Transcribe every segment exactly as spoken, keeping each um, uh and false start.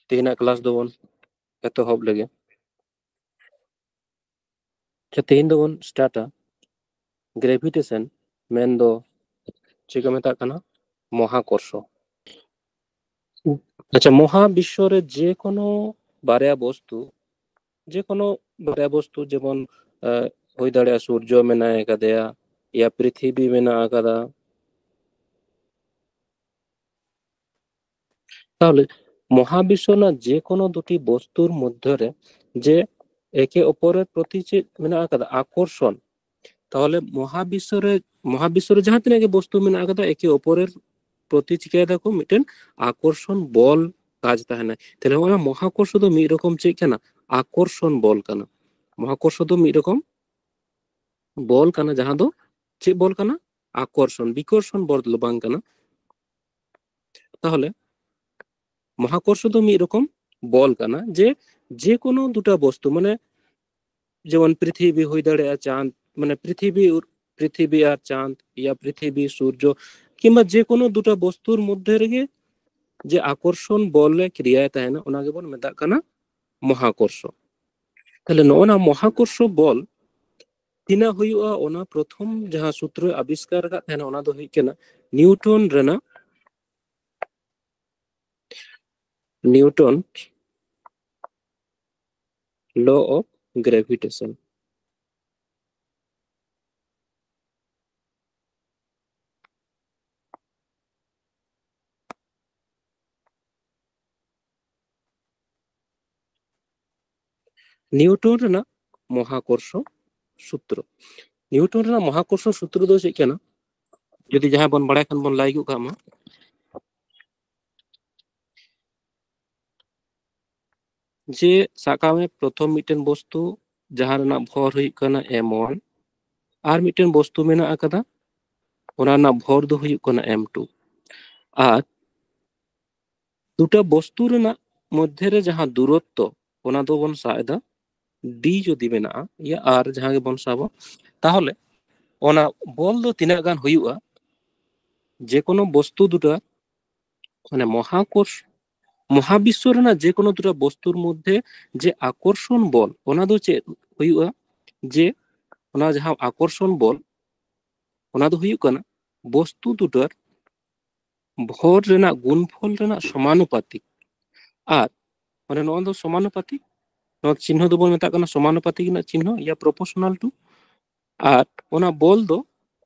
ᱛᱮᱦᱮᱧᱟᱜ ᱠᱞᱟᱥ ᱫᱚᱵᱚᱱ ᱮᱛᱚᱦᱚᱵ ᱞᱮᱜᱮ᱾ ᱟᱪᱪᱷᱟ, ᱛᱮᱦᱮᱧ ᱫᱚᱵᱚᱱ ᱥᱴᱟᱨᱴᱟ ᱜᱨᱮᱵᱷᱤᱴᱮᱥᱚᱱ, ᱢᱮᱱᱫᱚ ᱪᱮᱫ ᱠᱚ ᱢᱮᱛᱟᱜ ᱠᱟᱱᱟ? ᱢᱚᱦᱟᱠᱚᱨᱥᱚ᱾ ᱟᱪᱪᱷᱟ, ᱢᱚᱦᱟ ᱵᱤᱥᱥᱚ ᱨᱮ ᱡᱮ ᱠᱳᱱᱳ ᱵᱟᱨᱭᱟ ᱵᱚᱥᱛᱩ, ᱡᱮ ᱠᱳᱱᱳ ᱵᱟᱨᱭᱟ ᱵᱚᱥᱛᱩ, ᱡᱮᱢᱚᱱ ᱦᱩᱭ ᱫᱟᱲᱮᱭᱟᱜᱼᱟ ᱥᱩᱨᱡᱚ ᱢᱮᱱᱟᱭ ᱟᱠᱟᱫᱮᱭᱟ, ᱭᱟ ᱯᱨᱤᱛᱷᱤᱵᱤ ᱢᱮᱱᱟᱜ ᱟᱠᱟᱫᱟ, ᱛᱟᱦᱚᱞᱮ ᱢᱚᱦᱟᱵᱤᱥᱥᱚ ᱨᱮᱱᱟᱜ ᱡᱮ ᱠᱳᱱᱳ ᱫᱩᱴᱤ ᱵᱚᱥᱛᱩᱨ ᱢᱚᱫᱽᱫᱷᱮ ᱨᱮ ᱡᱮ ᱮᱠᱮ ᱚᱯᱚᱨᱮᱨ ᱯᱨᱚᱛᱤ ᱪᱮᱫ ᱢᱮᱱᱟᱜ ᱟᱠᱟᱫᱟ? ᱟᱠᱚᱨᱥᱚᱱ᱾ ᱛᱟᱦᱚᱞᱮ ᱢᱚᱦᱟᱵᱤᱥᱥᱚ ᱨᱮ, ᱢᱚᱦᱟᱵᱤᱥᱥᱚ ᱨᱮ ᱡᱟᱦᱟᱸ ᱛᱤᱱᱟᱹᱜ ᱜᱮ ᱵᱚᱥᱛᱩ ᱢᱮᱱᱟᱜ ᱟᱠᱟᱫᱟ, ᱮᱠᱮ ᱚᱯᱚᱨᱮᱨ ᱯᱨᱚᱛᱤ ᱪᱤᱠᱟᱹᱭ ᱫᱟᱠᱚ? ᱢᱤᱫᱴᱮᱱ ᱟᱠᱚᱨᱥᱚᱱ ᱵᱚᱞ ᱠᱟᱡᱽ ᱛᱟᱦᱮᱱᱟ᱾ ᱛᱟᱦᱞᱮ ᱚᱱᱟ ᱢᱚᱦᱟᱠᱚᱨᱥᱚ ᱫᱚ ᱢᱤᱫ ᱨᱚᱠᱚᱢ ᱪᱮᱫ ᱠᱟᱱᱟ? ᱟᱠᱚᱨᱥᱚᱱ ᱵᱚᱞ ᱠᱟᱱᱟ᱾ ᱢᱚᱦᱟᱠᱚᱨᱥᱚ ᱫᱚ ᱢᱤᱫ ᱨᱚᱠᱚᱢ ᱵᱚᱞ ᱠᱟᱱᱟ, ᱡᱟᱦᱟᱸ ᱫᱚ ᱪᱮᱫ ᱵᱚᱞ ᱠᱟᱱᱟ? ᱟᱠᱚᱨᱥᱚᱱ, ᱵᱤᱠᱚᱨᱥᱚᱱ ᱵᱚᱞ ᱫᱚ ᱵᱟᱝ ᱠᱟᱱᱟ᱾ ᱛᱟᱦᱚᱞᱮ ᱢᱚᱦᱟᱠᱚᱨᱥᱚ ᱫᱚ ᱢᱤᱫ ᱨᱚᱠᱚᱢ ᱵᱚᱞ ᱠᱟᱱᱟ, ᱡᱮ ᱡᱮ ᱠᱳᱱᱳ ᱫᱩᱴᱟ ᱵᱚᱥᱛᱩ, ᱢᱟᱱᱮ ᱡᱮᱢᱚᱱ ᱯᱨᱤᱛᱷᱤᱵᱤ ᱦᱩᱭ ᱫᱟᱲᱮᱭᱟᱜᱼᱟ ᱪᱟᱸᱫ, ᱢᱟᱱᱮ ᱯᱨᱤᱛᱷᱤᱵᱤ, ᱯᱨᱤᱛᱷᱤᱵᱤ ᱟᱨ ᱪᱟᱸᱫ, ᱭᱟ ᱯᱨᱤᱛᱷᱤᱵᱤ ᱥᱩᱨᱡᱚ, ᱠᱤᱝᱵᱟ ᱡᱮ ᱠᱳᱱᱳ ᱫᱩᱴᱟ ᱵᱚᱥᱛᱩᱨ ᱢᱚᱫᱽᱫᱷᱮ ᱨᱮᱜᱮ ᱡᱮ ᱟᱠᱚᱨᱥᱚᱱ ᱵᱚᱞ ᱮ ᱠᱨᱤᱭᱟᱭ ᱛᱟᱦᱮᱱᱟ, ᱚᱱᱟ ᱜᱮᱵᱚᱱ ᱢᱮᱛᱟᱜ ᱠᱟᱱᱟ ᱢᱚᱦᱟᱠᱚᱨᱥᱚ᱾ ᱛᱟᱦᱞᱮ ᱱᱚᱜᱼᱚ ᱱᱟ ᱢᱚᱦᱟᱠᱚᱨᱥᱚ ᱵᱚᱞ ᱛᱤᱱᱟᱹᱜ ᱦᱩᱭᱩᱜᱼᱟ, ᱚᱱᱟ ᱯᱨᱚᱛᱷᱚᱢ ᱡᱟᱦᱟᱸ ᱥᱩᱛᱨᱚ ᱟᱵᱤᱥᱠᱟᱨ ᱟᱠᱟᱫ ᱛᱟᱦᱮᱱᱟ, ᱚᱱᱟ ᱫᱚ ᱦᱩᱭᱩᱜ ᱠᱟᱱᱟ ᱱᱤᱭᱩᱴᱚᱱ ᱨᱮᱱᱟᱜ, Newton law of gravitation᱾ Newton ᱨᱮᱱᱟᱜ ᱢᱚᱦᱟᱠᱚᱨᱥᱚ ᱥᱩᱛᱨᱚ᱾ ᱱᱤᱭᱩᱴᱚᱱ ᱨᱮᱱᱟᱜ ᱢᱚᱦᱟᱠᱚᱨᱥᱚ ᱥᱩᱛᱨᱚ ᱫᱚ ᱪᱮᱫ ᱠᱟᱱᱟ? ᱡᱩᱫᱤ ᱡᱟᱦᱟᱸᱭ ᱵᱚᱱ ᱵᱟᱲᱟᱭ ᱠᱷᱟᱱ ᱵᱚᱱ ᱞᱟᱹᱭ ᱜᱚᱫ ᱠᱟᱜ ᱢᱟ᱾ ᱡᱮ ᱥᱟᱵ ᱠᱟᱜ ᱢᱮ, ᱯᱨᱚᱛᱷᱚᱢ ᱢᱤᱫᱴᱮᱱ ᱵᱚᱥᱛᱩ ᱡᱟᱦᱟᱸ ᱨᱮᱱᱟᱜ ᱵᱷᱚᱨ ᱦᱩᱭᱩᱜ ᱠᱟᱱᱟ ᱮᱢ ᱳᱣᱟᱱ, ᱟᱨ ᱢᱤᱫᱴᱮᱱ ᱵᱚᱥᱛᱩ ᱢᱮᱱᱟᱜ ᱟᱠᱟᱫᱟ, ᱚᱱᱟ ᱨᱮᱱᱟᱜ ᱵᱷᱚᱨ ᱫᱚ ᱦᱩᱭᱩᱜ ᱠᱟᱱᱟ ᱮᱢ ᱴᱩ᱾ ᱟᱨ ᱫᱩᱴᱟ ᱵᱚᱥᱛᱩ ᱨᱮᱱᱟᱜ ᱢᱚᱫᱽᱫᱷᱮ ᱨᱮ ᱡᱟᱦᱟᱸ ᱫᱩᱨᱚᱛᱛᱚ, ᱚᱱᱟ ᱫᱚᱵᱚᱱ ᱥᱟᱵ ᱮᱫᱟ ᱰᱤ ᱡᱩᱫᱤ ᱢᱮᱱᱟᱜᱼᱟ, ᱤᱭᱟᱹ ᱟᱨ ᱡᱟᱦᱟᱸ ᱜᱮᱵᱚᱱ ᱥᱟᱵᱟ, ᱛᱟᱦᱚᱞᱮ ᱚᱱᱟ ᱵᱚᱞ ᱫᱚ ᱛᱤᱱᱟᱹᱜ ᱜᱟᱱ ᱦᱩᱭᱩᱜᱼᱟ? ᱡᱮ ᱠᱳᱱᱳ ᱵᱚᱥᱛᱩ ᱫᱩᱴᱟ, ᱢᱟᱱᱮ ᱢᱚᱦᱟᱠᱚᱨᱥ, ᱢᱚᱦᱟᱵᱤᱥᱥᱚ ᱨᱮᱱᱟᱜ ᱡᱮ ᱠᱳᱱᱳ ᱫᱩᱴᱟ ᱵᱚᱥᱛᱩᱨ ᱢᱚᱫᱽᱫᱷᱮ ᱡᱮ ᱟᱠᱚᱨᱥᱚᱱ ᱵᱚᱞ, ᱚᱱᱟ ᱫᱚ ᱪᱮᱫ ᱦᱩᱭᱩᱜᱼᱟ? ᱡᱮ ᱚᱱᱟ ᱡᱟᱦᱟᱸ ᱟᱠᱚᱨᱥᱚᱱ ᱵᱚᱞ, ᱚᱱᱟ ᱫᱚ ᱦᱩᱭᱩᱜ ᱠᱟᱱᱟ ᱵᱚᱥᱛᱩ ᱫᱩᱴᱟᱨ ᱵᱷᱚᱨ ᱨᱮᱱᱟᱜ ᱜᱩᱱᱯᱷᱚᱞ ᱨᱮᱱᱟᱜ ᱥᱚᱢᱟᱱᱩᱯᱟᱛᱤᱠ᱾ ᱟᱨ ᱢᱟᱱᱮ ᱱᱚᱣᱟ ᱫᱚ ᱥᱚᱢᱟᱱᱩᱯᱟᱛᱤᱠ, ᱱᱚᱣᱟ ᱪᱤᱱᱦᱟᱹ ᱫᱚᱵᱚᱱ ᱢᱮᱛᱟᱜ ᱠᱟᱱᱟ ᱥᱚᱢᱟᱱᱩᱯᱟᱛᱤᱠ ᱨᱮᱱᱟᱜ ᱪᱤᱱᱦᱟᱹ, ᱤᱭᱟ proportional to᱾ ᱟᱨ ᱚᱱᱟ ᱵᱚᱞ ᱫᱚ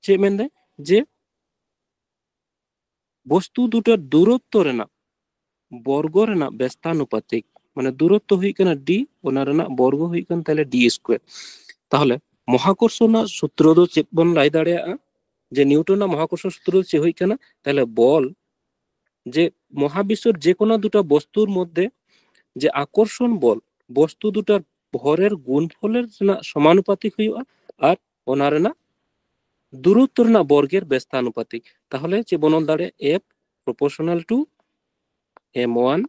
ᱪᱮᱫ ᱢᱮᱱᱫᱟᱭ? ᱡᱮ ᱵᱚᱥᱛᱩ ᱫᱩᱴᱟᱨ ᱫᱩᱨᱚᱛᱛᱚ ᱨᱮᱱᱟᱜ ᱵᱚᱨᱜᱚ ᱨᱮᱱᱟᱜ ᱵᱮᱥᱛᱟᱱᱩᱯᱟᱛᱤᱠ, ᱢᱟᱱᱮ ᱫᱩᱨᱚᱛᱛᱚ ᱦᱩᱭᱩᱜ ᱠᱟᱱᱟ ᱰᱤ, ᱚᱱᱟ ᱨᱮᱱᱟᱜ ᱵᱚᱨᱜᱚ ᱦᱩᱭᱩᱜ ᱠᱟᱱ ᱛᱟᱦᱞᱮ ᱰᱤ ᱥᱠᱚᱭᱟᱨ᱾ ᱛᱟᱦᱞᱮ ᱢᱚᱦᱟᱠᱚᱨᱥᱚ ᱨᱮᱱᱟᱜ ᱥᱩᱛᱨᱚ ᱫᱚ ᱪᱮᱫ ᱵᱚᱱ ᱞᱟᱹᱭ ᱫᱟᱲᱮᱭᱟᱜᱼᱟ? ᱡᱮ ᱱᱤᱭᱩᱴᱚᱱ ᱨᱮᱱᱟᱜ ᱢᱚᱦᱟᱠᱚᱨᱥᱚ ᱥᱩᱛᱨᱚ ᱫᱚ ᱪᱮᱫ ᱦᱩᱭᱩᱜ ᱠᱟᱱᱟ? ᱛᱟᱦᱞᱮ ᱵᱚᱞ, ᱡᱮ ᱢᱚᱦᱟᱵᱤᱥᱥᱚᱨ ᱡᱮ ᱠᱳᱱᱳ ᱫᱩᱴᱟ ᱵᱚᱥᱛᱩᱨ ᱢᱚᱫᱽᱫᱷᱮ ᱡᱮ ᱟᱠᱚᱨᱥᱚᱱ ᱵᱚᱞ, ᱵᱚᱥᱛᱩ ᱫᱩᱴᱟᱨ ᱵᱷᱚᱨᱮᱨ ᱜᱩᱱᱯᱷᱚᱞᱮᱨ ᱨᱮᱱᱟᱜ ᱥᱚᱢᱟᱱᱩᱯᱟᱛᱤᱠ ᱦᱩᱭᱩᱜᱼᱟ ᱟᱨ ᱚᱱᱟ ᱨᱮᱱᱟᱜ ᱫᱩᱨᱚᱛᱛᱚ ᱨᱮᱱᱟᱜ ᱵᱚᱨᱜᱮᱨ ᱵᱮᱥᱛᱟᱱᱩᱯᱟᱛᱤᱠ᱾ ᱛᱟᱦᱞᱮ ᱪᱮᱫ ᱵᱚᱱ ᱚᱞ ᱫᱟᱲᱮᱭᱟᱜᱼᱟ? F proportional to m one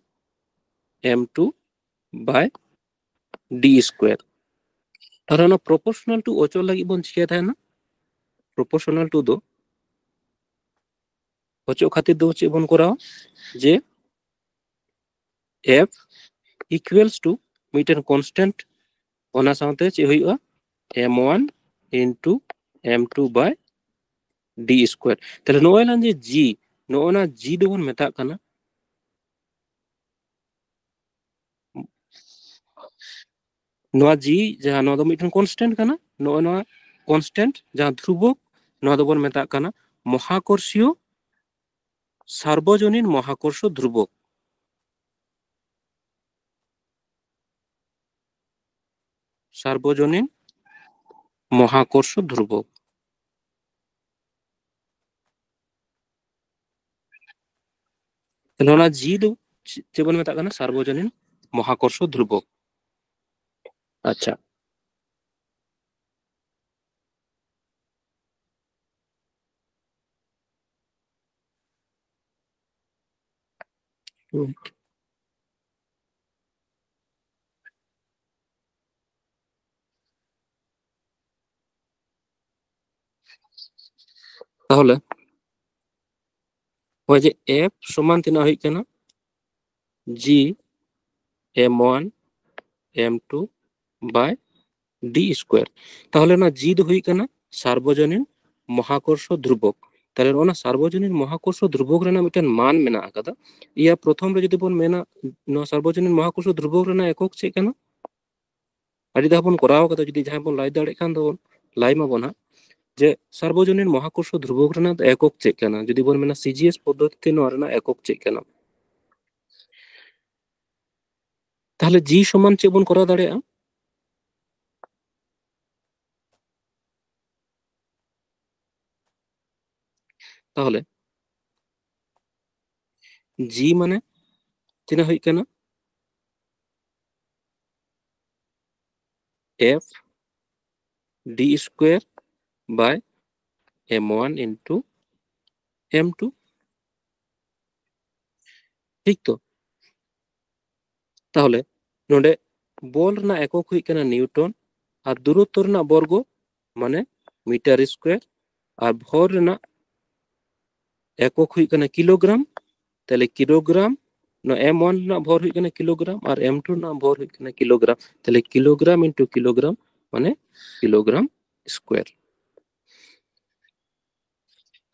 m two by d square᱾ ᱛᱟᱦᱞᱮ ᱚᱱᱟ proportional to ᱚᱪᱚᱜ ᱞᱟᱹᱜᱤᱫ ᱵᱚᱱ ᱪᱤᱠᱟᱹᱭ ᱛᱟᱦᱮᱱᱟ? Proportional to ᱫᱚ ᱚᱪᱚᱜ ᱠᱷᱟᱹᱛᱤᱨ ᱫᱚ ᱪᱮᱫ ᱵᱚᱱ ᱠᱚᱨᱟᱣᱟ? ᱡᱮ F equals to ᱢᱤᱫᱴᱮᱱ constant, ᱚᱱᱟ ᱥᱟᱶᱛᱮ ᱪᱮᱫ ᱦᱩᱭᱩᱜᱼᱟ? M one into m two by d square᱾ ᱛᱟᱦᱞᱮ ᱱᱚᱜᱼᱚᱭ ᱞᱟᱝ ᱡᱮ G, ᱱᱚᱜᱼᱚ ᱱᱟ G ᱫᱚᱵᱚᱱ ᱢᱮᱛᱟᱜ ᱠᱟᱱᱟ, ᱱᱚᱣᱟ G ᱡᱟᱦᱟᱸ, ᱱᱚᱣᱟ ᱫᱚ ᱢᱤᱫᱴᱮᱱ constant ᱠᱟᱱᱟ, ᱱᱚᱜᱼᱚᱭ ᱱᱚᱣᱟ constant ᱡᱟᱦᱟᱸ ᱫᱷᱨᱩᱵᱚᱠ, ᱱᱚᱣᱟ ᱫᱚᱵᱚᱱ ᱢᱮᱛᱟᱜ ᱠᱟᱱᱟ ᱢᱚᱦᱟᱠᱚᱨᱥᱤᱭᱚ, ᱥᱟᱨᱵᱚᱡᱚᱱᱤᱱ ᱢᱚᱦᱟᱠᱚᱨᱥᱚ ᱫᱷᱨᱩᱵᱚᱠ᱾ ᱥᱟᱨᱵᱚᱡᱚᱱᱤᱱ ᱢᱚᱦᱟᱠᱚᱨᱥᱚ ᱫᱷᱨᱩᱵᱚᱠ᱾ ᱛᱟᱦᱞᱮ ᱚᱱᱟ G ᱫᱚ ᱪᱮ-, ᱪᱮᱫ ᱵᱚᱱ ᱢᱮᱛᱟᱜ ᱠᱟᱱᱟ? ᱥᱟᱨᱵᱚᱡᱚᱱᱤᱱ ᱢᱚᱦᱟᱠᱚᱨᱥᱚ ᱫᱷᱨᱩᱵᱚᱠ᱾ ᱟᱪᱪᱷᱟ᱾ ᱛᱟᱦᱚᱞᱮ ᱦᱚᱭ ᱡᱮ F ᱥᱚᱢᱟᱱ ᱛᱤᱱᱟᱹᱜ ᱦᱩᱭᱩᱜ ᱠᱟᱱᱟ? G m one m two by d square. ᱛᱟᱦᱚᱞᱮ ᱚᱱᱟ G ᱫᱚ ᱦᱩᱭᱩᱜ ᱠᱟᱱᱟ ᱥᱟᱨᱵᱚᱡᱚᱱᱤᱱ ᱢᱚᱦᱟᱠᱚᱨᱥᱚ ᱫᱷᱨᱩᱵᱚᱠ᱾ ᱛᱟᱦᱚᱞᱮ ᱚᱱᱟ ᱥᱟᱨᱵᱚᱡᱚᱱᱤᱱ ᱢᱚᱦᱟᱠᱚᱨᱥᱚ ᱫᱷᱨᱩᱵᱚᱠ ᱨᱮᱱᱟᱜ ᱢᱤᱫᱴᱮᱱ ᱢᱟᱱ ᱢᱮᱱᱟᱜ ᱟᱠᱟᱫᱟ᱾ ᱤᱭᱟ ᱯᱨᱚᱛᱷᱚᱢ ᱨᱮ ᱡᱩᱫᱤ ᱵᱚᱱ ᱢᱮᱱᱟ, ᱱᱚᱣᱟ ᱥᱟᱨᱵᱚᱡᱚᱱᱤᱱ ᱢᱚᱦᱟᱠᱚᱨᱥᱚ ᱫᱷᱨᱩᱵᱚᱠ ᱨᱮᱱᱟᱜ ᱮᱠᱚᱠ ᱪᱮᱫ ᱠᱟᱱᱟ? ᱟᱹᱰᱤ ᱫᱷᱟᱣ ᱵᱚᱱ ᱠᱚᱨᱟᱣ ᱠᱟᱫᱟ, ᱡᱩᱫᱤ ᱡᱟᱦᱟᱸᱭ ᱵᱚᱱ ᱞᱟᱹᱭ ᱫᱟᱲᱮᱭᱟᱜ ᱠᱷᱟᱱ ᱫᱚ ᱞᱟᱹᱭ ᱢᱟᱵᱚᱱ ᱦᱟᱸᱜ, ᱡᱮ ᱥᱟᱨᱵᱚᱡᱚᱱᱤᱱ ᱢᱚᱦᱟᱠᱚᱨᱥᱚ ᱫᱷᱨᱩᱵᱚᱠ ᱨᱮᱱᱟᱜ ᱫᱚ ᱮᱠᱚᱠ ᱪᱮᱫ ᱠᱟᱱᱟ, ᱡᱩᱫᱤ ᱵᱚᱱ ᱢᱮᱱᱟ ᱥᱤᱡᱤᱮᱥ ᱯᱚᱫᱽᱫᱷᱚᱛᱤ ᱛᱮ ᱱᱚᱣᱟ ᱨᱮᱱᱟᱜ ᱮᱠᱚᱠ ᱪᱮᱫ ᱠᱟᱱᱟ᱾ ᱛᱟᱦᱚᱞᱮ G ᱥᱚᱢᱟᱱ ᱪᱮᱫ ᱵᱚᱱ ᱠᱚᱨᱟᱣ ᱫᱟᱲᱮᱭᱟᱜᱼᱟ? ᱛᱟᱦᱚᱞᱮ G ᱢᱟᱱᱮ ᱛᱤᱱᱟᱹᱜ ᱦᱩᱭᱩᱜ ᱠᱟᱱᱟ? F d square by m one into m two, ᱴᱷᱤᱠ ᱛᱚ? ᱛᱟᱦᱚᱞᱮ ᱱᱚᱰᱮ ᱵᱚᱞ ᱨᱮᱱᱟᱜ ᱮᱠᱚᱠ ᱦᱩᱭᱩᱜ ᱠᱟᱱᱟ ᱱᱤᱭᱩᱴᱚᱱ, ᱟᱨ ᱫᱩᱨᱚᱛᱛᱚ ᱨᱮᱱᱟᱜ ᱵᱚᱨᱜᱚ ᱢᱟᱱᱮ ᱢᱤᱴᱟᱨ ᱥᱠᱚᱭᱟᱨ, ᱟᱨ ᱵᱷᱚᱨ ᱨᱮᱱᱟᱜ ᱮᱠᱚᱠ ᱦᱩᱭᱩᱜ ᱠᱟᱱᱟ ᱠᱤᱞᱳᱜᱨᱟᱢ᱾ ᱛᱟᱦᱞᱮ ᱠᱤᱞᱳᱜᱨᱟᱢ, ᱱᱚᱣᱟ m one ᱨᱮᱱᱟᱜ ᱵᱷᱚᱨ ᱦᱩᱭᱩᱜ ᱠᱟᱱᱟ ᱠᱤᱞᱳᱜᱨᱟᱢ ᱟᱨ m two ᱨᱮᱱᱟᱜ ᱵᱷᱚᱨ ᱦᱩᱭᱩᱜ ᱠᱟᱱᱟ ᱠᱤᱞᱳᱜᱨᱟᱢ᱾ ᱛᱟᱦᱞᱮ ᱠᱤᱞᱳᱜᱨᱟᱢ into ᱠᱤᱞᱳᱜᱨᱟᱢ ᱢᱟᱱᱮ ᱠᱤᱞᱳᱜᱨᱟᱢ ᱥᱠᱚᱭᱟᱨ᱾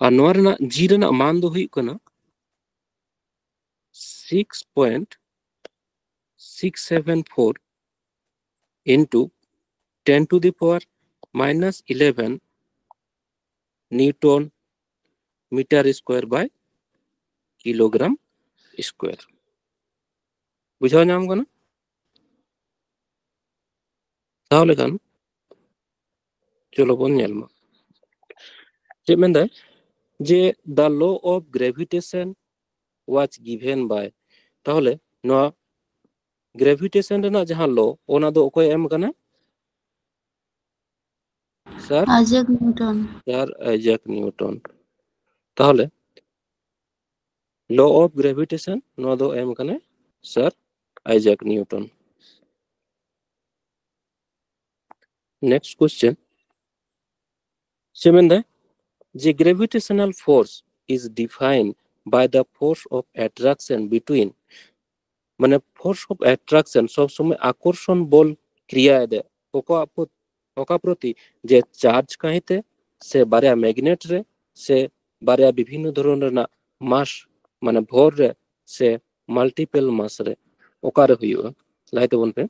ᱟᱨ ᱱᱚᱣᱟ ᱨᱮᱱᱟᱜ G ᱨᱮᱱᱟᱜ ᱢᱟᱱ ᱫᱚ ᱦᱩᱭᱩᱜ ᱠᱟᱱᱟ six point six seven four into ten to the power minus eleven newton meter square by kilogram square. ᱵᱩᱡᱷᱟᱹᱣ ᱧᱟᱢ ᱠᱟᱱᱟ? ᱛᱟᱦᱚᱞᱮ ᱠᱷᱟᱱ ᱪᱚᱞᱚ ᱵᱚᱱ ᱧᱮᱞ ᱢᱟ᱾ ᱪᱮᱫ ᱢᱮᱱᱫᱟᱭ? ᱡᱮ the law of gravitation was given by, ᱛᱟᱦᱚᱞᱮ ᱱᱚᱣᱟ gravitation ᱨᱮᱱᱟᱜ ᱡᱟᱦᱟᱸ law, ᱚᱱᱟ ᱫᱚ ᱚᱠᱚᱭ ᱮᱢ ᱠᱟᱱᱟ? Sir? Isaac Newton. Sir Isaac Newton. ᱛᱟᱦᱚᱞᱮ law of gravitation ᱱᱚᱣᱟ ᱫᱚ ᱮᱢ ᱠᱟᱱᱟᱭ Sir Isaac Newton. Next question. ᱪᱮᱫ ᱢᱮᱱᱫᱟᱭ? ᱡᱮ gravitational force is defined by the force of attraction between ᱢᱟᱱᱮ force of attraction, ᱥᱚᱵ ᱥᱚᱢᱚᱭ ᱟᱠᱚᱨᱥᱚᱱ ᱵᱚᱞ ᱠᱨᱤᱭᱟ ᱮᱫᱮ ᱚᱠᱟ ᱯᱨᱚ-, ᱚᱠᱟ ᱯᱨᱚᱛᱤ, ᱡᱮ ᱪᱟᱨᱡᱽ ᱠᱟᱹᱦᱤᱛᱮ ᱥᱮ ᱵᱟᱨᱭᱟ ᱢᱮᱜᱱᱮᱴ ᱨᱮ ᱥᱮ ᱵᱟᱨᱭᱟ ᱵᱤᱵᱷᱤᱱᱱᱚ ᱫᱷᱚᱨᱚᱱ ᱨᱮᱱᱟᱜ ᱢᱟᱥ, ᱢᱟᱱᱮ ᱵᱷᱚᱨ ᱨᱮ ᱥᱮ ᱢᱟᱞᱴᱤᱯᱮᱞ ᱢᱟᱥ ᱨᱮ, ᱚᱠᱟᱨᱮ ᱦᱩᱭᱩᱜᱼᱟ? ᱞᱟᱹᱭ ᱛᱟᱵᱚᱱ ᱯᱮ᱾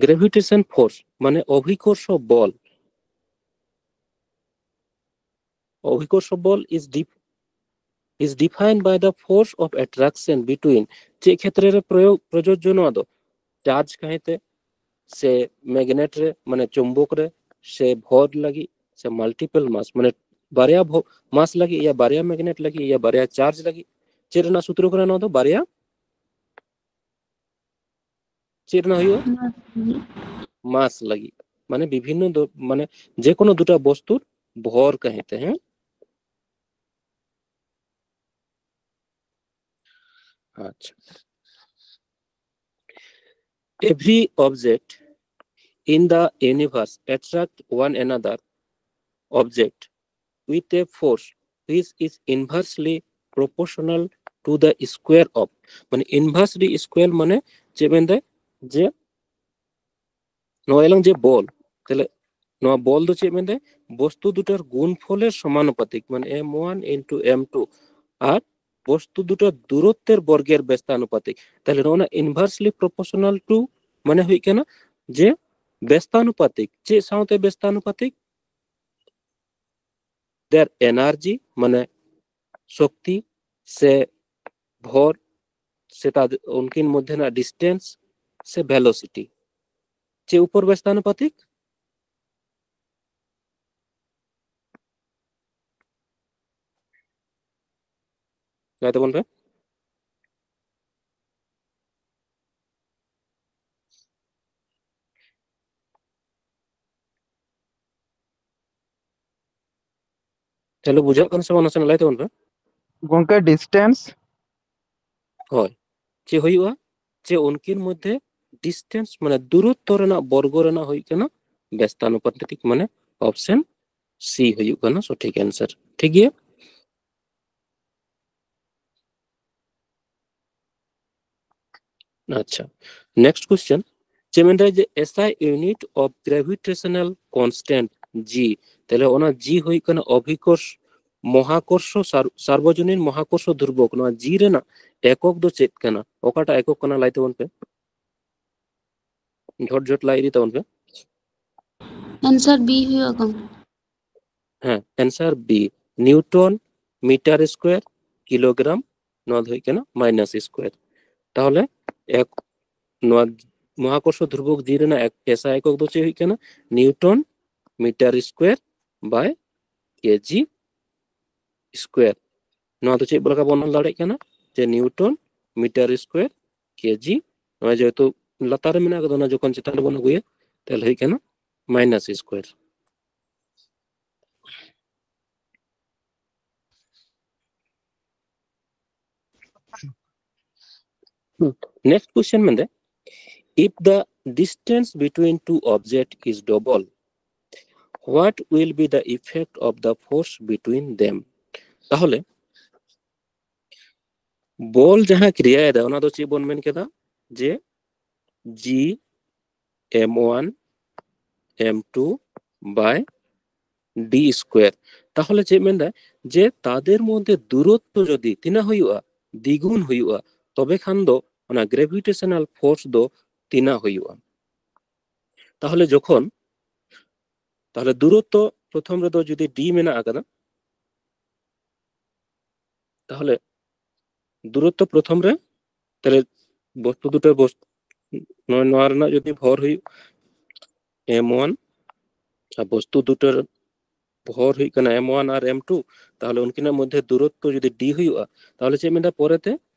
Gravitation force ᱢᱟᱱᱮ ᱚᱵᱷᱤᱠᱚᱨᱥᱚ ᱵᱚᱞ, ᱚᱵᱷᱤᱠᱚᱨᱥᱚ ᱵᱚᱞ is def-, is defined by the force of attraction between, ᱪᱮᱫ ᱠᱷᱮᱛᱨᱮ ᱨᱮ ᱯᱨᱚᱭᱳᱜ, ᱯᱨᱚᱡᱳᱡᱡᱚ ᱱᱚᱣᱟ ᱫᱚ? ᱪᱟᱨᱡᱽ ᱠᱟᱹᱦᱤᱛᱮ ᱥᱮ ᱢᱮᱜᱱᱮᱴ ᱨᱮ, ᱢᱟᱱᱮ ᱪᱩᱢᱵᱚᱠ ᱨᱮ, ᱥᱮ ᱵᱷᱚᱨ ᱞᱟᱹᱜᱤᱫ ᱥᱮ ᱢᱟᱞᱴᱤᱯᱮᱞ ᱢᱟᱥ, ᱢᱟᱱᱮ ᱵᱟᱨᱭᱟ ᱵᱷᱚ-, ᱢᱟᱥ ᱞᱟᱹᱜᱤᱫ ᱭᱟ ᱵᱟᱨᱭᱟ ᱢᱮᱜᱱᱮᱴ ᱞᱟᱹᱜᱤᱫ ᱭᱟ ᱵᱟᱨᱭᱟ ᱪᱟᱨᱡᱽ ᱞᱟᱹᱜᱤᱫ᱾ ᱪᱮᱫ ᱨᱮᱱᱟᱜ ᱥᱩᱛᱨᱚ ᱠᱟᱱᱟ ᱱᱚᱣᱟ ᱫᱚ? ᱵᱟᱨᱭᱟ, ᱪᱮᱫ ᱨᱮᱱᱟᱜ ᱦᱩᱭᱩᱜᱼᱟ? ᱢᱟᱥ ᱞᱟᱹᱜᱤᱫ᱾ ᱢᱟᱱᱮ ᱵᱤᱵᱷᱤᱱᱱᱚ ᱫᱚ, ᱢᱟᱱᱮ ᱡᱮ ᱠᱳᱱᱳ ᱫᱩᱴᱟ ᱵᱚᱥᱛᱩᱨ ᱵᱷᱚᱨ ᱠᱟᱹᱦᱤᱛᱮ, ᱦᱮᱸ? ᱟᱪᱪᱷᱟ᱾ Every object in the universe attract one another object with a force which is inversely proportional to the square of, ᱢᱟᱱᱮ inversely square ᱢᱟᱱᱮ ᱪᱮᱫ ᱢᱮᱱᱫᱟᱭ? ᱡᱮ ᱱᱚᱣᱟ ᱮᱞᱟᱝ ᱡᱮ ᱵᱚᱞ, ᱛᱟᱦᱞᱮ ᱱᱚᱣᱟ ᱵᱚᱞ ᱫᱚ ᱪᱮᱫ ᱢᱮᱱᱫᱟᱭ? ᱵᱚᱥᱛᱩ ᱫᱩᱴᱟᱨ ᱜᱩᱱᱯᱷᱚᱞᱮᱨ ᱥᱚᱢᱟᱱᱩᱯᱟᱛᱤᱠ, ᱢᱟᱱᱮ M one into M two, ᱟᱨ ᱵᱚᱥᱛᱩ ᱫᱩᱴᱟᱨ ᱫᱩᱨᱚᱛᱛᱮᱨ ᱵᱚᱨᱜᱮᱨ ᱵᱮᱥᱛᱟᱱᱩᱯᱟᱛᱤᱠ᱾ ᱛᱟᱦᱞᱮ ᱱᱚᱜᱼᱚ ᱱᱟ inversely proportional to ᱢᱟᱱᱮ ᱦᱩᱭᱩᱜ ᱠᱟᱱᱟ ᱡᱮ ᱵᱮᱥᱛᱟᱱᱩᱯᱟᱛᱤᱠ᱾ ᱪᱮᱫ ᱥᱟᱶᱛᱮ ᱵᱮᱥᱛᱟᱱᱩᱯᱟᱛᱤᱠ? Their energy, ᱢᱟᱱᱮ ᱥᱚᱠᱛᱤ ᱥᱮ ᱵᱷᱚᱨ, ᱥᱮ ᱛᱟᱫ-, ᱩᱱᱠᱤᱱ ᱢᱚᱫᱽᱫᱷᱮ ᱨᱮᱱᱟᱜ distance ᱥᱮ velocity᱾ ᱪᱮᱫ ᱩᱯᱚᱨ ᱵᱮᱥᱛᱟᱱᱩᱯᱟᱛᱤᱠ? ᱞᱟᱹᱭ ᱛᱟᱵᱚᱱ ᱯᱮ᱾ ᱪᱚᱞᱚ, ᱵᱩᱡᱷᱟᱹᱜ ᱠᱟᱱᱟ ᱥᱮ ᱵᱟᱝ? ᱱᱟᱥᱮᱱᱟᱜ ᱞᱟᱹᱭ ᱛᱟᱵᱚᱱ ᱯᱮ᱾ ᱜᱚᱝᱠᱮ, distance᱾ ᱦᱳᱭ, ᱪᱮᱫ ᱦᱩᱭᱩᱜᱼᱟ? ᱪᱮ ᱩᱱᱠᱤᱱ ᱢᱚᱫᱽᱫᱷᱮ distance, ᱢᱟᱱᱮ ᱫᱩᱨᱚᱛᱛᱚ ᱨᱮᱱᱟᱜ ᱵᱚᱨᱜᱚ ᱨᱮᱱᱟᱜ ᱦᱩᱭᱩᱜ ᱠᱟᱱᱟ ᱵᱮᱥᱛᱟᱱᱩᱯᱟᱛᱤᱠ, ᱢᱟᱱᱮ option C ᱦᱩᱭᱩᱜ ᱠᱟᱱᱟ ᱥᱚᱴᱷᱤᱠ answer᱾ ᱴᱷᱤᱠ ᱜᱮᱭᱟ? ᱟᱪᱪᱷᱟ, next question. ᱪᱮᱫ ᱢᱮᱱᱫᱟᱭ ᱡᱮ SI unit of gravitational constant G, ᱛᱟᱦᱞᱮ ᱚᱱᱟ G ᱦᱩᱭᱩᱜ ᱠᱟᱱᱟ ᱚᱵᱷᱤᱠᱚᱨᱥ ᱢᱚᱦᱟᱠᱚᱨᱥᱚ ᱥᱟᱨ- ᱥᱟᱨᱵᱚᱡᱚᱱᱤᱱ ᱢᱚᱦᱟᱠᱚᱨᱥᱚ ᱫᱷᱨᱩᱵᱚᱠ, ᱱᱚᱣᱟ G ᱨᱮᱱᱟᱜ ᱮᱠᱚᱠ ᱫᱚ ᱪᱮᱫ ᱠᱟᱱᱟ? ᱚᱠᱟᱴᱟᱜ ᱮᱠᱚᱠ ᱠᱟᱱᱟ, ᱞᱟᱹᱭ ᱛᱟᱵᱚᱱ ᱯᱮ, ᱡᱷᱚᱴ ᱡᱷᱚᱴ ᱞᱟᱹᱭ ᱤᱫᱤ ᱛᱟᱵᱚᱱ ᱯᱮ᱾ ᱮᱱᱥᱟᱨ B ᱦᱩᱭᱩᱜᱼᱟ ᱜᱚᱢᱠᱮ᱾ ᱦᱮᱸ, answer B, newton metre square kilogram, ᱱᱚᱣᱟ ᱫᱚ ᱦᱩᱭᱩᱜ ᱠᱟᱱᱟ ᱢᱟᱭᱱᱟᱥ ᱥᱠᱚᱭᱟᱨ᱾ ᱛᱟᱦᱚᱞᱮ ᱮᱠ ᱱᱚᱣᱟ ᱢᱚᱦᱟᱠᱚᱨᱥᱚ ᱫᱷᱨᱩᱵᱚᱠ G ᱨᱮᱱᱟᱜ ᱮᱥᱟᱭ ᱮᱠᱚᱠ ᱫᱚ ᱪᱮᱫ ᱦᱩᱭᱩᱜ ᱠᱟᱱᱟ? ᱱᱤᱭᱩᱴᱚᱱ ᱢᱤᱴᱟᱨ ᱥᱠᱚᱭᱟᱨ ᱵᱟᱭ ᱠᱮᱡᱤ ᱥᱠᱚᱭᱟᱨ᱾ ᱱᱚᱣᱟ ᱫᱚ ᱪᱮᱫ ᱞᱮᱠᱟ ᱵᱚᱱ ᱚᱞ ᱫᱟᱲᱮᱭᱟᱜ ᱠᱟᱱᱟ? ᱡᱮ ᱱᱤᱭᱩᱴᱚᱱ ᱢᱤᱴᱟᱨ ᱥᱠᱚᱭᱟᱨ ᱠᱮᱡᱤ, ᱱᱚᱣᱟ ᱡᱮᱦᱮᱛᱩ ᱞᱟᱛᱟᱨ ᱨᱮ ᱢᱮᱱᱟᱜ ᱟᱠᱟᱫᱟ, ᱚᱱᱟ ᱡᱚᱠᱷᱚᱱ ᱪᱮᱛᱟᱱ ᱨᱮᱵᱚᱱ ᱟᱹᱜᱩᱭᱟ, ᱛᱟᱦᱚᱞᱮ ᱦᱩᱭᱩᱜ ᱠᱟᱱᱟ minus square. Next question ᱢᱮᱱᱫᱮ, if the distance between two object is double, what will be the effect of the force between them? ᱛᱟᱦᱚᱞᱮ ᱵᱚᱞ ᱡᱟᱦᱟᱸ ᱠᱨᱤᱭᱟᱭᱮᱫᱟ, ᱚᱱᱟ ᱫᱚ ᱪᱮᱫ ᱵᱚᱱ ᱢᱮᱱ ᱠᱮᱫᱟ? ᱡᱮ G M one M two by D square. ᱛᱟᱦᱚᱞᱮ ᱪᱮᱫ ᱢᱮᱱᱫᱟ? ᱡᱮ ᱛᱟদের মধ্যে দূরত্ব ᱡᱚᱫᱤ ᱛᱤᱱᱟᱹᱜ ᱦᱩᱭᱩᱜᱼᱟ, ᱫᱤᱜᱩᱱ ᱦᱩᱭᱩᱜᱼᱟ, ᱛᱚᱵᱮ ᱠᱷᱟᱱ ᱫᱚ ᱚᱱᱟ gravitational force ᱫᱚ ᱛᱤᱱᱟᱹᱜ ᱦᱩᱭᱩᱜᱼᱟ? ᱛᱟᱦᱚᱞᱮ ᱡᱚᱠᱷᱚᱱ, ᱛᱟᱦᱚᱞᱮ ᱫᱩᱨᱚᱛᱛᱚ ᱯᱨᱚᱛᱷᱚᱢ ᱨᱮᱫᱚ ᱡᱩᱫᱤ D ᱢᱮᱱᱟᱜ ᱟᱠᱟᱫᱟ, ᱛᱟᱦᱚᱞᱮ ᱫᱩᱨᱚᱛᱛᱚ ᱯᱨᱚᱛᱷᱚᱢ ᱨᱮ, ᱛᱟᱦᱚᱞᱮ ᱵᱚᱥᱛᱩ ᱫᱩᱴᱟᱹ ᱵᱚᱥ- ᱱᱚᱣᱟ ᱱᱚᱣᱟ ᱨᱮᱱᱟᱜ ᱡᱩᱫᱤ ᱵᱷᱚᱨ ᱦᱩᱭᱩᱜ M one ᱟᱨ ᱵᱚᱥᱛᱩ ᱫᱩᱴᱟᱹ ᱵᱷᱚᱨ ᱦᱩᱭᱩᱜ ᱠᱟᱱᱟ M one ᱟᱨ M two, ᱛᱟᱦᱚᱞᱮ ᱩᱱᱠᱤᱱᱟᱜ ᱢᱚᱫᱽᱫᱷᱮ ᱫᱩᱨᱚᱛᱛᱚ ᱡᱩᱫᱤ D ᱦᱩᱭᱩᱜᱼᱟ, ᱛᱟᱦᱚᱞᱮ ᱪᱮᱫ ᱢᱮᱱᱫᱟ ᱯᱚᱨᱮᱛᱮ,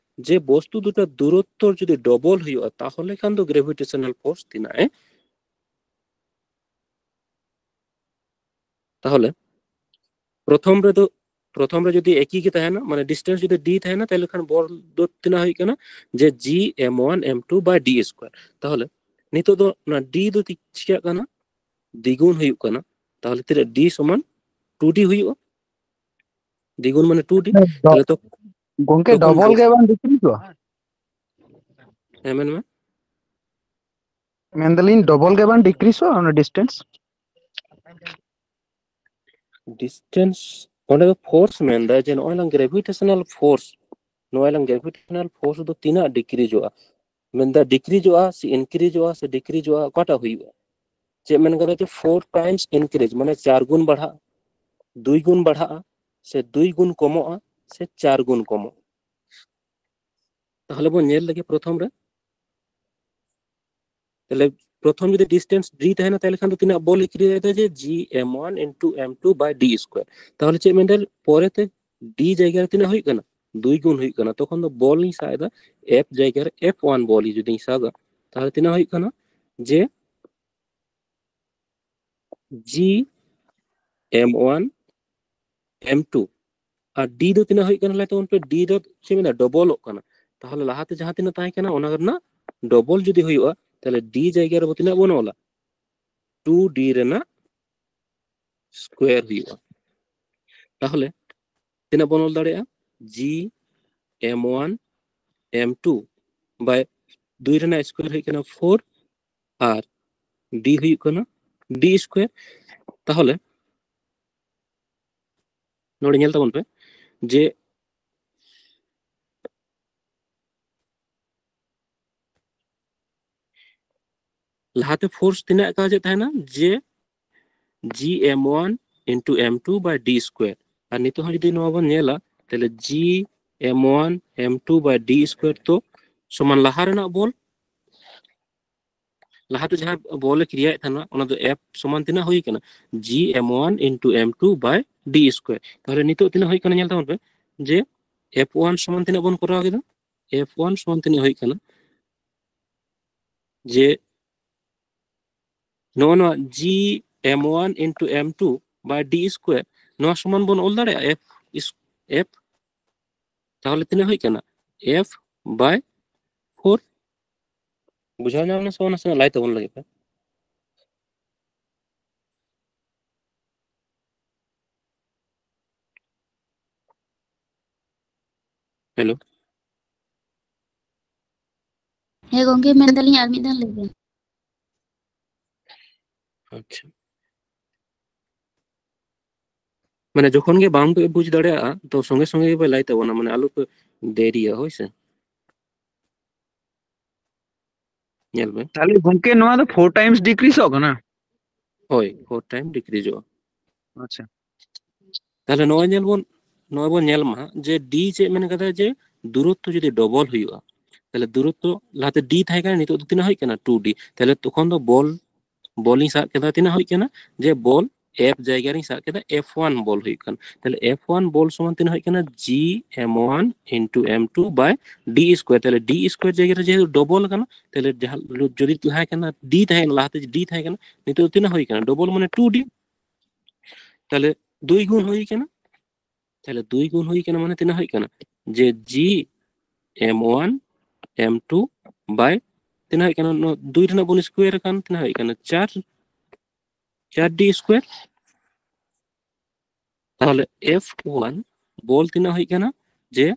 ᱡᱮ ᱵᱚᱥᱛᱩ ᱫᱩᱴᱟᱹ ᱫᱩᱨᱚᱛᱛᱚ ᱡᱩᱫᱤ ᱰᱚᱵᱚᱞ ᱦᱩᱭᱩᱜᱼᱟ, ᱛᱟᱦᱚᱞᱮ ᱠᱷᱟᱱ ᱫᱚ gravitational force ᱛᱤᱱᱟᱹᱜ ᱮ ᱛᱟᱦᱚᱞᱮ ᱯᱨᱚᱛᱷᱚᱢ ᱨᱮᱫᱚ, ᱯᱨᱚᱛᱷᱚᱢ ᱨᱮ ᱡᱩᱫᱤ ᱮᱠᱤ ᱜᱮ ᱛᱟᱦᱮᱱᱟ, ᱢᱟᱱᱮ distance ᱡᱩᱫᱤ D ᱛᱟᱦᱮᱱᱟ, ᱛᱟᱦᱚᱞᱮ ᱠᱷᱟᱱ ᱵᱚᱞ ᱫᱚ ᱛᱤᱱᱟᱹᱜ ᱦᱩᱭᱩᱜ ᱠᱟᱱᱟ? ᱡᱮ G M one M two by D square᱾ ᱛᱟᱦᱚᱞᱮ ᱱᱤᱛᱚᱜ ᱫᱚ ᱚᱱᱟ D ᱫᱚ ᱪᱤᱠᱟᱹᱜ ᱠᱟᱱᱟ? ᱫᱤᱜᱩᱱ ᱦᱩᱭᱩᱜ ᱠᱟᱱᱟ᱾ ᱛᱟᱦᱚᱞᱮ ᱛᱤᱱᱟᱹᱜ? D ᱥᱚᱢᱟᱱ two D ᱦᱩᱭᱩᱜᱼᱟ᱾ ᱫᱤᱜᱩᱱ ᱢᱟᱱᱮ two D᱾ ᱛᱟᱦᱚᱞᱮ ᱛᱚ ᱜᱚᱝᱠᱮ, ᱛᱚᱠᱷᱚᱱ ᱰᱚᱵᱚᱞ ᱜᱮ- ᱜᱮ ᱵᱟᱝ decreaseᱚᱜᱼᱟ? ᱦᱮᱸ, ᱢᱮᱱ ᱢᱮ᱾ ᱢᱮᱱᱫᱟᱞᱤᱧ, ᱰᱚᱵᱚᱞ ᱜᱮ ᱵᱟᱝ ᱰᱤᱠᱨᱤᱡᱚᱜᱼᱟ ᱚᱱᱟ ᱰᱤᱥᱴᱮᱱᱥ? ᱰᱤᱥᱴᱮᱱᱥ, ᱚᱸᱰᱮ ᱫᱚ ᱯᱷᱳᱨᱥ ᱢᱮᱱᱫᱟ ᱡᱮ ᱱᱚᱜᱼᱚᱭ ᱞᱟᱝ ᱜᱨᱮᱵᱷᱤᱴᱮᱥᱚᱱᱟᱞ ᱯᱷᱳᱨᱥ, ᱱᱚᱜᱼᱚᱭ ᱞᱟᱝ ᱜᱨᱮᱵᱷᱤᱴᱮᱥᱚᱱᱟᱞ ᱯᱷᱳᱨᱥ ᱫᱚ ᱛᱤᱱᱟᱹᱜ ᱰᱤᱠᱨᱤᱡᱚᱜᱼᱟ? ᱢᱮᱱᱫᱟ ᱰᱤᱠᱨᱤᱡᱚᱜᱼᱟ ᱥᱮ ᱤᱱᱠᱨᱤᱡᱚᱜᱼᱟ ᱥᱮ ᱰᱤᱠᱨᱤᱡᱚᱜᱼᱟ, ᱚᱠᱟᱴᱟᱜ ᱦᱩᱭᱩᱜᱼᱟ? ᱪᱮᱫ ᱢᱮᱱ ᱠᱟᱫᱟ ᱡᱮ ᱯᱷᱳᱨ ᱴᱟᱭᱤᱢᱥ ᱤᱱᱠᱨᱤᱡᱽ, ᱢᱟᱱᱮ ᱪᱟᱨ ᱜᱩᱱ ᱵᱟᱲᱦᱟᱜᱼᱟ, ᱫᱩᱭ ᱜᱩᱱ ᱵᱟᱲᱦᱟᱜᱼᱟ, ᱥᱮ ᱫᱩᱭ ᱜᱩᱱ ᱠᱚᱢᱚᱜᱼᱟ, ᱥᱮ ᱪᱟᱨ ᱜᱩᱱ ᱠᱚᱢᱚᱜᱼᱟ? ᱛᱟᱦᱚᱞᱮ ᱵᱚᱱ ᱧᱮᱞ ᱞᱮᱜᱮ ᱯᱨᱚᱛᱷᱚᱢ ᱨᱮ᱾ ᱛᱟᱦᱞᱮ ᱯᱨᱚᱛᱷᱚᱢ ᱡᱩᱫᱤ ᱰᱤᱥᱴᱮᱱᱥ ᱰᱤ ᱛᱟᱦᱮᱱᱟ, ᱛᱟᱦᱞᱮ ᱠᱷᱟᱱ ᱫᱚ ᱛᱤᱱᱟᱹᱜ ᱵᱚᱞ ᱮ ᱠᱨᱤᱭᱮᱴ ᱮᱫᱟ? ᱡᱮ ᱡᱤ ᱮᱢ ᱳᱣᱟᱱ ᱤᱱᱴᱩ ᱮᱢ ᱴᱩ ᱵᱟᱭ ᱰᱤ ᱥᱠᱚᱭᱟᱨ᱾ ᱛᱟᱦᱚᱞᱮ ᱪᱮᱫ ᱢᱮᱱᱫᱟ, ᱯᱚᱨᱮᱛᱮ ᱰᱤ ᱡᱟᱭᱜᱟ ᱨᱮ ᱛᱤᱱᱟᱹᱜ ᱦᱩᱭᱩᱜ ᱠᱟᱱᱟ? ᱫᱩᱭ ᱜᱩᱱ ᱦᱩᱭᱩᱜ ᱠᱟᱱᱟ᱾ ᱛᱚᱠᱷᱚᱱ ᱫᱚ ᱵᱚᱞ ᱤᱧ ᱥᱟᱵ ᱮᱫᱟ, ᱮᱯ ᱡᱟᱭᱜᱟ ᱨᱮ ᱮᱯ ᱳᱣᱟᱱ ᱵᱚᱞ ᱡᱩᱫᱤᱧ ᱥᱟᱵᱟ, ᱛᱟᱦᱚᱞᱮ ᱛᱤᱱᱟᱹᱜ ᱦᱩᱭᱩᱜ ᱠᱟᱱᱟ? ᱡᱮ ᱡᱤ ᱮᱢ ᱳᱣᱟᱱ ᱮᱢ ᱴᱩ, ᱟᱨ ᱰᱤ ᱫᱚ ᱛᱤᱱᱟᱹᱜ ᱦᱩᱭᱩᱜ ᱠᱟᱱᱟ? ᱞᱟᱹᱭ ᱛᱟᱵᱚᱱ ᱯᱮ, ᱰᱤ ᱫᱚ ᱪᱮᱫ ᱢᱮᱱᱟ, ᱰᱚᱵᱚᱞᱚᱜ ᱠᱟᱱᱟ᱾ ᱛᱟᱦᱚᱞᱮ ᱞᱟᱦᱟᱛᱮ ᱡᱟᱦᱟᱸ ᱛᱤᱱᱟᱹᱜ ᱛᱟᱦᱮᱸ ᱠᱟᱱᱟ, ᱚᱱᱟ ᱨᱮᱱᱟᱜ ᱰᱚᱵᱚᱞ ᱡᱩᱫᱤ ᱦᱩᱭᱩᱜᱼᱟ, ᱛᱟᱦᱚᱞᱮ ᱰᱤ ᱡᱟᱭᱜᱟ ᱨᱮᱵᱚ ᱛᱤᱱᱟᱹᱜ ᱵᱚᱱ ᱚᱞᱟ? ᱴᱩ ᱰᱤ ᱨᱮᱱᱟᱜ ᱥᱠᱚᱭᱟᱨ ᱦᱩᱭᱩᱜᱼᱟ᱾ ᱛᱟᱦᱚᱞᱮ ᱛᱤᱱᱟᱹᱜ ᱵᱚᱱ ᱚᱞ ᱫᱟᱲᱮᱭᱟᱜᱼᱟ? ᱡᱤ ᱮᱢ ᱳᱣᱟᱱ ᱮᱢ ᱴᱩ ᱵᱟᱭ ᱫᱩᱭ ᱨᱮᱱᱟᱜ ᱥᱠᱚᱭᱟᱨ ᱦᱩᱭᱩᱜ ᱠᱟᱱᱟ ᱯᱷᱳᱨ, ᱟᱨ ᱰᱤ ᱦᱩᱭᱩᱜ ᱠᱟᱱᱟ ᱰᱤ ᱥᱠᱚᱭᱟᱨ᱾ ᱛᱟᱦᱚᱞᱮ ᱱᱚᱰᱮ ᱧᱮᱞ ᱛᱟᱵᱚᱱ ᱯᱮ ᱡᱮ ᱞᱟᱦᱟᱛᱮ ᱯᱷᱳᱨᱥ ᱛᱤᱱᱟᱹᱜ ᱠᱟᱡᱮ ᱛᱟᱦᱮᱱᱟ? ᱡᱮ ᱡᱤ ᱮᱢ ᱳᱣᱟᱱ ᱤᱱᱴᱩ ᱮᱢ ᱴᱩ ᱵᱟᱭ ᱰᱤ ᱥᱠᱚᱭᱟᱨ᱾ ᱟᱨ ᱱᱤᱛᱚᱜ ᱦᱚᱸ ᱡᱩᱫᱤ ᱱᱚᱣᱟ ᱵᱚᱱ ᱧᱮᱞᱟ, ᱛᱟᱦᱞᱮ ᱡᱤ ᱮᱢ ᱳᱣᱟᱱ ᱮᱢ ᱴᱩ ᱵᱟᱭ ᱰᱤ ᱥᱠᱚᱭᱟᱨ ᱛᱚ ᱥᱚᱢᱟᱱ ᱞᱟᱦᱟ ᱨᱮᱱᱟᱜ ᱵᱚᱞ, ᱞᱟᱦᱟᱛᱮ ᱡᱟᱦᱟᱸ ᱵᱚᱞ ᱮ ᱠᱨᱤᱭᱟᱭᱮᱫ ᱛᱟᱦᱮᱱᱟ, ᱚᱱᱟ ᱫᱚ ᱮᱯ ᱥᱚᱢᱟᱱ ᱛᱤᱱᱟᱹᱜ ᱦᱩᱭ ᱠᱟᱱᱟ? ᱡᱤ ᱮᱢ ᱳᱣᱟᱱ ᱤᱱᱴᱩ ᱮᱢ ᱴᱩ ᱵᱟᱭ ᱰᱤ ᱥᱠᱚᱭᱟᱨ᱾ ᱛᱟᱦᱚᱞᱮ ᱱᱤᱛᱚᱜ ᱛᱤᱱᱟᱹᱜ ᱦᱩᱭ ᱠᱟᱱᱟ? ᱧᱮᱞ ᱛᱟᱵᱚᱱ ᱯᱮ ᱡᱮ ᱮᱯ ᱳᱣᱟᱱ ᱥᱚᱢᱟᱱ ᱛᱤᱱᱟᱹᱜ ᱵᱚᱱ ᱠᱚᱨᱟᱣ ᱠᱮᱫᱟ? ᱮᱯ ᱳᱣᱟᱱ ᱥᱚᱢᱟᱱ ᱛᱤᱱᱟᱹᱜ ᱦᱩᱭ ᱠᱟᱱᱟ? ᱡᱮ ᱱᱚᱜᱼᱚ ᱱᱚᱣᱟ ᱡᱤ ᱮᱢ ᱳᱣᱟᱱ ᱤᱱᱴᱩ ᱮᱢ ᱴᱩ ᱵᱟᱭ ᱰᱤ ᱥᱠᱚᱭᱟᱨ, ᱱᱚᱣᱟ ᱥᱚᱢᱟᱱ ᱵᱚᱱ ᱚᱞ ᱫᱟᱲᱮᱭᱟᱜᱼᱟ ᱮᱯ ᱮᱯ᱾ ᱛᱟᱦᱚᱞᱮ ᱛᱤᱱᱟᱹᱜ ᱦᱩᱭ ᱠᱟᱱᱟ? ᱮᱯ ᱵᱟᱭ ᱯᱷᱳᱨ᱾ ᱵᱩᱡᱷᱟᱹᱣ ᱧᱟᱢ ᱮᱱᱟ ᱥᱮ ᱵᱟᱝ? ᱱᱟᱥᱮᱱᱟᱜ ᱞᱟᱹᱭ ᱛᱟᱵᱚᱱ ᱞᱟᱹᱜᱤᱫ ᱯᱮ᱾ ᱦᱮᱞᱳ᱾ ᱦᱮᱸ ᱜᱚᱝᱠᱮ, ᱢᱮᱱᱫᱟᱞᱤᱧ ᱟᱨ ᱢᱤᱫ ᱫᱷᱟᱣ ᱞᱟᱹᱭ ᱵᱮᱱ᱾ ᱟᱪᱪᱷᱟ, ᱢᱟᱱᱮ ᱡᱚᱠᱷᱚᱱ ᱜᱮ ᱵᱟᱝ ᱯᱮ ᱵᱩᱡᱽ ᱫᱟᱲᱮᱭᱟᱜᱼᱟ, ᱛᱚ ᱥᱚᱸᱜᱮ ᱥᱚᱸᱜᱮ ᱜᱮᱯᱮ ᱞᱟᱹᱭ ᱛᱟᱵᱚᱱᱟ, ᱢᱟᱱᱮ ᱟᱞᱚ ᱯᱮ ᱫᱮᱨᱤᱭᱟ, ᱦᱳᱭ ᱥᱮ? ᱧᱮᱞ ᱵᱮᱱ᱾ ᱛᱟᱦᱞᱮ ᱜᱚᱝᱠᱮ, ᱱᱚᱣᱟ ᱫᱚ four times decreaseᱚᱜ ᱠᱟᱱᱟ? ᱦᱳᱭ, four time decreaseᱚᱜᱼᱟ᱾ ᱟᱪᱪᱷᱟ᱾ ᱛᱟᱦᱞᱮ ᱱᱚᱜᱼᱚᱭ ᱧᱮᱞ ᱵᱚᱱ, ᱱᱚᱜᱼᱚᱭ ᱵᱚᱱ ᱧᱮᱞ ᱢᱟ ᱡᱮ D ᱪᱮᱫ ᱢᱮᱱ ᱠᱟᱫᱟ, ᱡᱮ ᱫᱩᱨᱚᱛᱛᱚ ᱡᱩᱫᱤ double ᱦᱩᱭᱩᱜᱼᱟ, ᱛᱟᱦᱞᱮ ᱫᱩᱨᱚᱛᱛᱚ ᱞᱟᱦᱟᱛᱮ D ᱛᱟᱦᱮᱸ ᱠᱟᱱᱟ, ᱱᱤᱛᱚᱜ ᱫᱚ ᱛᱤᱱᱟᱹᱜ ᱦᱩᱭ ᱠᱟᱱᱟ? Two D᱾ ᱛᱟᱦᱞᱮ ᱛᱚᱠᱷᱚᱱ ᱫᱚ ᱵᱚᱞ, ᱵᱚᱞᱤᱧ ᱥᱟᱵ ᱠᱮᱫᱟ, ᱛᱤᱱᱟᱹᱜ ᱦᱩᱭ ᱠᱟᱱᱟ? ᱡᱮ ᱵᱚᱞ F ᱡᱟᱭᱜᱟ ᱨᱤᱧ ᱥᱟᱵ ᱠᱮᱫᱟ, F one ᱵᱚᱞ ᱦᱩᱭᱩᱜ ᱠᱟᱱᱟ᱾ ᱛᱟᱦᱞᱮ F one ᱵᱚᱞ ᱥᱚᱢᱟᱱ ᱛᱤᱱᱟᱹᱜ ᱦᱩᱭᱩᱜ ᱠᱟᱱᱟ? G M one into M two by D square᱾ ᱛᱟᱦᱞᱮ D square ᱡᱟᱭᱜᱟ ᱨᱮ ᱡᱮᱦᱮᱛᱩ double ᱠᱟᱱᱟ, ᱛᱟᱦᱞᱮ ᱡᱟᱦᱟᱸ ᱡᱩᱫᱤ ᱛᱟᱦᱮᱸ ᱠᱟᱱᱟ, D ᱛᱟᱦᱮᱸ ᱠᱟᱱᱟ, ᱞᱟᱦᱟᱛᱮ D ᱛᱟᱦᱮᱸ ᱠᱟᱱᱟ, ᱱᱤᱛᱚᱜ ᱫᱚ ᱛᱤᱱᱟᱹᱜ ᱦᱩᱭ ᱠᱟᱱᱟ? Double ᱢᱟᱱᱮ two D᱾ ᱛᱟᱦᱞᱮ ᱫᱩᱭ ᱜᱩᱱ ᱦᱩᱭ ᱠᱟᱱᱟ᱾ ᱛᱟᱦᱞᱮ ᱫᱩᱭ ᱜᱩᱱ ᱦᱩᱭ ᱠᱟᱱᱟ ᱢᱟᱱᱮ ᱛᱤᱱᱟᱹᱜ ᱦᱩᱭ ᱠᱟᱱᱟ? ᱡᱮ G M one M two by ᱛᱤᱱᱟᱹᱜ ᱦᱩᱭ ᱠᱟᱱᱟ? ᱱᱚᱣᱟ ᱫᱩᱭ ᱨᱮᱱᱟᱜ ᱵᱚᱱ square ᱠᱷᱟᱱ ᱛᱤᱱᱟᱹᱜ ᱦᱩᱭ ᱠᱟᱱᱟ? ᱪᱟᱨ, ᱪᱟᱨ D square᱾ ᱛᱟᱦᱞᱮ F one ᱵᱚᱞ ᱛᱤᱱᱟᱹᱜ ᱦᱩᱭ ᱠᱟᱱᱟ? ᱡᱮ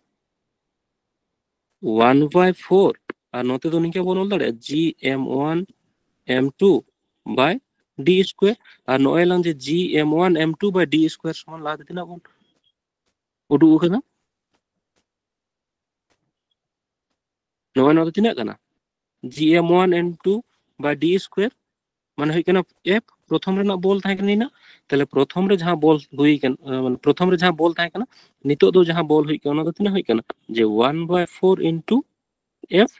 one by four, ᱟᱨ ᱱᱚᱛᱮ ᱫᱚ ᱱᱤᱝᱠᱟᱹ ᱵᱚᱱ ᱚᱞ ᱫᱟᱲᱮᱭᱟᱜᱼᱟ, G M one M two by D square᱾ ᱟᱨ ᱱᱚᱜᱼᱚᱭ ᱞᱟᱝ ᱡᱮ G M one M two by D square ᱥᱚᱢᱟᱱ ᱞᱟᱦᱟᱛᱮ ᱛᱤᱱᱟᱹᱜ ᱵᱚᱱ ᱩᱰᱩᱠ ᱟᱠᱟᱫᱟ? ᱱᱚᱜᱼᱚᱭ ᱱᱚᱣᱟ ᱫᱚ ᱛᱤᱱᱟᱹᱜ ᱠᱟᱱᱟ? G M one M two by D square, ᱢᱟᱱᱮ ᱦᱩᱭᱩᱜ ᱠᱟᱱᱟ F, ᱯᱨᱚᱛᱷᱚᱢ ᱨᱮᱱᱟᱜ ᱵᱚᱞ ᱛᱟᱦᱮᱸ ᱠᱟᱱᱟ ᱱᱤᱱᱟᱹᱜ, ᱛᱟᱦᱞᱮ ᱯᱨᱚᱛᱷᱚᱢ ᱨᱮ ᱡᱟᱦᱟᱸ ᱵᱚᱞ ᱦᱩᱭ ᱠᱟᱱᱟ, ᱟᱸ, ᱢᱟᱱᱮ ᱯᱨᱚᱛᱷᱚᱢ ᱨᱮ ᱡᱟᱦᱟᱸ ᱵᱚᱞ ᱛᱟᱦᱮᱸ ᱠᱟᱱᱟ, ᱱᱤᱛᱚᱜ ᱫᱚ ᱡᱟᱦᱟᱸ ᱵᱚᱞ ᱦᱩᱭᱩᱜ ᱠᱟᱱᱟ, ᱚᱱᱟ ᱫᱚ ᱛᱤᱱᱟᱹᱜ ᱦᱩᱭᱩᱜ ᱠᱟᱱᱟ? ᱡᱮ one by four into F᱾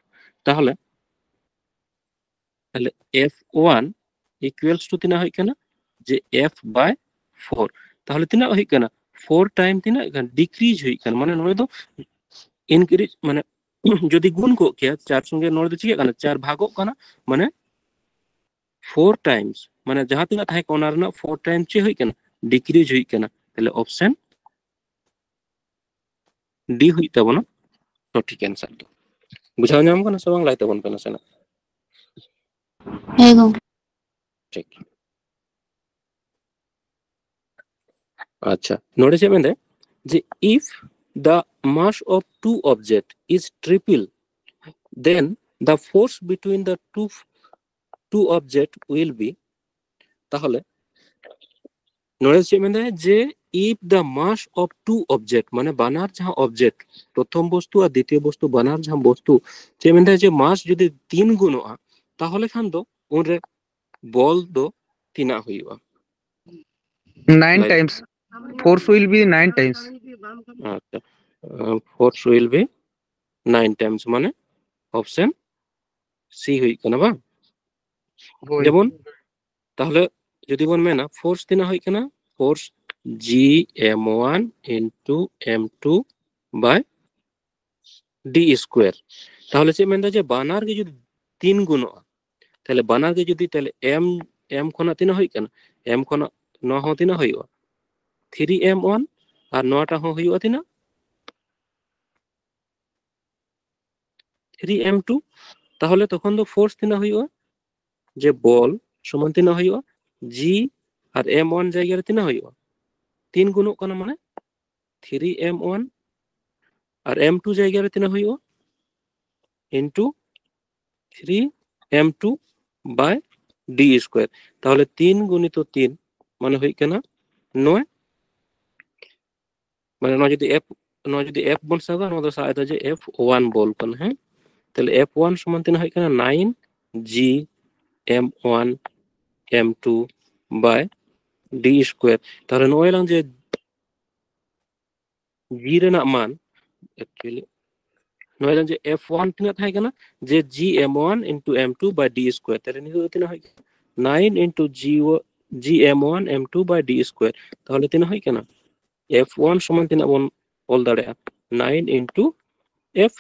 ᱛᱟᱦᱞᱮ, ᱛᱟᱦᱞᱮ F one equals to ᱛᱤᱱᱟᱹᱜ ᱦᱩᱭᱩᱜ ᱠᱟᱱᱟ? ᱡᱮ F by four᱾ ᱛᱟᱦᱞᱮ ᱛᱤᱱᱟᱹᱜ ᱦᱩᱭᱩᱜ ᱠᱟᱱᱟ? Four time ᱛᱤᱱᱟᱹᱜ ᱠᱟᱱᱟ? Decrease ᱦᱩᱭᱩᱜ ᱠᱟᱱᱟ, ᱢᱟᱱᱮ ᱱᱚᱰᱮ ᱫᱚ increase, ᱢᱟᱱᱮ ᱡᱩᱫᱤ ᱜᱩᱱ ᱠᱚᱜ ᱠᱮᱭᱟ ᱪᱟᱨ ᱥᱚᱸᱜᱮ, ᱱᱚᱰᱮ ᱫᱚ ᱪᱤᱠᱟᱹᱜ ᱠᱟᱱᱟ? ᱪᱟᱨ ᱵᱷᱟᱜᱚᱜ ᱠᱟᱱᱟ, ᱢᱟᱱᱮ four times, ᱢᱟᱱᱮ ᱡᱟᱦᱟᱸ ᱛᱤᱱᱟᱹᱜ ᱛᱟᱦᱮᱸ ᱠᱟᱱᱟ ᱚᱱᱟ ᱨᱮᱱᱟᱜ four time ᱪᱮᱫ ᱦᱩᱭᱩᱜ ᱠᱟᱱᱟ? Decrease ᱦᱩᱭᱩᱜ ᱠᱟᱱᱟ᱾ ᱛᱟᱦᱞᱮ option D ᱦᱩᱭᱩᱜ ᱛᱟᱵᱚᱱᱟ ᱥᱚᱴᱷᱤᱠ answer ᱫᱚ᱾ ᱵᱩᱡᱷᱟᱹᱣ ᱧᱟᱢ ᱠᱟᱱᱟ ᱥᱮ ᱵᱟᱝ? ᱞᱟᱹᱭ ᱛᱟᱵᱚᱱ ᱯᱮ ᱱᱟᱥᱮᱱᱟᱜ᱾ ᱦᱮᱸ ᱜᱚᱝᱠᱮ᱾ ᱴᱷᱤᱠ᱾ ᱟᱪᱪᱷᱟ, ᱱᱚᱰᱮ ᱪᱮᱫ ᱢᱮᱱᱫᱟᱭ ᱡᱮ if the mass of two object is triple, then the force between the two two object will be, ᱛᱟᱦᱚᱞᱮ ᱱᱚᱰᱮ ᱪᱮᱫ ᱢᱮᱱᱫᱟᱭ ᱡᱮ if the mass of two object, ᱢᱟᱱᱮ ᱵᱟᱱᱟᱨ ᱡᱟᱦᱟᱸ object, ᱯᱨᱚᱛᱷᱚᱢ ᱵᱚᱥᱛᱩ ᱟᱨ ᱫᱤᱛᱤᱭᱚ ᱵᱚᱥᱛᱩ, ᱵᱟᱱᱟᱨ ᱡᱟᱦᱟᱸ ᱵᱚᱥᱛᱩ, ᱪᱮᱫ ᱢᱮᱱᱫᱟᱭ ᱡᱮ mass ᱡᱩᱫᱤ ᱛᱤᱱ ᱜᱩᱱᱚᱜᱼᱟ, ᱛᱟᱦᱚᱞᱮ ᱠᱷᱟᱱ ᱫᱚ ᱩᱱᱨᱮ ᱵᱚᱞ ᱫᱚ ᱛᱤᱱᱟᱹᱜ ᱦᱩᱭᱩᱜᱼᱟ? Nine times. Force will be nine times. ᱟᱪᱪᱷᱟ, force will be nine times, ᱢᱟᱱᱮ option C ᱦᱩᱭᱩᱜ ᱠᱟᱱᱟ, ᱵᱟᱝ? ᱦᱳᱭ᱾ ᱡᱮᱢᱚᱱ ᱛᱟᱦᱚᱞᱮ ᱡᱩᱫᱤ ᱵᱚᱱ ᱢᱮᱱᱟ force ᱛᱤᱱᱟᱹᱜ ᱦᱩᱭᱩᱜ ᱠᱟᱱᱟ? Force G M one into M two by D square. ᱛᱟᱦᱚᱞᱮ ᱪᱮᱫ ᱢᱮᱱᱫᱟ ᱡᱮ ᱵᱟᱱᱟᱨ ᱜᱮ ᱡᱩᱫᱤ ᱛᱤᱱ ᱜᱩᱱᱚᱜᱼᱟ, ᱛᱟᱦᱚᱞᱮ ᱵᱟᱱᱟᱨ ᱜᱮ ᱡᱩᱫᱤ, ᱛᱟᱦᱚᱞᱮ M, M ᱠᱷᱚᱱᱟᱜ ᱛᱤᱱᱟᱹᱜ ᱦᱩᱭᱩᱜ ᱠᱟᱱᱟ? M ᱠᱷᱚᱱᱟᱜ ᱱᱚᱣᱟ ᱦᱚᱸ ᱛᱤᱱᱟᱹᱜ ᱦᱩᱭᱩᱜᱼᱟ? Three M one, ᱟᱨ ᱱᱚᱣᱟᱴᱟᱜ ᱦᱚᱸ ᱦᱩᱭᱩᱜᱼᱟ ᱛᱤᱱᱟᱹᱜ? Three M two. ᱛᱟᱦᱚᱞᱮ ᱛᱚᱠᱷᱚᱱ ᱫᱚ force ᱛᱤᱱᱟᱹᱜ ᱦᱩᱭᱩᱜᱼᱟ? ᱡᱮ ᱵᱚᱞ ᱥᱚᱢᱟᱱ ᱛᱤᱱᱟᱹᱜ ᱦᱩᱭᱩᱜᱼᱟ? G ᱟᱨ M one ᱡᱟᱭᱜᱟ ᱨᱮ ᱛᱤᱱᱟᱹᱜ ᱦᱩᱭᱩᱜᱼᱟ? ᱛᱤᱱ ᱜᱩᱱᱚᱜ ᱠᱟᱱᱟ, ᱢᱟᱱᱮ three M one, ᱟᱨ M two ᱡᱟᱭᱜᱟ ᱨᱮ ᱛᱤᱱᱟᱹᱜ ᱦᱩᱭᱩᱜᱼᱟ? Into three M two by D square. ᱛᱟᱦᱚᱞᱮ ᱛᱤᱱ ᱜᱩᱱᱤᱛᱚ ᱛᱤᱱ ᱢᱟᱱᱮ ᱦᱩᱭᱩᱜ ᱠᱟᱱᱟ ᱱᱚᱭ, ᱢᱟᱱᱮ ᱱᱚᱣᱟ ᱡᱩᱫᱤ F, ᱱᱚᱣᱟ ᱡᱩᱫᱤ F ᱵᱚᱱ ᱥᱟᱵᱟ, ᱱᱚᱣᱟ ᱫᱚ ᱥᱟᱵ ᱮᱫᱟ ᱡᱮ F one ᱵᱚᱞ ᱠᱟᱱᱟ, ᱦᱮᱸ? ᱛᱟᱦᱚᱞᱮ F one ᱥᱚᱢᱟᱱ ᱛᱤᱱᱟᱹᱜ ᱦᱩᱭᱩᱜ ᱠᱟᱱᱟ? Nine G M one M two by D square. ᱛᱟᱦᱚᱞᱮ ᱱᱚᱜᱼᱚᱭ ᱞᱟᱝ ᱡᱮ G ᱨᱮᱱᱟᱜ ᱢᱟᱱ, actually ᱱᱚᱜᱼᱚᱭ ᱞᱟᱝ ᱡᱮ F one ᱛᱤᱱᱟᱹᱜ ᱛᱟᱦᱮᱸ ᱠᱟᱱᱟ? ᱡᱮ G M one into M two by D square. ᱛᱟᱦᱚᱞᱮ ᱱᱤᱛᱚᱜ ᱫᱚ ᱛᱤᱱᱟᱹᱜ ᱦᱩᱭᱩᱜ ᱠᱟᱱᱟ? Nine into G, G M one M two by D square. ᱛᱟᱦᱚᱞᱮ ᱛᱤᱱᱟᱹᱜ ᱦᱩᱭᱩᱜ ᱠᱟᱱᱟ? F one ᱥᱚᱢᱟᱱ ᱛᱤᱱᱟᱹᱜ ᱵᱚᱱ ᱚᱞ ᱫᱟᱲᱮᱭᱟᱜᱼᱟ? Nine into F.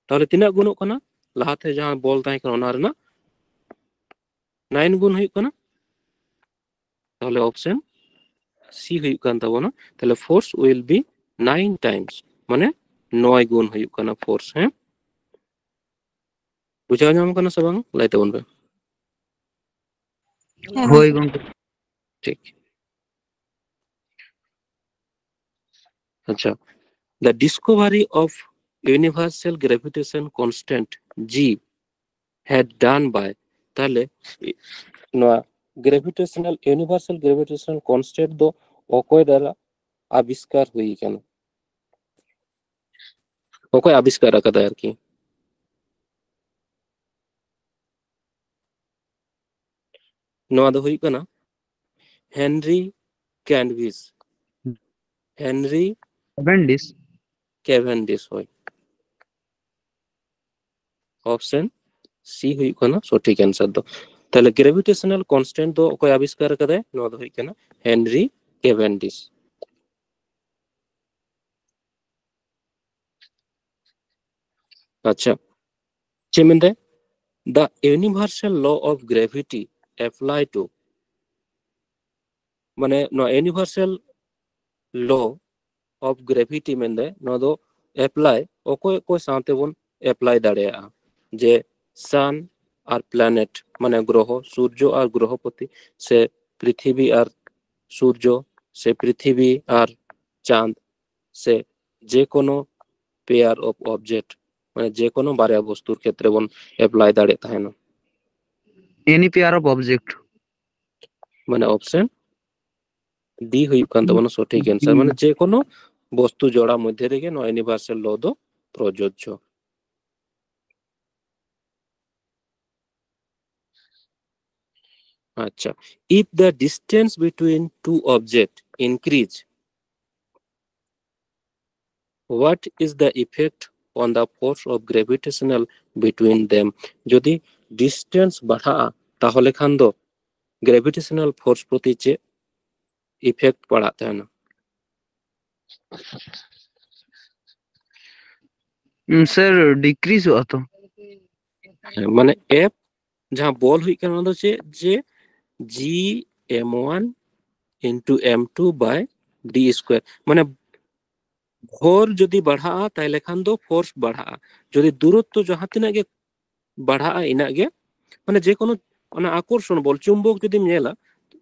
ᱛᱟᱦᱚᱞᱮ ᱛᱤᱱᱟᱹᱜ ᱜᱩᱱᱚᱜ ᱠᱟᱱᱟ? ᱞᱟᱦᱟᱛᱮ ᱡᱟᱦᱟᱸ ᱵᱚᱞ ᱛᱟᱦᱮᱸ ᱠᱟᱱᱟ, ᱚᱱᱟ ᱨᱮᱱᱟᱜ nine ᱜᱩᱱ ᱦᱩᱭᱩᱜ ᱠᱟᱱᱟ᱾ ᱛᱟᱦᱚᱞᱮ option C ᱦᱩᱭᱩᱜ ᱠᱟᱱ ᱛᱟᱵᱚᱱᱟ᱾ ᱛᱟᱦᱚᱞᱮ force will be nine times, ᱢᱟᱱᱮ ᱱᱚᱭ ᱜᱩᱱ ᱦᱩᱭᱩᱜ ᱠᱟᱱᱟ force, ᱦᱮᱸ? ᱵᱩᱡᱷᱟᱹᱣ ᱧᱟᱢ ᱠᱟᱱᱟ ᱥᱮ ᱵᱟᱝ? ᱞᱟᱹᱭ ᱛᱟᱵᱚᱱ ᱯᱮ᱾ ᱦᱳᱭ ᱜᱚᱝᱠᱮ᱾ ᱴᱷᱤᱠ᱾ ᱟᱪᱪᱷᱟ, the discovery of universal gravitation constant G had done by, ᱛᱟᱦᱞᱮ ᱱᱚᱣᱟ gravitational, universal gravitational constant ᱫᱚ ᱚᱠᱚᱭ ᱫᱟᱨᱟ ᱟᱵᱤᱥᱠᱟᱨ ᱦᱩᱭ ᱠᱟᱱᱟ? ᱚᱠᱚᱭ ᱟᱵᱤᱥᱠᱟᱨ ᱟᱠᱟᱫᱟᱭ ᱟᱨᱠᱤ? ᱱᱚᱣᱟ ᱫᱚ ᱦᱩᱭᱩᱜ ᱠᱟᱱᱟ ᱦᱮᱱᱨᱤ ᱠᱮᱱᱰᱤᱥ᱾ ᱦᱮᱱᱨᱤ ᱠᱮᱵᱷᱮᱱᱰᱤᱥ᱾ ᱠᱮᱵᱷᱮᱱᱰᱤᱥ, ᱦᱳᱭ᱾ ᱚᱯᱥᱮᱱ ᱥᱤ ᱦᱩᱭᱩᱜ ᱠᱟᱱᱟ ᱥᱚᱴᱷᱤᱠ ᱟᱱᱥᱟᱨ ᱫᱚ᱾ ᱛᱟᱦᱞᱮ gravitational constant ᱫᱚ ᱚᱠᱚᱭ ᱟᱵᱤᱥᱠᱟᱨ ᱟᱠᱟᱫᱟᱭ? ᱱᱚᱣᱟ ᱫᱚ ᱦᱩᱭᱩᱜ ᱠᱟᱱᱟ ᱦᱮᱱᱨᱤ ᱠᱮᱵᱷᱮᱱᱰᱤᱥ᱾ ᱟᱪᱪᱷᱟ, ᱪᱮᱫ ᱢᱮᱱᱫᱟᱭ? The universal law of gravity apply to, ᱢᱟᱱᱮ ᱱᱚᱣᱟ universal law of gravity ᱢᱮᱱᱫᱟᱭ, ᱱᱚᱣᱟ ᱫᱚ ᱮᱯᱞᱟᱭ ᱚᱠᱚᱭ ᱚᱠᱚᱭ ᱥᱟᱶᱛᱮ ᱵᱚᱱ ᱮᱯᱞᱟᱭ ᱫᱟᱲᱮᱭᱟᱜᱼᱟ? ᱡᱮ sun ᱟᱨ planet, ᱢᱟᱱᱮ ᱜᱨᱚᱦᱚ, ᱥᱩᱨᱡᱚ ᱟᱨ ᱜᱨᱚᱦᱚᱯᱚᱛᱤ, ᱥᱮ ᱯᱨᱤᱛᱷᱤᱵᱤ ᱟᱨ ᱥᱩᱨᱡᱚ, ᱥᱮ ᱯᱨᱤᱛᱷᱤᱵᱤ ᱟᱨ ᱪᱟᱸᱫ, ᱥᱮ ᱡᱮ ᱠᱳᱱᱳ pair of object, ᱢᱟᱱᱮ ᱡᱮ ᱠᱳᱱᱳ ᱵᱟᱨᱭᱟ ᱵᱚᱥᱛᱩᱨ ᱠᱷᱮᱛᱨᱮ ᱵᱚᱱ ᱮᱯᱞᱟᱭ ᱫᱟᱲᱮᱭᱟᱜ ᱛᱟᱦᱮᱱᱟ᱾ Any pair of object. ᱢᱟᱱᱮ ᱚᱯᱥᱮᱱ ᱰᱤ ᱦᱩᱭᱩᱜ ᱠᱟᱱ ᱛᱟᱵᱚᱱᱟ ᱥᱚᱴᱷᱤᱠ ᱟᱱᱥᱟᱨ, ᱢᱟᱱᱮ ᱡᱮ ᱠᱳᱱᱳ ᱵᱚᱥᱛᱩ ᱡᱚᱲᱟ ᱢᱚᱫᱽᱫᱷᱮ ᱨᱮᱜᱮ ᱱᱚᱣᱟ universal law ᱫᱚ ᱯᱨᱚᱡᱳᱡᱡᱚ᱾ ᱟᱪᱪᱷᱟ, if the distance between two object increase, what is the effect on the force of gravitational between them? ᱡᱩᱫᱤ distance ᱵᱟᱲᱦᱟᱜᱼᱟ, ᱛᱟᱦᱚᱞᱮ ᱠᱷᱟᱱ ᱫᱚ gravitational force ᱯᱨᱚᱛᱤ ᱪᱮᱫ effect ᱯᱟᱲᱟᱜ ᱛᱟᱦᱮᱱᱟ? ᱥᱮᱨ, ᱰᱤᱠᱨᱤᱡᱚᱜᱼᱟ ᱛᱚ᱾ ᱦᱮᱸ, ᱢᱟᱱᱮ ᱮᱯ ᱡᱟᱦᱟᱸ ᱵᱚᱞ ᱦᱩᱭᱩᱜ ᱠᱟᱱᱟ, ᱚᱱᱟ ᱫᱚ ᱪᱮᱫ? ᱡᱮ G M one into M two by D square, ᱢᱟᱱᱮ ᱵᱷᱚᱨ ᱡᱩᱫᱤ ᱵᱟᱲᱦᱟᱜᱼᱟ, ᱛᱟᱦᱞᱮ ᱠᱷᱟᱱ ᱫᱚ ᱯᱷᱳᱨᱥ ᱵᱟᱲᱦᱟᱜᱼᱟ᱾ ᱡᱩᱫᱤ ᱫᱩᱨᱚᱛᱛᱚ ᱡᱟᱦᱟᱸ ᱛᱤᱱᱟᱹᱜ ᱜᱮ ᱵᱟᱲᱦᱟᱜᱼᱟ, ᱤᱱᱟᱹᱜ ᱜᱮ, ᱢᱟᱱᱮ ᱡᱮ ᱠᱳᱱᱳ ᱚᱱᱟ ᱟᱠᱚᱨᱥᱚᱱ ᱵᱚᱞ, ᱪᱩᱢᱵᱚᱠ ᱡᱩᱫᱤᱢ ᱧᱮᱞᱟ,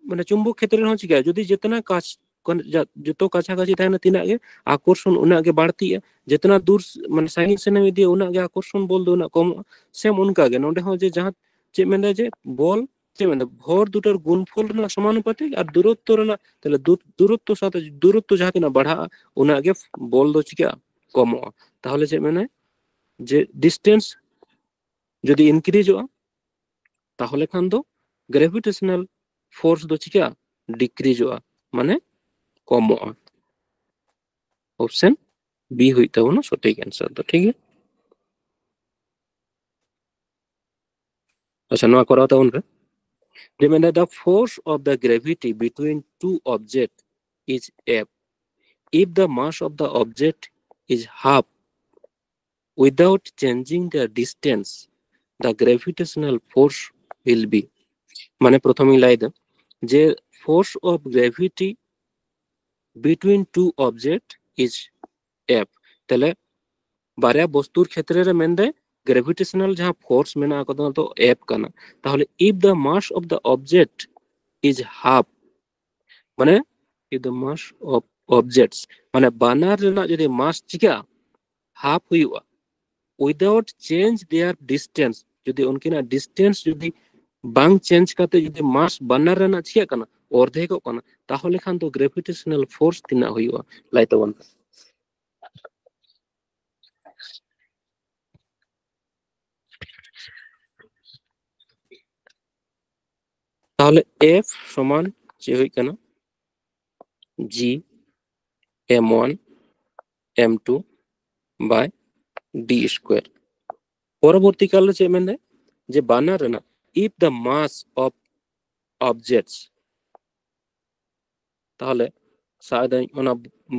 ᱢᱟᱱᱮ ᱪᱩᱢᱵᱚᱠ ᱠᱷᱮᱛᱨᱮ ᱨᱮᱦᱚᱸ ᱪᱤᱠᱟᱹᱜᱼᱟ, ᱡᱩᱫᱤ ᱡᱮᱛᱱᱟ ᱠᱟᱪ ᱠᱚᱱ-, ᱡᱟ-, ᱡᱚᱛᱚ ᱠᱟᱪᱷᱟ ᱠᱟᱪᱷᱤ ᱛᱟᱦᱮᱱᱟ, ᱛᱤᱱᱟᱹᱜ ᱜᱮ ᱟᱠᱚᱨᱥᱚᱱ ᱩᱱᱟᱹᱜ ᱜᱮ ᱵᱟᱹᱲᱛᱤᱜᱼᱟ᱾ ᱡᱮᱛᱱᱟ ᱫᱩᱨ ᱥ-, ᱢᱟᱱᱮ ᱥᱟᱺᱜᱤᱧ ᱥᱮᱱ ᱮᱢ ᱤᱫᱤᱭᱟ, ᱩᱱᱟᱹᱜ ᱜᱮ ᱟᱠᱚᱨᱥᱚᱱ ᱵᱚᱞ ᱫᱚ ᱩᱱᱟᱹᱜ ᱠᱚᱢᱚᱜᱼᱟ᱾ ᱥᱮᱢ ᱚᱱᱠᱟ ᱜᱮ ᱱᱚᱰᱮ ᱦᱚᱸ ᱡᱮ ᱡᱟᱦᱟᱸ ᱪᱮᱫ ᱢᱮᱱᱫᱟ ᱡᱮ ᱵᱚᱞ, ᱪᱮᱫ ᱢᱮᱱᱫᱟ, ᱵᱷᱚᱨ ᱫᱩᱴᱟᱨ ᱜᱩᱱᱯᱷᱚᱞ ᱨᱮᱱᱟᱜ ᱥᱚᱢᱟᱱᱩᱯᱟᱛᱤᱠ ᱟᱨ ᱫᱩᱨᱚᱛᱛᱚ ᱨᱮᱱᱟᱜ, ᱛᱟᱦᱞᱮ ᱫᱩ-, ᱫᱩᱨᱚᱛᱛᱚ ᱥᱟᱶᱛᱮ ᱫᱩᱨᱚᱛᱛᱚ ᱡᱟᱦᱟᱸ ᱛᱤᱱᱟᱹᱜ ᱵᱟᱲᱦᱟᱜᱼᱟ, ᱩᱱᱟᱹᱜ ᱜᱮ ᱵᱚᱞ ᱫᱚ ᱪᱤᱠᱟᱹᱜᱼᱟ? ᱠᱚᱢᱚᱜᱼᱟ᱾ ᱛᱟᱦᱞᱮ ᱪᱮᱫ ᱢᱮᱱᱟ ᱡᱮ distance ᱡᱩᱫᱤ increaseᱚᱜᱼᱟ, ᱛᱟᱦᱞᱮ ᱠᱷᱟᱱ ᱫᱚ gravitational force ᱫᱚ ᱪᱤᱠᱟᱹᱜᱼᱟ? Decreaseᱚᱜᱼᱟ, ᱢᱟᱱᱮ ᱠᱚᱢᱚᱜᱼᱟ᱾ Option B ᱦᱩᱭᱩᱜ ᱛᱟᱵᱚᱱᱟ ᱥᱚᱴᱷᱤᱠ answer ᱫᱚ, ᱴᱷᱤᱠ ᱜᱮᱭᱟ? ᱟᱪᱪᱷᱟ, ᱱᱚᱣᱟ ᱠᱚᱨᱟᱣ ᱛᱟᱵᱚᱱ ᱯᱮ᱾ ᱡᱮ ᱢᱮᱱᱫᱟ, the force of the gravity between two object is F. If the mass of the object is half, without changing their distance, the gravitational force will be. ᱢᱟᱱᱮ ᱯᱨᱚᱛᱷᱚᱢᱤᱧ ᱞᱟᱹᱭ ᱫᱟ ᱡᱮ force of gravity between two object is F. ᱛᱟᱦᱞᱮ ᱵᱟᱨᱭᱟ ᱵᱚᱥᱛᱩᱨ ᱠᱷᱮᱛᱨᱮ ᱨᱮ ᱢᱮᱱᱫᱟᱭ gravitational ᱡᱟᱦᱟᱸ force ᱢᱮᱱᱟᱜ ᱟᱠᱟᱫᱟ, ᱚᱱᱟ ᱫᱚ F ᱠᱟᱱᱟ᱾ ᱛᱟᱦᱞᱮ if the mass of the object is half, ᱢᱟᱱᱮ if the mass of objects, ᱢᱟᱱᱮ ᱵᱟᱱᱟᱨ ᱨᱮᱱᱟᱜ ᱡᱩᱫᱤ mass ᱪᱤᱠᱟᱹᱜᱼᱟ, half ᱦᱩᱭᱩᱜᱼᱟ, without change their distance, ᱡᱩᱫᱤ ᱩᱱᱠᱤᱱᱟᱜ distance ᱡᱩᱫᱤ ᱵᱟᱝ change ᱠᱟᱛᱮ ᱡᱩᱫᱤ mass ᱵᱟᱱᱟᱨ ᱨᱮᱱᱟᱜ ᱪᱤᱠᱟᱹᱜ ᱠᱟᱱᱟ, ᱚᱨᱫᱷᱮᱠᱚᱜ ᱠᱟᱱᱟ, ᱛᱟᱦᱞᱮ ᱠᱷᱟᱱ ᱫᱚ gravitational force ᱛᱤᱱᱟᱹᱜ ᱦᱩᱭᱩᱜᱼᱟ, ᱞᱟᱹᱭ ᱛᱟᱵᱚᱱ ᱯᱮ᱾ ᱛᱟᱦᱞᱮ F ᱥᱚᱢᱟᱱ ᱪᱮᱫ ᱦᱩᱭᱩᱜ ᱠᱟᱱᱟ? G m one m two by d square. ᱯᱚᱨᱚᱵᱚᱨᱛᱤ ᱠᱟᱞ ᱨᱮ ᱪᱮᱫ ᱢᱮᱱᱫᱟᱭ? ᱡᱮ ᱵᱟᱱᱟᱨ ᱨᱮᱱᱟᱜ, if the mass of objects, ᱛᱟᱦᱞᱮ ᱥᱟᱵ ᱫᱟᱹᱧ ᱚᱱᱟ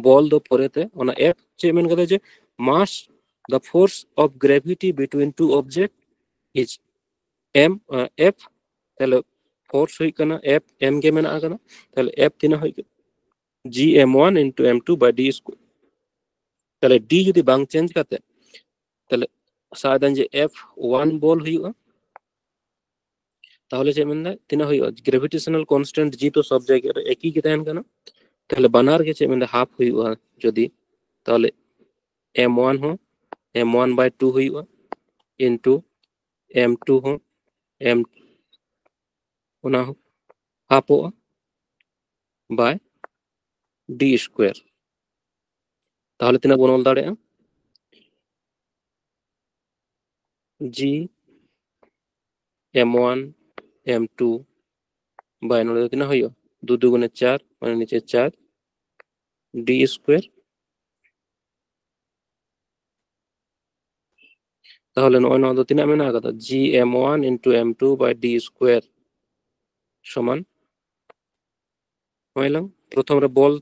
ᱵᱚᱞ ᱫᱚ ᱯᱚᱨᱮᱛᱮ, ᱚᱱᱟ F ᱪᱮᱫ ᱢᱮᱱ ᱠᱟᱫᱟ? ᱡᱮ mass, the force of gravity between two object is m, F, ᱛᱟᱦᱞᱮ force ᱦᱩᱭᱩᱜ ᱠᱟᱱᱟ F, m ᱜᱮ ᱢᱮᱱᱟᱜ ᱟᱠᱟᱫᱟ, ᱛᱟᱦᱞᱮ F ᱛᱤᱱᱟᱹᱜ ᱦᱩᱭᱩᱜ ᱠᱟᱱᱟ? G m one into m two by d square. ᱛᱟᱦᱞᱮ d ᱡᱩᱫᱤ ᱵᱟᱝ change ᱠᱟᱛᱮ, ᱛᱟᱦᱞᱮ ᱥᱟᱵ ᱫᱟᱹᱧ ᱡᱮ F one ᱵᱚᱞ ᱦᱩᱭᱩᱜᱼᱟ, ᱛᱟᱦᱞᱮ ᱪᱮᱫ ᱢᱮᱱᱫᱟ, ᱛᱤᱱᱟᱹᱜ ᱦᱩᱭᱩᱜᱼᱟ? Gravitational constant G ᱛᱚ ᱥᱚᱵ ᱡᱟᱭᱜᱟ ᱨᱮ ᱮᱠᱤ ᱜᱮ ᱛᱟᱦᱮᱱ ᱠᱟᱱᱟ, ᱛᱟᱦᱚᱞᱮ ᱵᱟᱱᱟᱨ ᱜᱮ ᱪᱮᱫ ᱢᱮᱱᱫᱟ, ᱦᱟᱯ ᱦᱩᱭᱩᱜᱼᱟ᱾ ᱡᱩᱫᱤ ᱛᱟᱦᱚᱞᱮ ᱮᱢ ᱳᱣᱟᱱ ᱦᱚᱸ ᱮᱢ ᱳᱣᱟᱱ ᱵᱟᱭ ᱴᱩ ᱦᱩᱭᱩᱜᱼᱟ, ᱤᱱᱴᱩ ᱮᱢ ᱴᱩ ᱦᱚᱸ ᱮᱢ ᱚᱱᱟ ᱦᱚᱸ ᱦᱟᱯᱚᱜᱼᱟ ᱵᱟᱭ ᱰᱤ ᱥᱠᱩᱭᱟᱨ᱾ ᱛᱟᱦᱚᱞᱮ ᱛᱤᱱᱟᱹᱜ ᱵᱚᱱ ᱚᱞ ᱫᱟᱲᱮᱭᱟᱜᱼᱟ? ᱡᱤ ᱮᱢ ᱳᱣᱟᱱ ᱮᱢ ᱴᱩ ᱵᱟᱭ ᱱᱚᱰᱮ ᱫᱚ ᱛᱤᱱᱟᱹᱜ ᱦᱩᱭᱩᱜᱼᱟ? ᱫᱩ ᱫᱩᱜᱩᱱᱮ ᱪᱟᱨ, ᱢᱟᱱᱮ ᱱᱤᱪᱮ ᱪᱟᱨ ᱰᱤ ᱥᱠᱩᱭᱟᱨ᱾ ᱛᱟᱦᱚᱞᱮ ᱱᱚᱜᱼᱚᱭ ᱱᱚᱣᱟ ᱫᱚ ᱛᱤᱱᱟᱹᱜ ᱢᱮᱱᱟᱜ ᱟᱠᱟᱫᱟ? ᱡᱤ ᱮᱢ ᱳᱣᱟᱱ ᱤᱱᱴᱩ ᱮᱢ ᱴᱩ ᱵᱟᱭ ᱰᱤ ᱥᱠᱩᱭᱟᱨ ᱥᱚᱢᱟᱱ, ᱦᱳᱭ ᱞᱟᱝ, ᱯᱨᱚᱛᱷᱚᱢ ᱨᱮ ᱵᱚᱞ,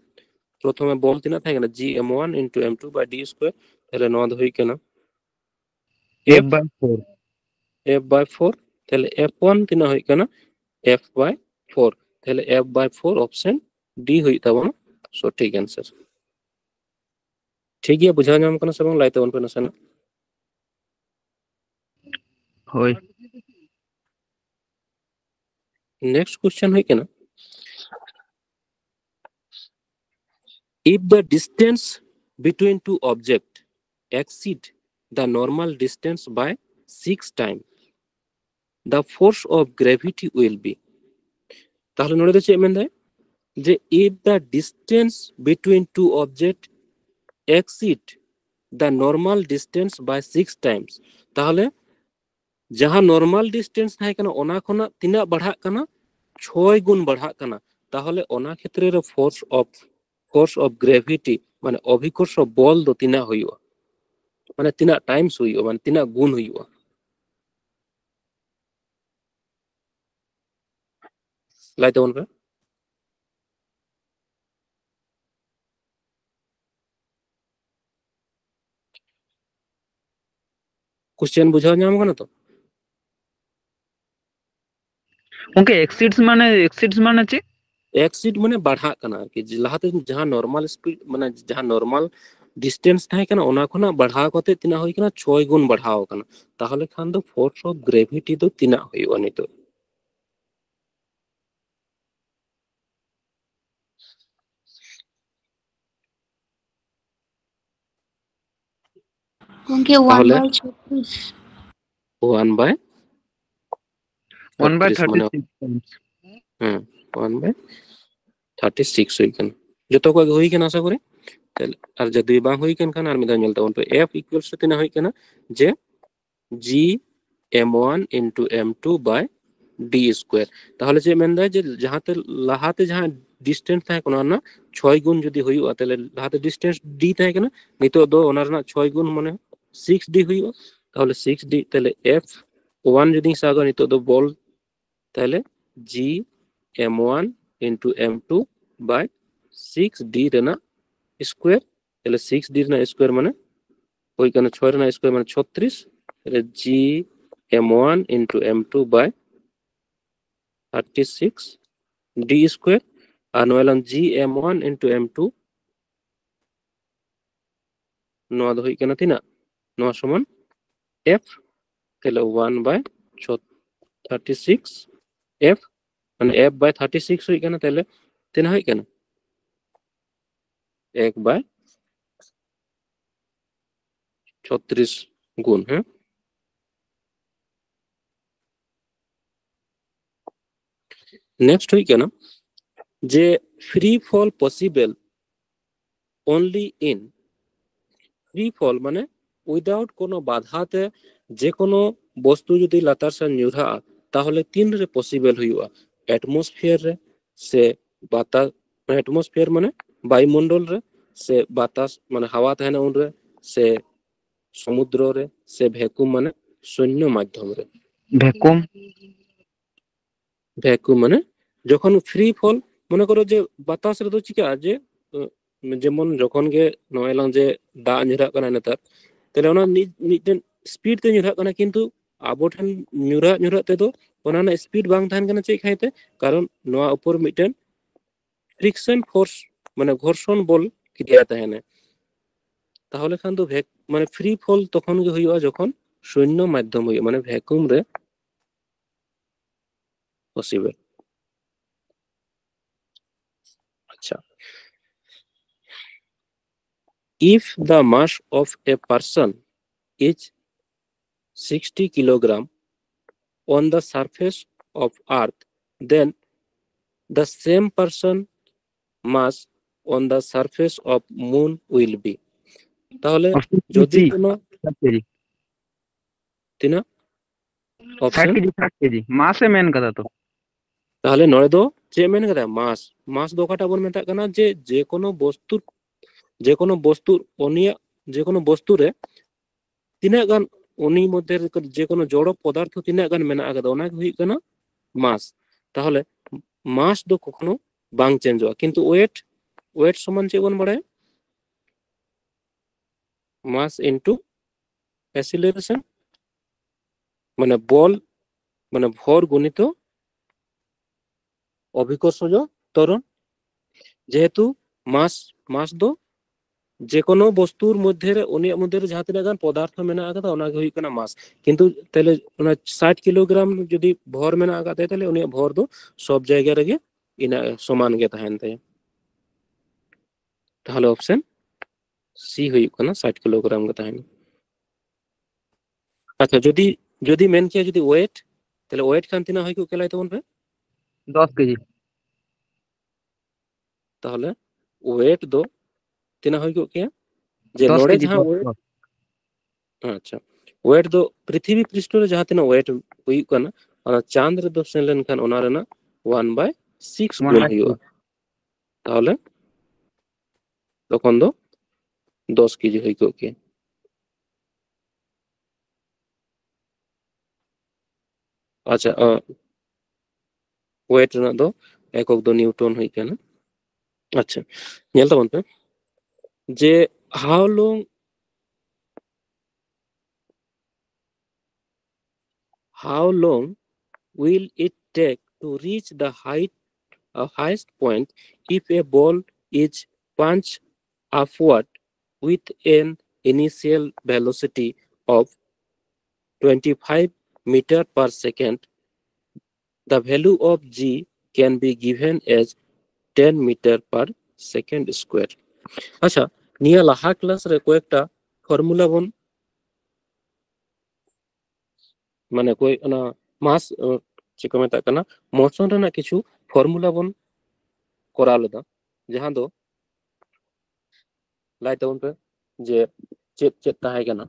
ᱯᱨᱚᱛᱷᱚᱢ ᱨᱮ ᱵᱚᱞ ᱛᱤᱱᱟᱹᱜ ᱛᱟᱦᱮᱸ ᱠᱟᱱᱟ? ᱡᱤ ᱮᱢ ᱳᱣᱟᱱ ᱤᱱᱴᱩ ᱮᱢ ᱴᱩ ᱵᱟᱭ ᱰᱤ ᱥᱠᱩᱭᱟᱨ᱾ ᱛᱟᱦᱚᱞᱮ ᱱᱚᱣᱟ ᱫᱚ ᱦᱩᱭᱩᱜ ᱠᱟᱱᱟ F by four. F by four᱾ ᱛᱟᱦᱚᱞᱮ F one ᱛᱤᱱᱟᱹᱜ ᱦᱩᱭᱩᱜ ᱠᱟᱱᱟ? F by four᱾ ᱛᱟᱦᱚᱞᱮ F by four, option D ᱦᱩᱭᱩᱜ ᱛᱟᱵᱚᱱᱟ ᱥᱚᱴᱷᱤᱠ answer᱾ ᱴᱷᱤᱠ ᱜᱮᱭᱟ, ᱵᱩᱡᱷᱟᱹᱣ ᱧᱟᱢ ᱠᱟᱱᱟ ᱥᱮ ᱵᱟᱝ? ᱞᱟᱹᱭ ᱛᱟᱵᱚᱱ ᱯᱮ ᱱᱟᱥᱮᱱᱟᱜ᱾ ᱦᱳᱭ᱾ Next question ᱦᱩᱭᱩᱜ ᱠᱟᱱᱟ, if the distance between two object exceed the normal distance by six time, the force of gravity will be. ᱛᱟᱦᱚᱞᱮ ᱱᱚᱰᱮ ᱫᱚ ᱪᱮᱫ ᱢᱮᱱᱫᱟᱭ? ᱡᱮ if the distance between two object exceed the normal distance by six times, ᱛᱟᱦᱚᱞᱮ ᱡᱟᱦᱟᱸ normal distance ᱛᱟᱦᱮᱸ ᱠᱟᱱᱟ ᱚᱱᱟ ᱠᱷᱚᱱᱟᱜ ᱛᱤᱱᱟᱹᱜ ᱵᱟᱲᱦᱟᱜ ᱠᱟᱱᱟ? ᱪᱷᱚᱭ ᱜᱩᱱ ᱵᱟᱲᱦᱟᱜ ᱠᱟᱱᱟ᱾ ᱛᱟᱦᱚᱞᱮ ᱚᱱᱟ ᱠᱷᱮᱛᱨᱮ ᱨᱮ force of force of gravity ᱢᱟᱱᱮ ᱚᱵᱷᱤᱠᱚᱨᱥᱚ ᱵᱚᱞ ᱫᱚ ᱛᱤᱱᱟᱹᱜ ᱦᱩᱭᱩᱜᱼᱟ? ᱢᱟᱱᱮ ᱛᱤᱱᱟᱹᱜ times ᱦᱩᱭᱩᱜᱼᱟ? ᱢᱟᱱᱮ ᱛᱤᱱᱟᱹᱜ ᱜᱩᱱ ᱦᱩᱭᱩᱜᱼᱟ? ᱞᱟᱹᱭ ᱛᱟᱵᱚᱱ ᱯᱮ᱾ question ᱵᱩᱡᱷᱟᱹᱣ ᱧᱟᱢ ᱠᱟᱱᱟ ᱛᱚ? ᱜᱚᱝᱠᱮ, exceeds ᱢᱟᱱᱮ, exceeds ᱢᱟᱱᱮ ᱪᱮᱫ? exceed ᱢᱟᱱᱮ ᱵᱟᱲᱦᱟᱜ ᱠᱟᱱᱟ ᱟᱨᱠᱤ, ᱡᱮ ᱞᱟᱦᱟᱛᱮ ᱡᱟᱦᱟᱸ normal speed, ᱢᱟᱱᱮ ᱡᱟᱦᱟᱸ normal distance ᱛᱟᱦᱮᱸ ᱠᱟᱱᱟ, ᱚᱱᱟ ᱠᱷᱚᱱᱟᱜ ᱵᱟᱲᱦᱟᱣ ᱠᱟᱛᱮ ᱛᱤᱱᱟᱹᱜ ᱦᱩᱭ ᱠᱟᱱᱟ? ᱪᱷᱚᱭ ᱜᱩᱱ ᱵᱟᱲᱦᱟᱣ ᱠᱟᱱᱟ᱾ ᱛᱟᱦᱚᱞᱮ ᱠᱷᱟᱱ ᱫᱚ force of gravity ᱫᱚ ᱛᱤᱱᱟᱹᱜ ᱦᱩᱭᱩᱜᱼᱟ ᱱᱤᱛᱚᱜ? ᱜᱚᱝᱠᱮ, one ᱛᱟᱦᱚᱞᱮ? by ᱪᱷᱚᱛᱨᱤᱥ᱾ One by One by ᱪᱷᱚᱛᱨᱤᱥ ᱢᱟᱱᱮ thirty six points. ᱦᱮᱸ, one by thirty six ᱦᱩᱭ ᱠᱟᱱᱟ᱾ ᱡᱚᱛᱚ ᱠᱚᱣᱟᱜ ᱜᱮ ᱦᱩᱭ ᱠᱟᱱᱟ ᱟᱥᱟ ᱠᱚᱨᱮ᱾ ᱛᱟᱦᱞᱮ ᱟᱨ ᱡᱩᱫᱤ ᱵᱟᱝ ᱦᱩᱭ ᱠᱟᱱ ᱠᱷᱟᱱ ᱟᱨ ᱢᱤᱫ ᱫᱷᱟᱣ ᱧᱮᱞ ᱛᱟᱵᱚᱱ ᱯᱮ, F equals to ᱛᱤᱱᱟᱹᱜ ᱦᱩᱭ ᱠᱟᱱᱟ? ᱡᱮ G M one into M two by D square᱾ ᱛᱟᱦᱚᱞᱮ ᱪᱮᱫ ᱢᱮᱱᱫᱟᱭ ᱡᱮ ᱡᱟᱦᱟᱸᱛᱮ ᱞᱟᱦᱟᱛᱮ ᱡᱟᱦᱟᱸ distance ᱛᱟᱦᱮᱸ ᱠᱟᱱᱟ ᱚᱱᱟ ᱨᱮᱱᱟᱜ ᱪᱷᱚᱭ ᱜᱩᱱ ᱡᱩᱫᱤ ᱦᱩᱭᱩᱜᱼᱟ, ᱛᱟᱦᱞᱮ ᱞᱟᱦᱟᱛᱮ distance D ᱛᱟᱦᱮᱸ ᱠᱟᱱᱟ, ᱱᱤᱛᱚᱜ ᱫᱚ ᱚᱱᱟ ᱨᱮᱱᱟᱜ ᱪᱷᱚᱭ ᱜᱩᱱ ᱢᱟᱱᱮ six D ᱦᱩᱭᱩᱜᱼᱟ᱾ ᱛᱟᱦᱚᱞᱮ six D, ᱛᱟᱦᱞᱮ F one ᱡᱩᱫᱤᱧ ᱥᱟᱵᱟ ᱱᱤᱛᱚᱜ ᱫᱚ ᱵᱚᱞ, ᱛᱟᱦᱞᱮ G M one into M two by six D ᱨᱮᱱᱟᱜ square, ᱛᱟᱦᱞᱮ six D ᱨᱮᱱᱟᱜ square ᱢᱟᱱᱮ ᱦᱩᱭ ᱠᱟᱱᱟ ᱪᱷᱚᱭ ᱨᱮᱱᱟᱜ square ᱢᱟᱱᱮ ᱪᱷᱚᱛᱨᱤᱥ, ᱛᱟᱦᱞᱮ G M one into M two by thirty six D square, ᱟᱨ ᱱᱚᱣᱟ ᱞᱟᱝ G M one into M two, ᱱᱚᱣᱟ ᱫᱚ ᱦᱩᱭᱩᱜ ᱠᱟᱱᱟ ᱛᱤᱱᱟᱹᱜ? ᱱᱚᱣᱟ ᱥᱚᱢᱟᱱ F, ᱛᱟᱦᱞᱮ one by thirty six F, ᱢᱟᱱᱮ F by thirty six ᱦᱩᱭᱩᱜ ᱠᱟᱱᱟ, ᱛᱟᱦᱞᱮ ᱛᱤᱱᱟᱹᱜ ᱦᱩᱭᱩᱜ ᱠᱟᱱᱟ? ᱮᱠ by ᱪᱷᱚᱛᱨᱤᱥ ᱜᱩᱱ, ᱦᱮᱸ? Next ᱦᱩᱭᱩᱜ ᱠᱟᱱᱟ ᱡᱮ free fall possible only in, free fall ᱢᱟᱱᱮ without ᱠᱳᱱᱳ ᱵᱟᱫᱷᱟ ᱛᱮ ᱡᱮ ᱠᱳᱱᱳ ᱵᱚᱥᱛᱩ ᱡᱩᱫᱤ ᱞᱟᱛᱟᱨ ᱥᱮᱫ ᱧᱩᱨᱦᱟᱜᱼᱟ, ᱛᱟᱦᱚᱞᱮ ᱛᱤᱱ ᱨᱮ possible ᱦᱩᱭᱩᱜᱼᱟ? Atmosphere ᱨᱮ ᱥᱮ ᱵᱟᱛᱟᱥ, atmosphere ᱢᱟᱱᱮ ᱵᱟᱭᱩᱢᱚᱱᱰᱚᱞ ᱨᱮ, ᱥᱮ ᱵᱟᱛᱟᱥ ᱢᱟᱱᱮ ᱦᱟᱣᱟ ᱛᱟᱦᱮᱱᱟ ᱩᱱᱨᱮ, ᱥᱮ ᱥᱚᱢᱩᱫᱨᱚ ᱨᱮ, ᱥᱮ vacuum ᱢᱟᱱᱮ ᱥᱩᱱᱱᱚ ᱢᱟᱫᱽᱫᱷᱚᱢ ᱨᱮ? Vacuum. Vacuum ᱢᱟᱱᱮ ᱡᱚᱠᱷᱚᱱ free fall, ᱢᱚᱱᱮ ᱠᱚᱨᱚ ᱡᱮ ᱵᱟᱛᱟᱥ ᱨᱮᱫᱚ ᱪᱤᱠᱟᱹᱜᱼᱟ ᱡᱮ, ᱡᱮᱢᱚᱱ ᱡᱚᱠᱷᱚᱱ ᱜᱮ ᱱᱚᱜᱼᱚᱭ ᱞᱟᱝ ᱡᱮ ᱫᱟᱜ ᱧᱩᱨᱦᱟᱜ ᱠᱟᱱᱟ ᱱᱮᱛᱟᱨ, ᱛᱟᱦᱞᱮ ᱚᱱᱟ ᱢᱤᱫ ᱢᱤᱫᱴᱮᱱ speed ᱛᱮ ᱧᱩᱨᱦᱟᱜ ᱠᱟᱱᱟ, ᱠᱤᱱᱛᱩ ᱟᱵᱚ ᱴᱷᱮᱱ ᱧᱩᱨᱦᱟᱜ ᱧᱩᱨᱦᱟᱜ ᱛᱮᱫᱚ ᱚᱱᱟ ᱨᱮᱱᱟᱜ speed ᱵᱟᱝ ᱛᱟᱦᱮᱱ ᱠᱟᱱᱟ᱾ ᱪᱮᱫ ᱠᱷᱟᱹᱛᱤᱨ ᱛᱮ? ᱠᱟᱨᱚᱱ ᱱᱚᱣᱟ ᱩᱯᱚᱨ ᱢᱤᱫᱴᱮᱱ friction force, ᱢᱟᱱᱮ ᱜᱷᱚᱨᱥᱚᱱ ᱵᱚᱞ ᱠᱨᱤᱭᱟ ᱛᱟᱦᱮᱱᱟ᱾ ᱛᱟᱦᱚᱞᱮ ᱠᱷᱟᱱ ᱫᱚ vac-, ᱢᱟᱱᱮ free fall ᱛᱚᱠᱷᱚᱱ ᱜᱮ ᱦᱩᱭᱩᱜᱼᱟ ᱡᱚᱠᱷᱚᱱ ᱥᱩᱱᱱᱚ ᱢᱟᱫᱽᱫᱷᱚᱢ ᱦᱩᱭᱩᱜᱼᱟ, ᱢᱟᱱᱮ vacuum ᱨᱮ possible. ᱟᱪᱪᱷᱟ, if the mass of a person is sixty kilogram on the surface of earth, then the same person mass on the surface of moon will be. তাহলে যদি কোনো তিনা অপশন কেজি, ষাট কেজি মাস এ ᱢᱮᱱ ᱠᱟᱫᱟ ᱛᱚ᱾ ᱛᱟᱦᱚᱞᱮ ᱱᱚᱰᱮ ᱫᱚ ᱪᱮᱫ ᱢᱮᱱ ᱠᱟᱫᱟ? ᱢᱟᱥ᱾ ᱢᱟᱥ ᱫᱚ ᱚᱠᱟᱴᱟᱜ ᱵᱚᱱ ᱢᱮᱛᱟᱜ ᱠᱟᱱᱟ? ᱡᱮ ᱡᱮ ᱠᱳᱱᱳ ᱵᱚᱥᱛᱩ, ᱡᱮ ᱠᱳᱱᱳ ᱵᱚᱥᱛᱩ, ᱩᱱᱤᱭᱟᱜ ᱡᱮ ᱠᱳᱱᱳ ᱵᱚᱥᱛᱩ ᱨᱮ ᱛᱤᱱᱟᱹᱜ ᱜᱟᱱ, ᱩᱱᱤ ᱢᱚᱫᱽᱫᱷᱮ ᱨᱮ ᱡᱮ ᱠᱳᱱᱳ ᱡᱚᱲᱚ ᱯᱚᱫᱟᱨᱛᱷᱚ ᱛᱤᱱᱟᱹᱜ ᱜᱟᱱ ᱢᱮᱱᱟᱜ ᱟᱠᱟᱫᱟ, ᱚᱱᱟ ᱜᱮ ᱦᱩᱭᱩᱜ ᱠᱟᱱᱟ ᱢᱟᱥ᱾ ᱛᱟᱦᱚᱞᱮ ᱢᱟᱥ ᱫᱚ ᱠᱚᱠᱷᱚᱱᱳ ᱵᱟᱝ ᱪᱮᱧᱡᱚᱜᱼᱟ, ᱠᱤᱱᱛᱩ ᱳᱭᱮᱴ, ᱳᱭᱮᱴ ᱥᱚᱢᱟᱱ ᱪᱮᱫ ᱵᱚᱱ ᱵᱟᱲᱟᱭᱟ? Mass into acceleration, ᱢᱟᱱᱮ ᱵᱚᱞ, ᱢᱟᱱᱮ ᱵᱷᱚᱨ ᱜᱩᱱᱤᱛᱚ ᱚᱵᱷᱤᱠᱚᱨᱥᱚᱡ ᱛᱚᱨᱚᱱ᱾ ᱡᱮᱦᱮᱛᱩ ᱢᱟᱥ, ᱢᱟᱥ ᱫᱚ ᱡᱮ ᱠᱳᱱᱳ ᱵᱚᱥᱛᱩᱨ ᱢᱚᱫᱽᱫᱷᱮ ᱨᱮ, ᱩᱱᱤᱭᱟᱜ ᱢᱚᱫᱽᱫᱷᱮ ᱨᱮ ᱡᱟᱦᱟᱸ ᱛᱤᱱᱟᱹᱜ ᱜᱟᱱ ᱯᱚᱫᱟᱨᱛᱷᱚ ᱢᱮᱱᱟᱜ ᱟᱠᱟᱫᱟ, ᱚᱱᱟ ᱜᱮ ᱦᱩᱭᱩᱜ ᱠᱟᱱᱟ ᱢᱟᱥ᱾ ᱠᱤᱱᱛᱩ ᱛᱟᱦᱞᱮ ᱚᱱᱟ ᱥᱟᱴ ᱠᱤᱞᱳᱜᱨᱟᱢ ᱡᱩᱫᱤ ᱵᱷᱚᱨ ᱢᱮᱱᱟᱜ ᱟᱠᱟᱫ ᱛᱟᱭᱟ, ᱛᱟᱦᱞᱮ ᱩᱱᱤᱭᱟᱜ ᱵᱷᱚᱨ ᱫᱚ ᱥᱚᱵ ᱡᱟᱭᱜᱟ ᱨᱮᱜᱮ ᱤᱱᱟᱹ ᱥᱚᱢᱟᱱ ᱜᱮ ᱛᱟᱦᱮᱱ ᱛᱟᱭᱟ᱾ ᱛᱟᱦᱞᱮ ᱚᱯᱥᱮᱱ ᱥᱤ ᱦᱩᱭᱩᱜ ᱠᱟᱱᱟ, ᱥᱟᱴ ᱠᱤᱞᱳᱜᱨᱟᱢ ᱜᱮ ᱛᱟᱦᱮᱱᱟ᱾ ᱟᱪᱪᱷᱟ, ᱡᱩᱫᱤ, ᱡᱩᱫᱤ ᱢᱮᱱ ᱠᱮᱭᱟ ᱡᱩᱫᱤ ᱳᱭᱮᱴ, ᱛᱟᱦᱞᱮ ᱳᱭᱮᱴ ᱠᱷᱟᱱ ᱛᱤᱱᱟᱹᱜ ᱦᱩᱭ ᱠᱚᱜ ᱠᱮᱭᱟ ᱞᱟᱹᱭ ᱛᱟᱵᱚᱱ ᱯᱮ? ᱫᱚᱥ ᱠᱮᱡᱤ᱾ ᱛᱟᱦᱞᱮ ᱳᱭᱮᱴ ᱫᱚ ᱛᱤᱱᱟᱹᱜ ᱦᱩᱭ ᱠᱚᱜ ᱠᱮᱭᱟ? ᱡᱮ ᱫᱚᱥ ᱱᱚᱰᱮ ᱠᱮᱡᱤ, ᱡᱟᱦᱟᱸ ᱫᱚᱥ, ᱳᱭᱮᱴ, ᱫᱚᱥ᱾ ᱟᱪᱪᱷᱟ, ᱳᱭᱮᱴ ᱫᱚ ᱯᱨᱤᱛᱷᱤᱵᱤ ᱯᱨᱤᱥᱴᱷᱚ ᱨᱮ ᱡᱟᱦᱟᱸ ᱛᱤᱱᱟᱹᱜ ᱳᱭᱮᱴ ᱦᱩᱭᱩᱜ ᱠᱟᱱᱟ, ᱚᱱᱟ ᱪᱟᱸᱫ ᱨᱮᱫᱚ ᱥᱮᱱ ᱞᱮᱱᱠᱷᱟᱱ ᱚᱱᱟ ᱨᱮᱱᱟᱜ ᱚᱣᱟᱱ ᱵᱟᱭ ᱥᱤᱠᱥ ᱚᱣᱟᱱ ᱜᱩᱱ ᱵᱟᱭ ᱦᱩᱭᱩᱜᱼᱟ᱾ ᱥᱤᱠᱥ᱾ ᱛᱟᱦᱞᱮ ᱛᱚᱠᱷᱚᱱ ᱫᱚ ᱫᱚᱥ ᱠᱮᱡᱤ ᱦᱩᱭ ᱠᱚᱜ ᱠᱮᱭᱟ᱾ ᱟᱪᱪᱷᱟ, ᱳᱭᱮᱴ ᱨᱮᱱᱟᱜ ᱫᱚ ᱮᱠᱚᱠ ᱫᱚ ᱱᱤᱭᱩᱴᱚᱱ ᱦᱩᱭ ᱠᱟᱱᱟ᱾ ᱟᱪᱪᱷᱟ, ᱧᱮᱞ ᱛᱟᱵᱚᱱ ᱯᱮ ᱡᱮ how long, how long will it take to reach the height, uh, highest point if a ball is punched upward with an initial velocity of twenty-five meter per second? The value of g can be given as ten meter per second square. ᱟᱪᱪᱷᱟ, ᱱᱤᱭᱟᱹ ᱞᱟᱦᱟ class ᱨᱮ ᱠᱚᱭᱮᱠᱴᱟ formula ᱵᱚᱱ ᱢᱟᱱᱮ ᱚᱠᱚᱭ ᱚᱱᱟ ᱢᱟᱥ ᱪᱮᱫ ᱠᱚ ᱢᱮᱛᱟᱜ ᱠᱟᱱᱟ, ᱢᱳᱥᱚᱱ ᱨᱮᱱᱟᱜ ᱠᱤᱪᱷᱩ ᱯᱷᱚᱨᱢᱩᱞᱟ ᱵᱚᱱ ᱠᱚᱨᱟᱣ ᱞᱮᱫᱟ, ᱡᱟᱦᱟᱸ ᱫᱚ ᱞᱟᱹᱭ ᱛᱟᱵᱚᱱ ᱯᱮ ᱡᱮ ᱪᱮᱫ ᱪᱮᱫ ᱛᱟᱦᱮᱸ ᱠᱟᱱᱟ᱾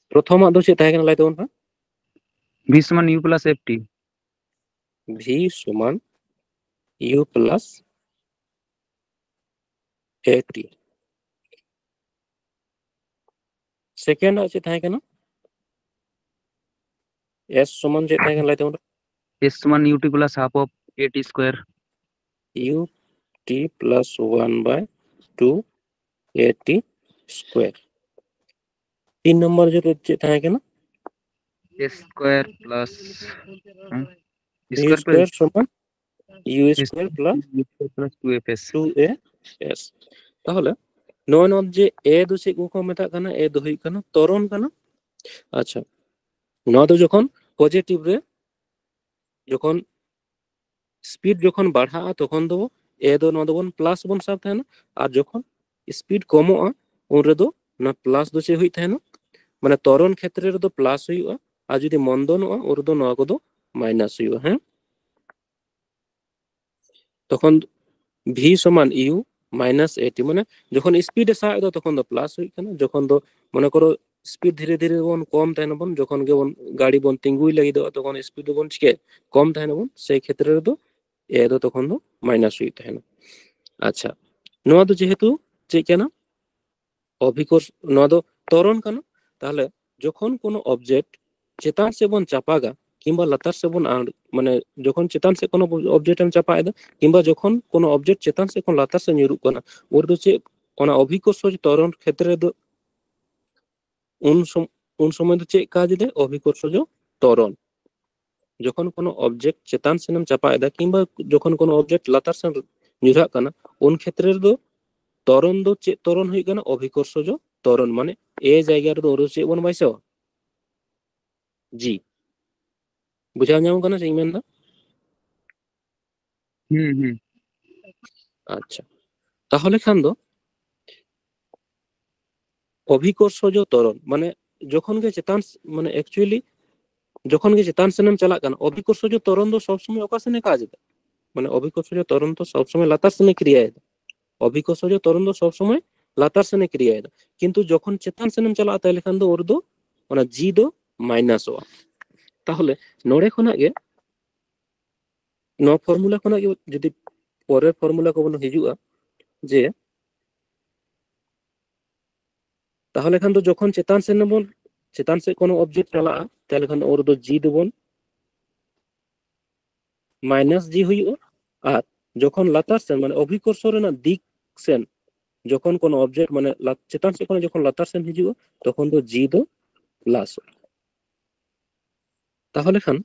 ᱯᱨᱚᱛᱷᱚᱢᱟᱜ ᱫᱚ ᱪᱮᱫ ᱛᱟᱦᱮᱸ ᱠᱟᱱᱟ, ᱞᱟᱹᱭ ᱛᱟᱵᱚᱱ ᱯᱮ᱾ V ᱥᱚᱢᱟᱱ U plus F T. V ᱥᱚᱢᱟᱱ U plus A T. Second ᱟᱜ ᱪᱮᱫ ᱛᱟᱦᱮᱸ ᱠᱟᱱᱟ? S ᱥᱚᱢᱟᱱ ᱪᱮᱫ ᱛᱟᱦᱮᱸ ᱠᱟᱱᱟ, ᱞᱟᱹᱭ ᱛᱟᱵᱚᱱ ᱯᱮ᱾ S ᱥᱚᱢᱟᱱ U T plus half of A T square. U T plus one by two A T square. ᱛᱤᱱ ᱱᱚᱢᱵᱚᱨ ᱡᱮ ᱪᱮᱫ ᱛᱟᱦᱮᱸ ᱠᱟᱱᱟ? A square plus, ᱦᱮᱸ? V square ᱥᱚᱢᱟᱱ U square plus U square plus two F S. Two A S. ᱛᱟᱦᱚᱞᱮ ᱱᱚᱜᱼᱚᱭ ᱱᱚᱣᱟ ᱡᱮ A ᱫᱚ ᱪᱮᱫ ᱠᱚᱠᱚ ᱢᱮᱛᱟᱜ ᱠᱟᱱᱟ? A ᱫᱚ ᱦᱩᱭᱩᱜ ᱠᱟᱱᱟ ᱛᱚᱨᱚᱱ ᱠᱟᱱᱟ᱾ ᱟᱪᱪᱷᱟ, ᱱᱚᱣᱟ ᱫᱚ ᱡᱚᱠᱷᱚᱱ ᱯᱚᱡᱮᱴᱤᱵᱷ ᱨᱮ, ᱡᱚᱠᱷᱚᱱ ᱥᱯᱤᱰ ᱡᱚᱠᱷᱚᱱ ᱵᱟᱲᱦᱟᱜᱼᱟ, ᱛᱚᱠᱷᱚᱱ ᱫᱚ A ᱫᱚ ᱱᱚᱣᱟ ᱫᱚᱵᱚᱱ ᱯᱞᱟᱥ ᱵᱚᱱ ᱥᱟᱵ ᱛᱟᱦᱮᱱᱟ, ᱟᱨ ᱡᱚᱠᱷᱚᱱ ᱥᱯᱤᱰ ᱠᱚᱢᱚᱜᱼᱟ, ᱩᱱ ᱨᱮᱫᱚ ᱚᱱᱟ ᱯᱞᱟᱥ ᱫᱚ ᱪᱮᱫ ᱦᱩᱭᱩᱜ ᱛᱟᱦᱮᱱᱟ? ᱢᱟᱱᱮ ᱛᱚᱨᱚᱱ ᱠᱷᱮᱛᱨᱮ ᱨᱮᱫᱚ ᱯᱞᱟᱥ ᱦᱩᱭᱩᱜᱼᱟ, ᱟᱨ ᱡᱩᱫᱤ ᱢᱚᱱᱫᱚᱱᱚᱜᱼᱟ, ᱩᱱ ᱨᱮᱫᱚ ᱱᱚᱣᱟ ᱠᱚᱫᱚ ᱢᱟᱭᱱᱟᱥ ᱦᱩᱭᱩᱜᱼᱟ᱾ ᱦᱮᱸ, ᱛᱚᱠᱷᱚᱱ V ᱥᱚᱢᱟᱱ U minus A T, ᱢᱟᱱᱮ ᱡᱚᱠᱷᱚᱱ ᱥᱯᱤᱰ ᱮ ᱥᱟᱵ ᱮᱫᱟ, ᱛᱚᱠᱷᱚᱱ ᱫᱚ ᱯᱞᱟᱥ ᱦᱩᱭᱩᱜ ᱠᱟᱱᱟ᱾ ᱡᱚᱠᱷᱚᱱ ᱫᱚ ᱢᱚᱱᱮ ᱠᱚᱨᱚ ᱥᱯᱤᱰ ᱫᱷᱤᱨᱮ ᱫᱷᱤᱨᱮ ᱵᱚᱱ ᱠᱚᱢ ᱛᱟᱦᱮᱱᱟᱵᱚᱱ, ᱡᱚᱠᱷᱚᱱ ᱜᱮᱵᱚᱱ ᱜᱟᱹᱰᱤ ᱵᱚᱱ ᱛᱤᱸᱜᱩᱭ ᱞᱟᱹᱜᱤᱫᱚᱜᱼᱟ, ᱛᱚᱠᱷᱚᱱ ᱥᱯᱤᱰ ᱫᱚᱵᱚᱱ ᱪᱤᱠᱟᱹᱭᱟ? ᱠᱚᱢ ᱛᱟᱦᱮᱱᱟᱵᱚᱱ᱾ ᱥᱮᱭ ᱠᱷᱮᱛᱨᱮ ᱨᱮᱫᱚ A ᱫᱚ ᱛᱚᱠᱷᱚᱱ ᱫᱚ ᱢᱟᱭᱱᱟᱥ ᱦᱩᱭᱩᱜ ᱛᱟᱦᱮᱱᱟ᱾ ᱟᱪᱪᱷᱟ, ᱱᱚᱣᱟ ᱫᱚ ᱡᱮᱦᱮᱛᱩ ᱪᱮᱫ ᱠᱟᱱᱟ? ᱚᱵᱷᱤᱠᱚᱨᱥ, ᱱᱚᱣᱟ ᱫᱚ ᱛᱚᱨᱚᱱ ᱠᱟᱱᱟ᱾ ᱛᱟᱦᱚᱞᱮ ᱡᱚᱠᱷᱚᱱ ᱠᱳᱱᱳ ᱚᱵᱡᱮᱠᱴ ᱪᱮᱛᱟᱱ ᱥᱮᱫ ᱵᱚᱱ ᱪᱟᱯᱟᱜᱟ ᱠᱤᱝᱵᱟ ᱞᱟᱛᱟᱨ ᱥᱮᱫ ᱵᱚᱱ ᱟᱬ-, ᱢᱟᱱᱮ ᱡᱚᱠᱷᱚᱱ ᱪᱮᱛᱟᱱ ᱥᱮᱫ ᱠᱳᱱᱳ ᱚᱵᱡᱮᱠᱴ ᱮᱢ ᱪᱟᱯᱟᱭᱮᱫᱟ ᱠᱤᱝᱵᱟ ᱡᱚᱠᱷᱚᱱ ᱠᱳᱱᱳ ᱚᱵᱡᱮᱠᱴ ᱪᱮᱛᱟᱱ ᱥᱮᱫ ᱠᱷᱚᱱ ᱞᱟᱛᱟᱨ ᱥᱮᱫ ᱧᱩᱨᱩᱜ ᱠᱟᱱᱟ, ᱩᱱ ᱨᱮᱫᱚ ᱪᱮᱫ ᱚᱱᱟ ᱚᱵᱷᱤᱠᱚᱨᱥᱚ ᱛᱚᱨᱚᱱ ᱠᱷᱮᱛᱨᱮ ᱫᱚ ᱩᱱ ᱥᱚᱢ-, ᱩᱱ ᱥᱚᱢᱚᱭ ᱫᱚ ᱪᱮᱫ ᱠᱟᱡᱽ ᱮᱫᱟᱭ? ᱚᱵᱷᱤᱠᱚᱨᱥᱚᱡᱚ ᱛᱚᱨᱚᱱ᱾ ᱡᱚᱠᱷᱚᱱ ᱠᱳᱱᱳ ᱚᱵᱡᱮᱠᱴ ᱪᱮᱛᱟᱱ ᱥᱮᱫ ᱮᱢ ᱪᱟᱯᱟᱭᱮᱫᱟ ᱠᱤᱝᱵᱟ ᱡᱚᱠᱷᱚᱱ ᱠᱳᱱᱳ ᱚᱵᱡᱮᱠᱴ ᱞᱟᱛᱟᱨ ᱥᱮᱫ ᱧᱩᱨᱦᱟᱜ ᱠᱟᱱᱟ, ᱩᱱ ᱠᱷᱮᱛᱨᱮ ᱨᱮᱫᱚ ᱛᱚᱨᱚᱱ ᱫᱚ ᱪᱮᱫ ᱛᱚᱨᱚᱱ ᱦᱩᱭᱩᱜ ᱠᱟᱱᱟ? ᱚᱵᱷᱤᱠᱚᱨᱥᱚᱡᱚ ᱛᱚᱨᱚᱱ, ᱢᱟᱱᱮ A ᱡᱟᱭᱜᱟ ᱨᱮᱫᱚ ᱩᱱ ᱨᱮ ᱪᱮᱫ ᱵᱚᱱ ᱵᱟᱹᱭᱥᱟᱹᱣᱟ? G᱾ ᱵᱩᱡᱷᱟᱹᱣ ᱧᱟᱢ ᱠᱟᱱᱟ ᱪᱮᱫ ᱤᱧ ᱢᱮᱱᱫᱟ? ᱦᱩᱸ, ᱦᱩᱸ᱾ ᱟᱪᱪᱷᱟ, ᱛᱟᱦᱚᱞᱮ ᱠᱷᱟᱱ ᱫᱚ ᱚᱵᱷᱤᱠᱚᱨᱥᱚᱡᱚ ᱛᱚᱨᱚᱱ, ᱢᱟᱱᱮ ᱡᱚᱠᱷᱚᱱ ᱜᱮ ᱪᱮᱛᱟᱱ ᱥ- ᱢᱟᱱᱮ actually ᱡᱚᱠᱷᱚᱱ ᱜᱮ ᱪᱮᱛᱟᱱ ᱥᱮᱱᱮᱢ ᱪᱟᱞᱟᱜ ᱠᱟᱱᱟ, ᱚᱵᱷᱤᱠᱚᱨᱥᱚᱡ ᱛᱚᱨᱚᱱ ᱫᱚ ᱥᱚᱵ ᱥᱚᱢᱚᱭ ᱚᱠᱟ ᱥᱮᱱᱮ ᱠᱟᱡᱽ ᱮᱫᱟ? ᱢᱟᱱᱮ ᱚᱵᱷᱤᱠᱚᱨᱥᱚᱡ ᱛᱚᱨᱚᱱ ᱫᱚ ᱥᱚᱵ ᱥᱚᱢᱚᱭ ᱞᱟᱛᱟᱨ ᱥᱮᱱᱮ ᱠᱨᱤᱭᱟᱭᱮᱫᱟ᱾ ᱚᱵᱷᱤᱠᱚᱨᱥᱚᱡ ᱛᱚᱨᱚᱱ ᱫᱚ ᱥᱚᱵ ᱥᱚᱢᱚᱭ ᱞᱟᱛᱟᱨ ᱥᱮᱱᱮ ᱠᱨᱤᱭᱟᱭᱮᱫᱟ, ᱠᱤᱱᱛᱩ ᱡᱚᱠᱷᱚᱱ ᱪᱮᱛᱟᱱ ᱥᱮᱱᱮᱢ ᱪᱟᱞᱟᱜᱼᱟ, ᱛᱟᱦᱞᱮ ᱠᱷᱟᱱ ᱫᱚ ᱩᱱ ᱨᱮᱫᱚ ᱚᱱᱟ ᱡᱤ ᱫᱚ ᱢᱟᱭᱱᱟᱥᱚᱜᱼᱟ᱾ ᱛᱟᱦᱚᱞᱮ ᱱᱚᱰᱮ ᱠᱷᱚᱱᱟᱜ ᱜᱮ ᱱᱚᱣᱟ ᱯᱷᱚᱨᱢᱩᱞᱟ ᱠᱷᱚᱱᱟᱜ ᱜᱮ ᱡᱩᱫᱤ ᱯᱚᱨᱮᱨ ᱯᱷᱚᱨᱢᱩᱞᱟ ᱠᱚᱵᱚᱱ ᱦᱤᱡᱩᱜᱼᱟ, ᱡᱮ ᱛᱟᱦᱚᱞᱮ ᱠᱷᱟᱱ ᱫᱚ ᱡᱚᱠᱷᱚᱱ ᱪᱮᱛᱟᱱ ᱥᱮᱱ ᱵᱚᱱ ᱪᱮᱛᱟᱱ ᱥᱮᱫ ᱠᱳᱱᱳ ᱚᱵᱡᱮᱠᱴ ᱪᱟᱞᱟᱜᱼᱟ, ᱛᱟᱦᱚᱞᱮ ᱠᱷᱟᱱ ᱫᱚ ᱩᱱ ᱨᱮᱫᱚ ᱡᱤ ᱫᱚᱵᱚᱱ ᱢᱟᱭᱱᱟᱥ ᱡᱤ ᱦᱩᱭᱩᱜᱼᱟ᱾ ᱟᱨ ᱡᱚᱠᱷᱚᱱ ᱞᱟᱛᱟᱨ ᱥᱮᱱ ᱢᱟᱱᱮ ᱚᱵᱷᱤᱠᱚᱨᱥᱚ ᱨᱮᱱᱟᱜ ᱫᱤᱠ ᱥᱮᱱ ᱡᱚᱠᱷᱚᱱ ᱠᱳᱱᱳ ᱚᱵᱡᱮᱠᱴ ᱢᱟᱱᱮ ᱞᱟ- ᱪᱮᱛᱟᱱ ᱥᱮᱫ ᱠᱷᱚᱱᱟᱜ ᱡᱚᱠᱷᱚᱱ ᱞᱟᱛᱟᱨ ᱥᱮᱱ ᱦᱤᱡᱩᱜᱼᱟ, ᱛᱚᱠᱷᱚᱱ ᱫᱚ ᱡᱤ ᱫᱚ ᱯᱞᱟᱥᱚᱜᱼᱟ᱾ ᱛᱟᱦᱚᱞᱮ ᱠᱷᱟᱱ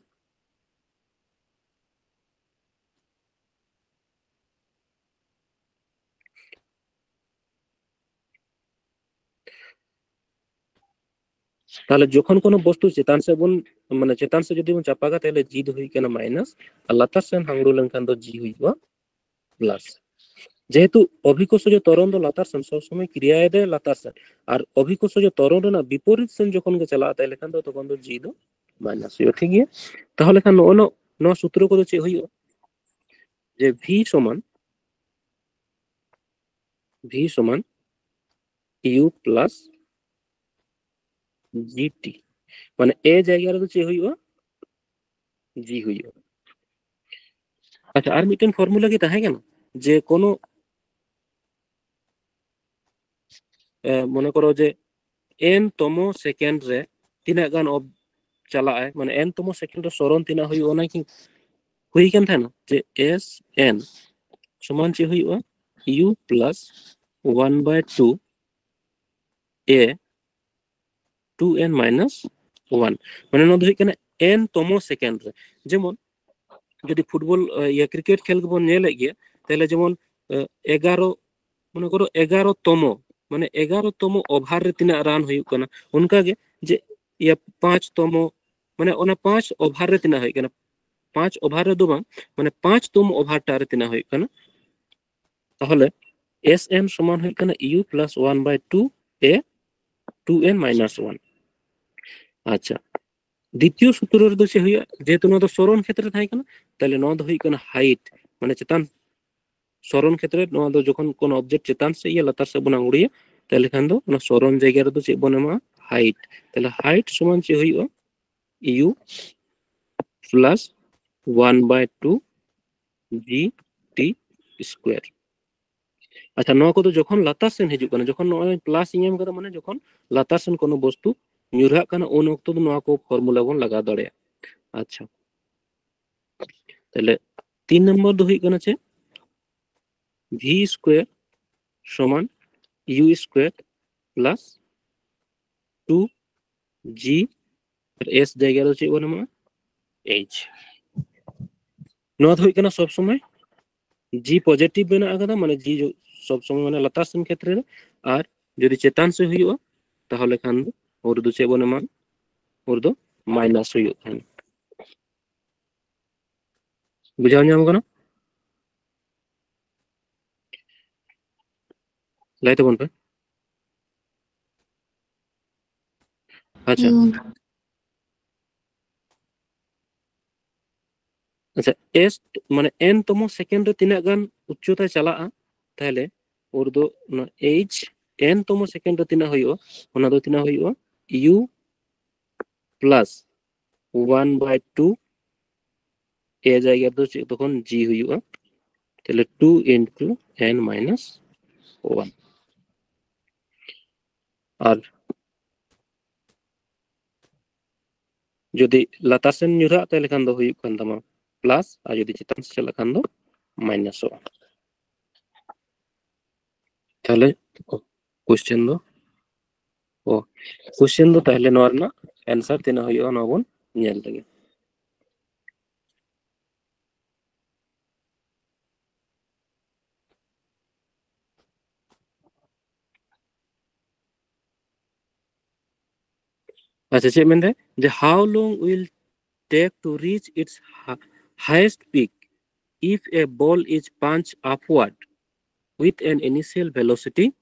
ᱛᱟᱦᱚᱞᱮ ᱡᱚᱠᱷᱚᱱ ᱠᱳᱱᱳ ᱵᱚᱥᱛᱩ ᱪᱮᱛᱟᱱ ᱥᱮᱫ ᱵᱚᱱ ᱢᱟᱱᱮ ᱪᱮᱛᱟᱱ ᱥᱮᱫ ᱡᱩᱫᱤ ᱵᱚᱱ ᱪᱟᱯᱟᱜᱟ, ᱛᱟᱦᱚᱞᱮ ᱡᱤ ᱫᱚ ᱦᱩᱭᱩᱜ ᱠᱟᱱᱟ ᱢᱟᱭᱱᱟᱥ, ᱟᱨ ᱞᱟᱛᱟᱨ ᱥᱮᱱ ᱦᱟᱝᱲᱩ ᱞᱮᱱᱠᱷᱟᱱ ᱫᱚ ᱡᱤ ᱦᱩᱭᱩᱜᱼᱟ ᱯᱞᱟᱥ᱾ ᱡᱮᱦᱮᱛᱩ ᱚᱵᱷᱤᱠᱚᱨᱥᱚᱡ ᱛᱚᱨᱚᱱ ᱫᱚ ᱞᱟᱛᱟᱨ ᱥᱮᱱ ᱥᱚᱵ ᱥᱚᱢᱚᱭ ᱠᱨᱤᱭᱟᱭᱮᱫᱟᱭ ᱞᱟᱛᱟᱨ ᱥᱮᱱ, ᱟᱨ ᱚᱵᱷᱤᱠᱚᱨᱥᱚᱡ ᱛᱚᱨᱚᱱ ᱨᱮᱱᱟᱜ ᱵᱤᱯᱚᱨᱤᱛ ᱥᱮᱱ ᱡᱚᱠᱷᱚᱱ ᱜᱮ ᱪᱟᱞᱟᱜᱼᱟ, ᱛᱟᱦᱚᱞᱮ ᱠᱷᱟᱱ ᱫᱚ ᱛᱚᱠᱷᱚᱱ ᱫᱚ ᱡᱤ ᱫᱚ ᱢᱟᱭᱱᱟᱥ ᱦᱩᱭᱩᱜᱼᱟ᱾ ᱴᱷᱤᱠ ᱜᱮᱭᱟ, ᱛᱟᱦᱚᱞᱮ ᱠᱷᱟᱱ ᱱᱚᱜᱼᱚ ᱱᱚ- ᱱᱚᱣᱟ ᱥᱩᱛᱨᱚ ᱠᱚᱫᱚ ᱪᱮᱫ ᱦᱩᱭᱩᱜᱼᱟ? ᱡᱮ ᱵᱷᱤ ᱥᱚᱢᱟᱱ ᱵᱷᱤ ᱥᱚᱢᱟᱱ ᱤᱭᱩ ᱯᱞᱟᱥ ᱡᱤ ᱴᱤ, ᱢᱟᱱᱮ ᱮ ᱡᱟᱭᱜᱟ ᱨᱮᱫᱚ ᱪᱮᱫ ᱦᱩᱭᱩᱜᱼᱟ? ᱡᱤ ᱦᱩᱭᱩᱜᱼᱟ᱾ ᱟᱪᱪᱷᱟ, ᱟᱨ ᱢᱤᱫᱴᱮᱱ ᱯᱷᱚᱨᱢᱩᱞᱟ ᱜᱮ ᱛᱟᱦᱮᱸ ᱠᱟᱱᱟ, ᱡᱮ ᱠᱳᱱᱳ ᱮ, ᱢᱚᱱᱮ ᱠᱚᱨᱚ ᱡᱮ ᱮᱱ ᱛᱚᱢᱚ ᱥᱮᱠᱮᱱᱰ ᱨᱮ ᱛᱤᱱᱟᱹᱜ ᱜᱟᱱ ᱚᱵ ᱪᱟᱞᱟᱜᱼᱟᱭ, ᱢᱟᱱᱮ ᱮᱱ ᱛᱚᱢᱚ ᱥᱮᱠᱮᱱᱰ ᱨᱮ ᱥᱚᱨᱚᱱ ᱛᱤᱱᱟᱹᱜ ᱦᱩᱭᱩᱜᱼᱟ, ᱚᱱᱟ ᱠᱤ ᱦᱩᱭ ᱠᱟᱱ ᱛᱟᱦᱮᱱᱟ? ᱡᱮ ᱮᱥ ᱮᱱ ᱥᱚᱢᱟᱱ ᱪᱮᱫ ᱦᱩᱭᱩᱜᱼᱟ? ᱤᱭᱩ ᱯᱞᱟᱥ ᱚᱣᱟᱱ ᱵᱟᱭ ᱴᱩ ᱮ ᱴᱩ ᱮᱱ ᱢᱟᱭᱱᱟᱥ ᱚᱣᱟᱱ᱾ ᱢᱟᱱᱮ ᱱᱚᱣᱟ ᱫᱚ ᱦᱩᱭᱩᱜ ᱠᱟᱱᱟ ᱮᱱ ᱛᱚᱢᱚ ᱥᱮᱠᱮᱱᱰ ᱨᱮ᱾ ᱡᱮᱢᱚᱱ ᱡᱩᱫᱤ ᱯᱷᱩᱴᱵᱚᱞ ᱮ, ᱤᱭᱟᱹ ᱠᱨᱤᱠᱮᱴ ᱠᱷᱮᱞ ᱜᱮᱵᱚᱱ ᱧᱮᱞᱮᱫ ᱜᱮᱭᱟ, ᱛᱟᱦᱞᱮ ᱡᱮᱢᱚᱱ ᱮ, ᱮᱜᱟᱨᱚ ᱢᱚᱱᱮ ᱠᱚᱨᱚ ᱮᱜᱟᱨᱚ ᱛᱚᱢᱚ, ᱢᱟᱱᱮ ᱮᱜᱟᱨᱚ ᱛᱚᱢᱚ ᱳᱵᱷᱟᱨ ᱨᱮ ᱛᱤᱱᱟᱹᱜ ᱨᱟᱱ ᱦᱩᱭᱩᱜ ᱠᱟᱱᱟ, ᱚᱱᱠᱟᱜᱮ ᱡᱮ ᱤᱭᱟᱹ ᱯᱟᱸᱪ ᱛᱚᱢᱚ, ᱢᱟᱱᱮ ᱚᱱᱟ ᱯᱟᱸᱪ ᱳᱵᱷᱟᱨ ᱨᱮ ᱛᱤᱱᱟᱹᱜ ᱦᱩᱭᱩᱜ ᱠᱟᱱᱟ, ᱯᱟᱸᱪ ᱳᱵᱷᱟᱨ ᱨᱮᱫᱚ ᱵᱟᱝ, ᱢᱟᱱᱮ ᱯᱟᱸᱪ ᱛᱚᱢᱚ ᱳᱵᱷᱟᱨ ᱴᱟᱜ ᱨᱮ ᱛᱤᱱᱟᱹᱜ ᱦᱩᱭᱩᱜ ᱠᱟᱱᱟ᱾ ᱛᱟᱦᱚᱞᱮ S N ᱥᱚᱢᱟᱱ ᱦᱩᱭᱩᱜ ᱠᱟᱱᱟ U plus one by two A two N minus one᱾ ᱟᱪᱪᱷᱟ, ᱫᱤᱛᱤᱭᱚ ᱥᱩᱛᱨᱚ ᱨᱮᱫᱚ ᱪᱮᱫ ᱦᱩᱭᱩᱜᱼᱟ? ᱡᱮᱦᱮᱛᱩ ᱱᱚᱣᱟ ᱫᱚ ᱥᱚᱨᱚᱱ ᱠᱷᱮᱛᱨᱮ ᱛᱟᱦᱮᱸ ᱠᱟᱱᱟ, ᱛᱟᱦᱞᱮ ᱱᱚᱣᱟ ᱫᱚ ᱦᱩᱭᱩᱜ ᱠᱟᱱᱟ ᱦᱟᱭᱤᱴ, ᱢᱟᱱᱮ ᱪᱮᱛᱟᱱ ᱥᱚᱨᱚᱱ ᱠᱷᱮᱛᱨᱮ ᱱᱚᱣᱟ ᱫᱚ ᱡᱚᱠᱷᱚᱱ ᱠᱳᱱᱳ ᱚᱵᱡᱮᱠᱴ ᱪᱮᱛᱟᱱ ᱥᱮᱫ ᱤᱭᱟᱹ ᱞᱟᱛᱟᱨ ᱥᱮᱫ ᱵᱚᱱ ᱟᱝᱜᱩᱲᱤᱭᱟ, ᱛᱟᱦᱞᱮ ᱠᱷᱟᱱ ᱫᱚ ᱚᱱᱟ ᱥᱚᱨᱚᱱ ᱡᱟᱭᱜᱟ ᱨᱮᱫᱚ ᱪᱮᱫ ᱵᱚᱱ ᱮᱢᱟ? ᱦᱟᱭᱤᱴ᱾ ᱛᱟᱦᱞᱮ ᱦᱟᱭᱤᱴ ᱥᱚᱢᱟᱱ ᱪᱮᱫ ᱦᱩᱭᱩᱜᱼᱟ? U plus one by two G T square᱾ ᱟᱪᱪᱷᱟ, ᱱᱚᱣᱟ ᱠᱚᱫᱚ ᱡᱚᱠᱷᱚᱱ ᱞᱟᱛᱟᱨ ᱥᱮᱱ ᱦᱤᱡᱩᱜ ᱠᱟᱱᱟ, ᱡᱚᱠᱷᱚᱱ ᱱᱚᱜᱼᱚᱭ ᱯᱞᱟᱥ ᱤᱧ ᱮᱢ ᱠᱟᱫᱟ, ᱢᱟᱱᱮ ᱡᱚᱠᱷᱚᱱ ᱞᱟᱛᱟᱨ ᱥᱮᱱ ᱠᱳᱱᱳ ᱵᱚᱥᱛᱩ ᱧᱩᱨᱦᱟᱜ ᱠᱟᱱᱟ, ᱩᱱ ᱚᱠᱛᱚ ᱫᱚ ᱱᱚᱣᱟ ᱠᱚ ᱯᱷᱚᱨᱢᱩᱞᱟ ᱵᱚᱱ ᱞᱟᱜᱟᱣ ᱫᱟᱲᱮᱭᱟᱜᱼᱟ᱾ ᱟᱪᱪᱷᱟ, ᱛᱟᱦᱞᱮ ᱛᱤᱱ ᱱᱚᱢᱵᱚᱨ ᱫᱚ ᱦᱩᱭᱩᱜ ᱠᱟᱱᱟ ᱪᱮᱫ? V square ᱥᱚᱢᱟᱱ U square plus two G, ᱟᱨ S ᱡᱟᱭᱜᱟ ᱨᱮ ᱪᱮᱫ ᱵᱚᱱ ᱮᱢᱟ? H᱾ ᱱᱚᱣᱟ ᱫᱚ ᱦᱩᱭᱩᱜ ᱠᱟᱱᱟ ᱥᱚᱵ ᱥᱚᱢᱚᱭ G ᱯᱚᱡᱮᱴᱤᱵᱷ ᱢᱮᱱᱟᱜ ᱟᱠᱟᱫᱟ, ᱢᱟᱱᱮ G ᱡᱚ-, ᱥᱚᱵ ᱥᱚᱢᱚᱭ ᱢᱟᱱᱮ ᱞᱟᱛᱟᱨ ᱥᱮᱱ ᱠᱷᱮᱛᱨᱮ ᱨᱮ, ᱟᱨ ᱡᱩᱫᱤ ᱪᱮᱛᱟᱱ ᱥᱮᱫ ᱦᱩᱭᱩᱜᱼᱟ, ᱛᱟᱦᱚᱞᱮ ᱠᱷᱟᱱ ᱫᱚ ᱩᱱ ᱨᱮᱫᱚ ᱪᱮᱫ ᱵᱚᱱ ᱮᱢᱟ? ᱩᱱ ᱨᱮᱫᱚ ᱢᱟᱭᱱᱟᱥ ᱦᱩᱭᱩᱜ ᱛᱟᱦᱮᱸᱱ᱾ ᱵᱩᱡᱷᱟᱹᱣ ᱧᱟᱢ ᱠᱟᱱᱟ? ᱞᱟᱹᱭ ᱛᱟᱵᱚᱱ ᱯᱮ᱾ ᱟᱪᱪᱷᱟ᱾ ᱦᱩᱸ᱾ ᱟᱪᱪᱷᱟ, S ᱢᱟᱱᱮ n ᱛᱚᱢᱚ ᱥᱮᱠᱮᱱᱰ ᱨᱮ ᱛᱤᱱᱟᱹᱜ ᱜᱟᱱ ᱩᱪᱪᱚᱛᱟᱭ ᱪᱟᱞᱟᱜᱼᱟ, ᱛᱟᱦᱞᱮ ᱩᱱ ᱨᱮᱫᱚ ᱚᱱᱟ H n ᱛᱚᱢᱚ ᱥᱮᱠᱮᱱᱰ ᱨᱮ ᱛᱤᱱᱟᱹᱜ ᱦᱩᱭᱩᱜᱼᱟ, ᱚᱱᱟ ᱫᱚ ᱛᱤᱱᱟᱹᱜ ᱦᱩᱭᱩᱜᱼᱟ? U plus one by two, A ᱡᱟᱭᱜᱟ ᱨᱮᱫᱚ ᱪᱮᱫ ᱛᱚᱠᱷᱚᱱ G ᱦᱩᱭᱩᱜᱼᱟ, ᱛᱟᱦᱞᱮ two into n minus one᱾ ᱟᱨ ᱡᱩᱫᱤ ᱞᱟᱛᱟᱨ ᱥᱮᱱ ᱧᱩᱨᱦᱟᱜ, ᱛᱟᱦᱞᱮ ᱠᱷᱟᱱ ᱫᱚ ᱦᱩᱭᱩᱜ ᱠᱟᱱ ᱛᱟᱢᱟ ᱯᱞᱟᱥ, ᱟᱨ ᱡᱩᱫᱤ ᱪᱮᱛᱟᱱ ᱥᱮᱫ ᱪᱟᱞᱟᱜ ᱠᱷᱟᱱ ᱫᱚ ᱢᱟᱭᱱᱟᱥᱚᱜᱼᱟ᱾ ᱛᱟᱦᱞᱮ ᱠᱚᱥᱪᱮᱱ ᱫᱚ, ᱚ, ᱠᱚᱥᱪᱮᱱ ᱫᱚ ᱛᱟᱦᱞᱮ ᱱᱚᱣᱟ ᱨᱮᱱᱟᱜ ᱮᱱᱥᱟᱨ ᱛᱤᱱᱟᱹᱜ ᱦᱩᱭᱩᱜᱼᱟ, ᱱᱚᱣᱟ ᱵᱚᱱ ᱧᱮᱞ ᱞᱮᱜᱮ᱾ ᱟᱪᱪᱷᱟ, ᱪᱮᱫ ᱢᱮᱱᱫᱟᱭ? ᱡᱮ, how long will take to reach its hi-, highest peak if a ball is punched upward with an initial velocity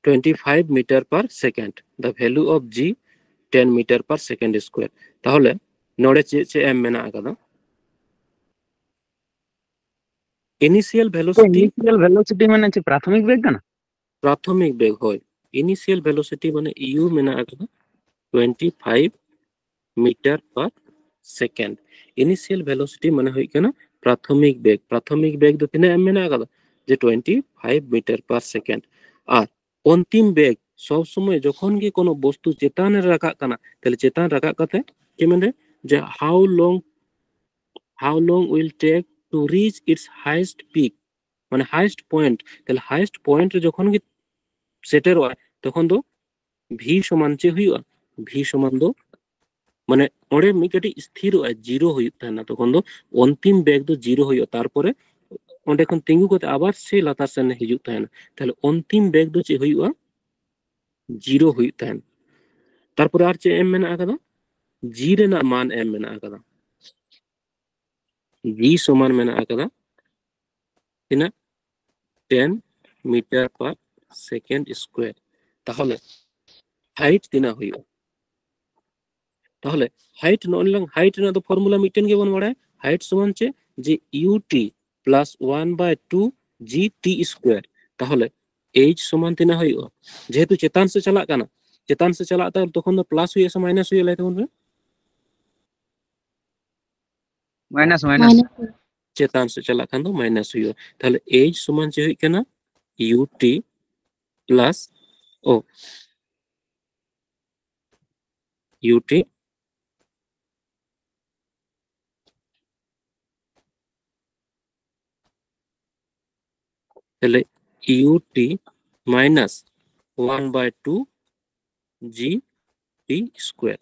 twenty five meter per second. The value of g ten meter per second square. ᱛᱟᱦᱚᱞᱮ ᱱᱚᱰᱮ ᱪᱮᱫ ᱪᱮᱫ ᱮᱢ ᱢᱮᱱᱟᱜ ᱟᱠᱟᱫᱟ? Initial velocity. Initial velocity ᱢᱟᱱᱮ ᱪᱮᱫ, ᱯᱨᱟᱛᱷᱚᱢᱤᱠ bag ᱠᱟᱱᱟ? ᱯᱨᱟᱛᱷᱚᱢᱤᱠ ᱵᱮᱜᱽ, ᱦᱳᱭ᱾ Initial velocity ᱢᱟᱱᱮ u ᱢᱮᱱᱟᱜ ᱟᱠᱟᱫᱟ twenty five meter per second. Initial velocity ᱢᱟᱱᱮ ᱦᱩᱭᱩᱜ ᱠᱟᱱᱟ ᱯᱨᱟᱛᱷᱚᱢᱤᱠ ᱵᱮᱜᱽ᱾ ᱯᱨᱟᱛᱷᱚᱢᱤᱠ ᱵᱮᱜᱽ ᱫᱚ ᱛᱤᱱᱟᱹᱜ ᱮᱢ ᱢᱮᱱᱟᱜ ᱟᱠᱟᱫᱟ? ᱡᱮ twenty five meter per second. ᱟᱨ ᱚᱱᱛᱤᱢ ᱵᱮᱜᱽ, ᱥᱚᱵ ᱥᱚᱢᱚᱭ ᱡᱚᱠᱷᱚᱱ ᱜᱮ ᱠᱳᱱᱳ ᱵᱚᱥᱛᱩ ᱪᱮᱛᱟᱱ ᱨᱮ ᱨᱟᱠᱟᱵ ᱠᱟᱱᱟ, ᱛᱟᱦᱞᱮ ᱪᱮᱛᱟᱱ ᱨᱟᱠᱟᱵ ᱠᱟᱛᱮ ᱪᱮᱫ ᱢᱮᱱᱫᱟ? ᱡᱮ how long, how long will take to reach its highest peak, ᱢᱟᱱᱮ highest point᱾ ᱛᱟᱦᱞᱮ highest point ᱨᱮ ᱡᱚᱠᱷᱚᱱ ᱜᱮ ᱥᱮᱴᱮᱨᱚᱜᱼᱟ, ᱛᱚᱠᱷᱚᱱ ᱫᱚ v ᱥᱚᱢᱟᱱ ᱪᱮᱫ ᱦᱩᱭᱩᱜᱼᱟ? V ᱥᱚᱢᱟᱱ ᱫᱚ ᱢᱟᱱᱮ ᱚᱸᱰᱮ ᱢᱤᱫ ᱠᱟᱹᱴᱤᱡ ᱥᱛᱷᱤᱨᱚᱜᱼᱟ, ᱡᱤᱨᱳ ᱦᱩᱭᱩᱜ ᱛᱟᱦᱮᱱᱟ᱾ ᱛᱚᱠᱷᱚᱱ ᱫᱚ ᱚᱱᱛᱤᱢ ᱵᱮᱜᱽ ᱫᱚ ᱡᱤᱨᱳ ᱦᱩᱭᱩᱜᱼᱟ, ᱛᱟᱨᱯᱚᱨᱮ ᱚᱸᱰᱮ ᱠᱷᱚᱱ ᱛᱤᱸᱜᱩ ᱠᱟᱛᱮ ᱟᱵᱟᱨ ᱥᱮ ᱞᱟᱛᱟᱨ ᱥᱮᱱ ᱦᱤᱡᱩᱜ ᱛᱟᱦᱮᱱᱟ᱾ ᱛᱟᱦᱞᱮ ᱚᱱᱛᱤᱢ ᱵᱮᱜᱽ ᱫᱚ ᱪᱮᱫ ᱦᱩᱭᱩᱜᱼᱟ? ᱡᱤᱨᱳ ᱦᱩᱭᱩᱜ ᱛᱟᱦᱮᱱᱟ᱾ ᱛᱟᱨᱯᱚᱨᱮ ᱟᱨ ᱪᱮᱫ ᱮᱢ ᱢᱮᱱᱟᱜ ᱟᱠᱟᱫᱟ? g ᱨᱮᱱᱟᱜ ᱢᱟᱱ ᱮᱢ ᱢᱮᱱᱟᱜ ᱟᱠᱟᱫᱟ᱾ g ᱥᱚᱢᱟᱱ ᱢᱮᱱᱟᱜ ᱟᱠᱟᱫᱟ ᱛᱤᱱᱟᱹᱜ? ten meter per second square᱾ ᱛᱟᱦᱚᱞᱮ height ᱛᱤᱱᱟᱹᱜ ᱦᱩᱭᱩᱜᱼᱟ? ᱛᱟᱦᱚᱞᱮ height, ᱱᱚᱜᱼᱚᱭ ᱞᱟᱝ height ᱨᱮᱱᱟᱜ ᱫᱚ formula ᱢᱤᱫᱴᱮᱱ ᱜᱮᱵᱚᱱ ᱵᱟᱲᱟᱭᱟ, height ᱥᱚᱢᱟᱱ ᱪᱮᱫ? ᱡᱮ ut plus one by two g t square᱾ ᱛᱟᱦᱚᱞᱮ h ᱥᱚᱢᱟᱱ ᱛᱤᱱᱟᱹᱜ ᱦᱩᱭᱩᱜᱼᱟ? ᱡᱮᱦᱮᱛᱩ ᱪᱮᱛᱟᱱ ᱥᱮᱫ ᱪᱟᱞᱟᱜ ᱠᱟᱱᱟ, ᱪᱮᱛᱟᱱ ᱥᱮᱫ ᱪᱟᱞᱟᱜ ᱛᱟᱦᱚᱞᱮ ᱛᱚᱠᱷᱚᱱ ᱫᱚ plus ᱦᱩᱭᱩᱜᱼᱟ ᱥᱮ minus ᱦᱩᱭᱩᱜᱼᱟ? ᱞᱟᱹᱭ ᱛᱟᱵᱚᱱ ᱯᱮ᱾ Minus, minus. ᱢᱟᱭᱱᱟᱥ᱾ ᱪᱮᱛᱟᱱ ᱥᱮᱫ ᱪᱟᱞᱟᱜ ᱠᱷᱟᱱ ᱫᱚ minus ᱦᱩᱭᱩᱜᱼᱟ᱾ ᱛᱟᱦᱚᱞᱮ h ᱥᱚᱢᱟᱱ ᱪᱮᱫ ᱦᱩᱭᱩᱜ ᱠᱟᱱᱟ? ut plus, ᱚ, ut, ᱛᱟᱦᱞᱮ ut minus one by two g t square᱾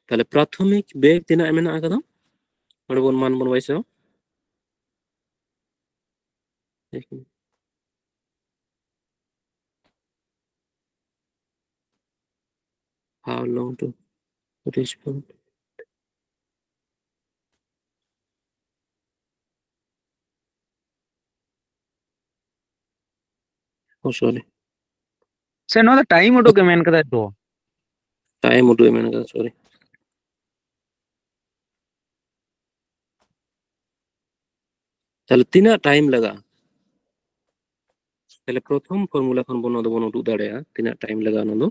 ᱛᱟᱦᱞᱮ ᱯᱨᱟᱛᱷᱚᱢᱤᱠ ᱵᱮᱜᱽ ᱛᱤᱱᱟᱹᱜ ᱢᱮᱱᱟᱜ ᱟᱠᱟᱫᱟ? ᱱᱚᱰᱮ ᱵᱚᱱ ᱢᱟᱱ ᱵᱚᱱ ᱵᱟᱹᱭᱥᱟᱹᱣᱟ᱾ How long to respond? Oh, sorry. ᱥᱮ ᱱᱚᱣᱟ ᱫᱚ ᱴᱟᱭᱤᱢ ᱩᱰᱩᱠ ᱮ ᱢᱮᱱ ᱠᱟᱫᱟ ᱛᱚ? ᱴᱟᱭᱤᱢ ᱩᱰᱩᱠ ᱮ ᱢᱮᱱ ᱠᱟᱫᱟ, ᱥᱚᱨᱤ᱾ ᱛᱟᱦᱞᱮ ᱛᱤᱱᱟᱹᱜ ᱴᱟᱭᱤᱢ ᱞᱟᱜᱟᱜᱼᱟ? ᱛᱟᱦᱞᱮ ᱯᱨᱚᱛᱷᱚᱢ ᱯᱷᱚᱨᱢᱩᱞᱟ ᱠᱷᱚᱱ ᱵᱚᱱ, ᱱᱚᱣᱟ ᱫᱚᱵᱚᱱ ᱩᱫᱩᱜ ᱫᱟᱲᱮᱭᱟᱜᱼᱟ ᱛᱤᱱᱟᱹᱜ ᱴᱟᱭᱤᱢ ᱞᱟᱜᱟᱜᱼᱟ ᱚᱱᱟ ᱫᱚ᱾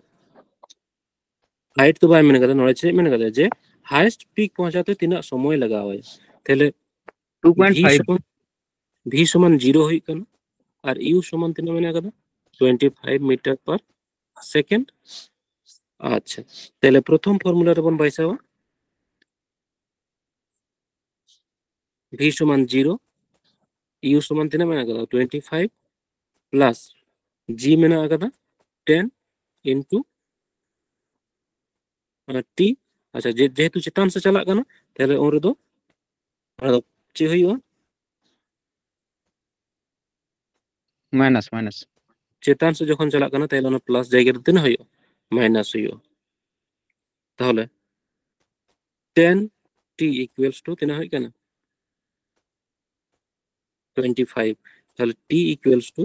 ᱦᱟᱭᱤᱴ ᱫᱚ ᱵᱟᱭ ᱢᱮᱱ ᱠᱟᱫᱟ, ᱱᱚᱰᱮ ᱪᱮᱫ ᱢᱮᱱ ᱠᱟᱫᱟ? ᱡᱮ ᱦᱟᱭᱮᱥᱴ ᱯᱤᱠ ᱯᱚᱦᱪᱟᱛᱮ ᱛᱤᱱᱟᱹᱜ ᱥᱚᱢᱚᱭ ᱞᱟᱜᱟᱣ ᱟᱭᱟ᱾ ᱛᱟᱦᱞᱮ ᱴᱩ ᱯᱚᱭᱮᱱᱴ ᱵᱷᱤ ᱯᱷᱟᱭᱤᱵᱷ᱾ ᱥᱚᱢᱟᱱ ᱵᱷᱤ ᱥᱚᱢᱟᱱ ᱡᱤᱨᱳ ᱦᱩᱭᱩᱜ ᱠᱟᱱᱟ, ᱟᱨ ᱤᱭᱩ ᱥᱚᱢᱟᱱ ᱛᱤᱱᱟᱹᱜ ᱢᱮᱱᱟᱜ ᱠᱟᱫᱟ? ᱴᱩᱭᱮᱱᱴᱤ ᱯᱷᱟᱭᱤᱵᱷ ᱢᱤᱴᱟᱨ ᱯᱟᱨ ᱥᱮᱠᱮᱱᱰ᱾ ᱟᱪᱪᱷᱟ, ᱛᱟᱦᱞᱮ ᱯᱨᱚᱛᱷᱚᱢ ᱯᱷᱚᱨᱢᱩᱞᱟ ᱨᱮᱵᱚᱱ ᱵᱟᱭᱥᱟᱣᱟ᱾ ᱵᱷᱤ ᱥᱚᱢᱟᱱ ᱡᱤᱨᱳ, ᱤᱭᱩ ᱥᱚᱢᱟᱱ ᱛᱤᱱᱟᱹᱜ ᱢᱮᱱᱟᱜ ᱠᱟᱫᱟ? ᱴᱩᱭᱮᱱᱴᱤ ᱯᱷᱟᱭᱤᱵᱷ, ᱯᱞᱟᱥ ᱡᱤ ᱢᱮᱱᱟᱜ ᱠᱟᱫᱟ ᱴᱮᱱ ᱤᱱᱴᱩ ᱴᱤ᱾ ᱟᱪᱪᱷᱟ, ᱡᱮ-, ᱡᱮᱦᱮᱛᱩ ᱪᱮᱛᱟᱱ ᱥᱮᱫ ᱪᱟᱞᱟᱜ ᱠᱟᱱᱟ, ᱛᱟᱦᱞᱮ ᱩᱱ ᱨᱮᱫᱚ ᱟᱫᱚ ᱪᱮᱫ ᱦᱩᱭᱩᱜᱼᱟ? Minus, minus. ᱪᱮᱛᱟᱱ ᱥᱮᱫ ᱡᱚᱠᱷᱚᱱ ᱪᱟᱞᱟᱜ ᱠᱟᱱᱟ, ᱛᱟᱦᱞᱮ ᱚᱱᱟ ᱯᱞᱟᱥ ᱡᱟᱭᱜᱟ ᱨᱮ ᱛᱤᱱᱟᱹᱜ ᱦᱩᱭᱩᱜᱼᱟ? ᱢᱟᱭᱱᱟᱥ ᱦᱩᱭᱩᱜᱼᱟ᱾ ᱛᱟᱦᱞᱮ ᱴᱮᱱ ᱴᱤ equals to ᱛᱤᱱᱟᱹᱜ ᱦᱩᱭᱩᱜ ᱠᱟᱱᱟ? Twenty five. ᱛᱟᱦᱞᱮ t equals to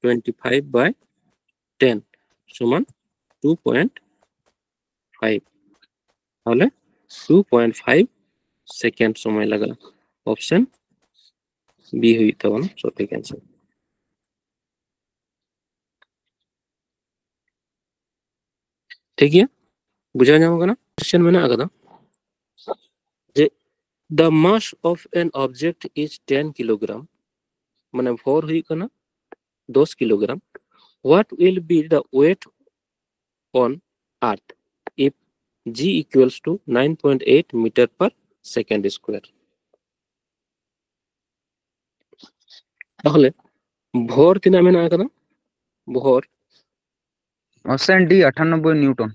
twenty five by ten ᱥᱚᱢᱟᱱ ᱴᱩ ᱯᱚᱭᱮᱱᱴ ᱯᱷᱟᱭᱤᱵᱷ᱾ ᱛᱟᱦᱞᱮ ᱴᱩ ᱯᱚᱭᱮᱱᱴ ᱯᱷᱟᱭᱤᱵᱷ ᱥᱮᱠᱮᱱᱰ ᱥᱚᱢᱚᱭ ᱞᱟᱜᱟᱜᱼᱟ᱾ ᱚᱯᱥᱮᱱ ᱵᱤ ᱦᱩᱭᱩᱜ ᱛᱟᱵᱚᱱᱟ ᱥᱚᱴᱷᱤᱠ ᱟᱱᱥᱟᱨ᱾ ᱴᱷᱤᱠ ᱜᱮᱭᱟ, ᱵᱩᱡᱷᱟᱹᱣ ᱧᱟᱢ ᱠᱟᱱᱟ? ᱠᱚᱥᱪᱮᱱ ᱢᱮᱱᱟᱜ ᱟᱠᱟᱫᱟ ᱡᱮ the mass of an object is ten kilogram, ᱢᱟᱱᱮ ᱵᱷᱚᱨ ᱦᱩᱭᱩᱜ ᱠᱟᱱᱟ ᱫᱚᱥ kilogram. What will be the weight on earth if g equals to nine point eight meter per second square? ᱛᱟᱦᱚᱞᱮ ᱵᱷᱚᱨ ᱛᱤᱱᱟᱹᱜ ᱢᱮᱱᱟᱜ ᱟᱠᱟᱫᱟ? ᱵᱷᱚᱨ ᱚᱯᱥᱮᱱ ᱰᱤ, ᱟᱴᱷᱟᱱᱚᱵᱵᱳᱭ ᱱᱤᱭᱩᱴᱚᱱ᱾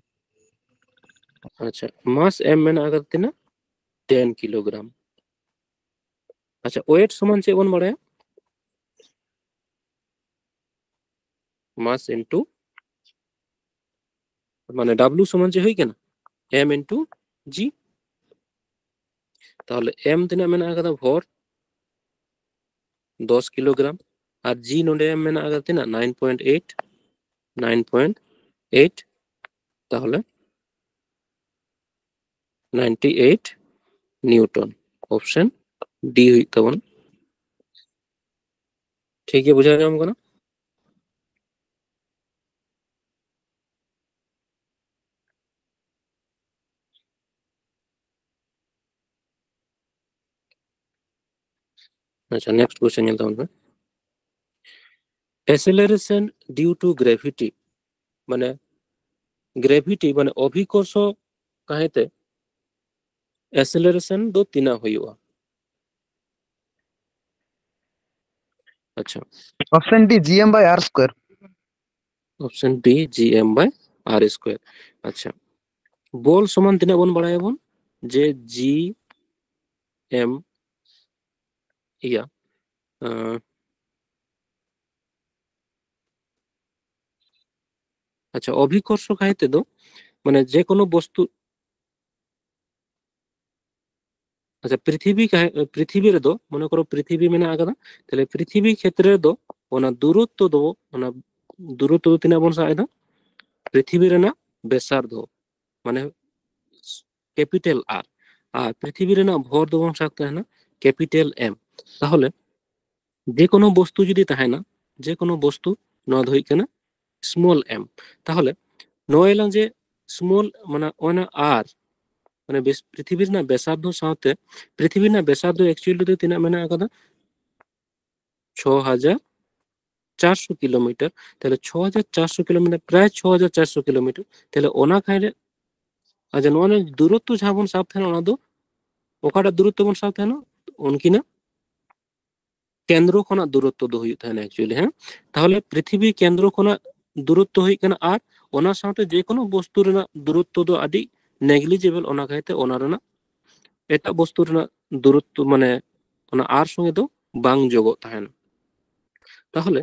ᱟᱪᱪᱷᱟ, ᱢᱟᱥ ᱮᱢ ᱢᱮᱱᱟᱜ ᱟᱠᱟᱫᱟ ᱛᱤᱱᱟᱹᱜ? ᱴᱮᱱ ᱠᱤᱞᱳᱜᱨᱟᱢ᱾ ᱟᱪᱪᱷᱟ, ᱳᱭᱮᱴ ᱥᱚᱢᱟᱱ ᱪᱮᱫ ᱵᱚᱱ ᱵᱟᱲᱟᱭᱟ? ᱢᱟᱥ ᱤᱱᱴᱩ, ᱢᱟᱱᱮ ᱰᱟᱵᱞᱩ ᱥᱚᱢᱟᱱ ᱪᱮᱫ ᱦᱩᱭ ᱠᱟᱱᱟ? ᱮᱢ ᱤᱱᱴᱩ ᱡᱤ᱾ ᱛᱟᱦᱚᱞᱮ ᱮᱢ ᱛᱤᱱᱟᱹᱜ ᱢᱮᱱᱟᱜ ᱟᱠᱟᱫᱟ? ᱵᱷᱚᱨ ᱫᱚᱥ ᱠᱤᱞᱳᱜᱨᱟᱢ᱾ ᱟᱨ ᱡᱤ ᱱᱚᱰᱮ ᱮᱢ ᱢᱮᱱᱟᱜ ᱟᱠᱟᱫᱟ ᱛᱤᱱᱟᱹᱜ? Nine point eight. Nine point eight, ᱛᱟᱦᱚᱞᱮ ᱱᱟᱭᱤᱱᱴᱤ ᱮᱭᱤᱴ ᱱᱤᱭᱩᱴᱚᱱ᱾ ᱚᱯᱥᱮᱱ ᱰᱤ ᱦᱩᱭᱩᱜ ᱛᱟᱵᱚᱱᱟ᱾ ᱴᱷᱤᱠ ᱜᱮ ᱵᱩᱡᱷᱟᱹᱣ ᱧᱟᱢ ᱠᱟᱱᱟ? ᱟᱪᱪᱷᱟ, ᱱᱮᱠᱥᱴ ᱠᱚᱥᱪᱮᱱ ᱧᱮᱞ ᱛᱟᱵᱚᱱ ᱯᱮ᱾ Acceleration due to gravity, ᱢᱟᱱᱮ ᱜᱨᱮᱵᱷᱤᱴᱤ ᱢᱟᱱᱮ ᱚᱵᱷᱤᱠᱚᱨᱥᱚ ᱠᱟᱦᱮᱸᱛᱮ ᱮᱥᱮᱞᱟᱨᱮᱥᱚᱱ ᱫᱚ ᱛᱤᱱᱟᱹᱜ ᱦᱩᱭᱩᱜᱼᱟ? ᱟᱪᱪᱷᱟ, Option D, G M by R square. Option D, G M by R square. ᱟᱪᱪᱷᱟ, ᱵᱚᱞ ᱥᱚᱢᱟᱱ ᱛᱤᱱᱟᱹᱜ ᱵᱚᱱ ᱵᱟᱲᱟᱭᱟᱵᱚᱱ? ᱡᱮ ᱡᱤ ᱮᱢ ᱤᱭᱟ ᱟᱸ, ᱟᱪᱪᱷᱟ, ᱚᱵᱷᱤᱠᱚᱨᱥᱚ ᱠᱟᱭ ᱛᱮᱫᱚ ᱢᱟᱱᱮ ᱡᱮ ᱠᱳᱱᱳ ᱵᱚᱥᱛᱩ, ᱟᱪᱪᱷᱟ, ᱯᱨᱤᱛᱷᱤᱵᱤ ᱠᱟᱭ-, ᱯᱨᱤᱛᱷᱤᱵᱤ ᱨᱮᱫᱚ ᱢᱚᱱᱮ ᱠᱚᱨᱚ ᱯᱨᱤᱛᱷᱤᱵᱤ ᱢᱮᱱᱟᱜ ᱟᱠᱟᱫᱟ, ᱛᱟᱦᱞᱮ ᱯᱨᱤᱛᱷᱤᱵᱤ ᱠᱷᱮᱛᱨᱮ ᱨᱮᱫᱚ ᱚᱱᱟ ᱫᱩᱨᱚᱛᱛᱚ ᱫᱚ, ᱚᱱᱟ ᱫᱩᱨᱚᱛᱛᱚ ᱫᱚ ᱛᱤᱱᱟᱹᱜ ᱵᱚᱱ ᱥᱟᱵ ᱮᱫᱟ? ᱯᱨᱤᱛᱷᱤᱵᱤ ᱨᱮᱱᱟᱜ ᱵᱮᱥᱟᱨᱫᱷᱚ, ᱢᱟᱱᱮ ᱠᱮᱯᱤᱴᱟᱞ ᱟᱨ, ᱟᱨ ᱯᱨᱤᱛᱷᱤᱵᱤ ᱨᱮᱱᱟᱜ ᱵᱷᱚᱨ ᱫᱚᱵᱚᱱ ᱥᱟᱵ ᱛᱟᱦᱮᱱᱟ ᱠᱮᱯᱤᱴᱟᱞ ᱮᱢ᱾ ᱛᱟᱦᱚᱞᱮ ᱡᱮ ᱠᱳᱱᱳ ᱵᱚᱥᱛᱩ ᱡᱩᱫᱤ ᱛᱟᱦᱮᱱᱟ, ᱡᱮ ᱠᱳᱱᱳ ᱵᱚᱥᱛᱩ, ᱱᱚᱣᱟ ᱫᱚ ᱦᱩᱭᱩᱜ ᱠᱟᱱᱟ ᱥᱢᱚᱞ ᱮᱢ᱾ ᱛᱟᱦᱚᱞᱮ ᱱᱚᱣᱟ ᱮᱞᱟᱝ ᱡᱮ ᱥᱢᱚᱞ, ᱢᱟᱱᱮ ᱚᱱᱟ ᱟᱨ, ᱢᱟᱱᱮ ᱵᱮᱥ, ᱯᱨᱤᱛᱷᱤᱵᱤ ᱨᱮᱱᱟᱜ ᱵᱮᱥᱟᱨᱫᱷᱚ ᱥᱟᱶᱛᱮ, ᱯᱨᱤᱛᱷᱤᱵᱤ ᱨᱮᱱᱟᱜ ᱵᱮᱥᱟᱨᱫᱷᱚ ᱮᱠᱪᱩᱭᱮᱞᱤ ᱫᱚ ᱛᱤᱱᱟᱹᱜ ᱢᱮᱱᱟᱜ ᱟᱠᱟᱫᱟ? ᱪᱷᱚ ᱦᱟᱡᱟᱨ ᱪᱟᱨᱥᱚ ᱠᱤᱞᱳᱢᱤᱴᱟᱨ᱾ ᱛᱟᱦᱞᱮ ᱪᱷᱚ ᱦᱟᱡᱟᱨ ᱪᱟᱨᱥᱚ ᱠᱤᱞᱳᱢᱤᱴᱟᱨ, ᱯᱨᱟᱭ ᱪᱷᱚ ᱦᱟᱡᱟᱨ ᱪᱟᱨᱥᱚ ᱠᱤᱞᱳᱢᱤᱴᱟᱨ᱾ ᱛᱟᱦᱞᱮ ᱚᱱᱟ ᱠᱷᱟᱱ ᱨᱮ, ᱟᱪᱪᱷᱟ, ᱱᱚᱣᱟ ᱨᱮᱱᱟᱜ ᱫᱩᱨᱚᱛᱛᱚ ᱡᱟᱦᱟᱸ ᱵᱚᱱ ᱥᱟᱵ ᱛᱟᱦᱮᱱᱟ, ᱚᱱᱟ ᱫᱚ ᱚᱠᱟᱴᱟᱜ ᱫᱩᱨᱚᱛᱛᱚ ᱵᱚᱱ ᱥᱟᱵ ᱛᱟᱦᱮᱱᱟ? ᱩᱱᱠᱤᱱᱟᱜ ᱠᱮᱱᱫᱨᱚ ᱠᱷᱚᱱᱟᱜ ᱫᱩᱨᱚᱛᱛᱚ ᱫᱚ ᱦᱩᱭᱩᱜ ᱛᱟᱦᱮᱱᱟ ᱮᱠᱪᱩᱭᱮᱞᱤ, ᱦᱮᱸ᱾ ᱛᱟᱦᱚᱞᱮ ᱯᱨᱤᱛᱷᱤᱵᱤ ᱠᱮᱱᱫᱨᱚ ᱠᱷᱚᱱᱟᱜ ᱫᱩᱨᱚᱛᱛᱚ ᱦᱩᱭᱩᱜ ᱠᱟᱱᱟ ᱟᱨ, ᱚᱱᱟ ᱥᱟᱶᱛᱮ ᱡᱮ ᱠᱳᱱᱳ ᱵᱚᱥᱛᱩ ᱨᱮᱱᱟᱜ ᱫᱩᱨᱚᱛᱛᱚ ᱫᱚ ᱟᱹᱰᱤ ᱱᱮᱜᱽᱞᱤᱡᱤᱵᱚᱞ, ᱚᱱᱟ ᱠᱟᱭᱛᱮ ᱚᱱᱟ ᱨᱮᱱᱟᱜ ᱮᱴᱟᱜ ᱵᱚᱥᱛᱩ ᱨᱮᱱᱟᱜ ᱫᱩᱨᱚᱛᱛᱚ, ᱢᱟᱱᱮ ᱚᱱᱟ ᱟᱨ ᱥᱚᱸᱜᱮ ᱫᱚ ᱵᱟᱝ ᱡᱚᱜᱚᱜ ᱛᱟᱦᱮᱱᱟ᱾ ᱛᱟᱦᱚᱞᱮ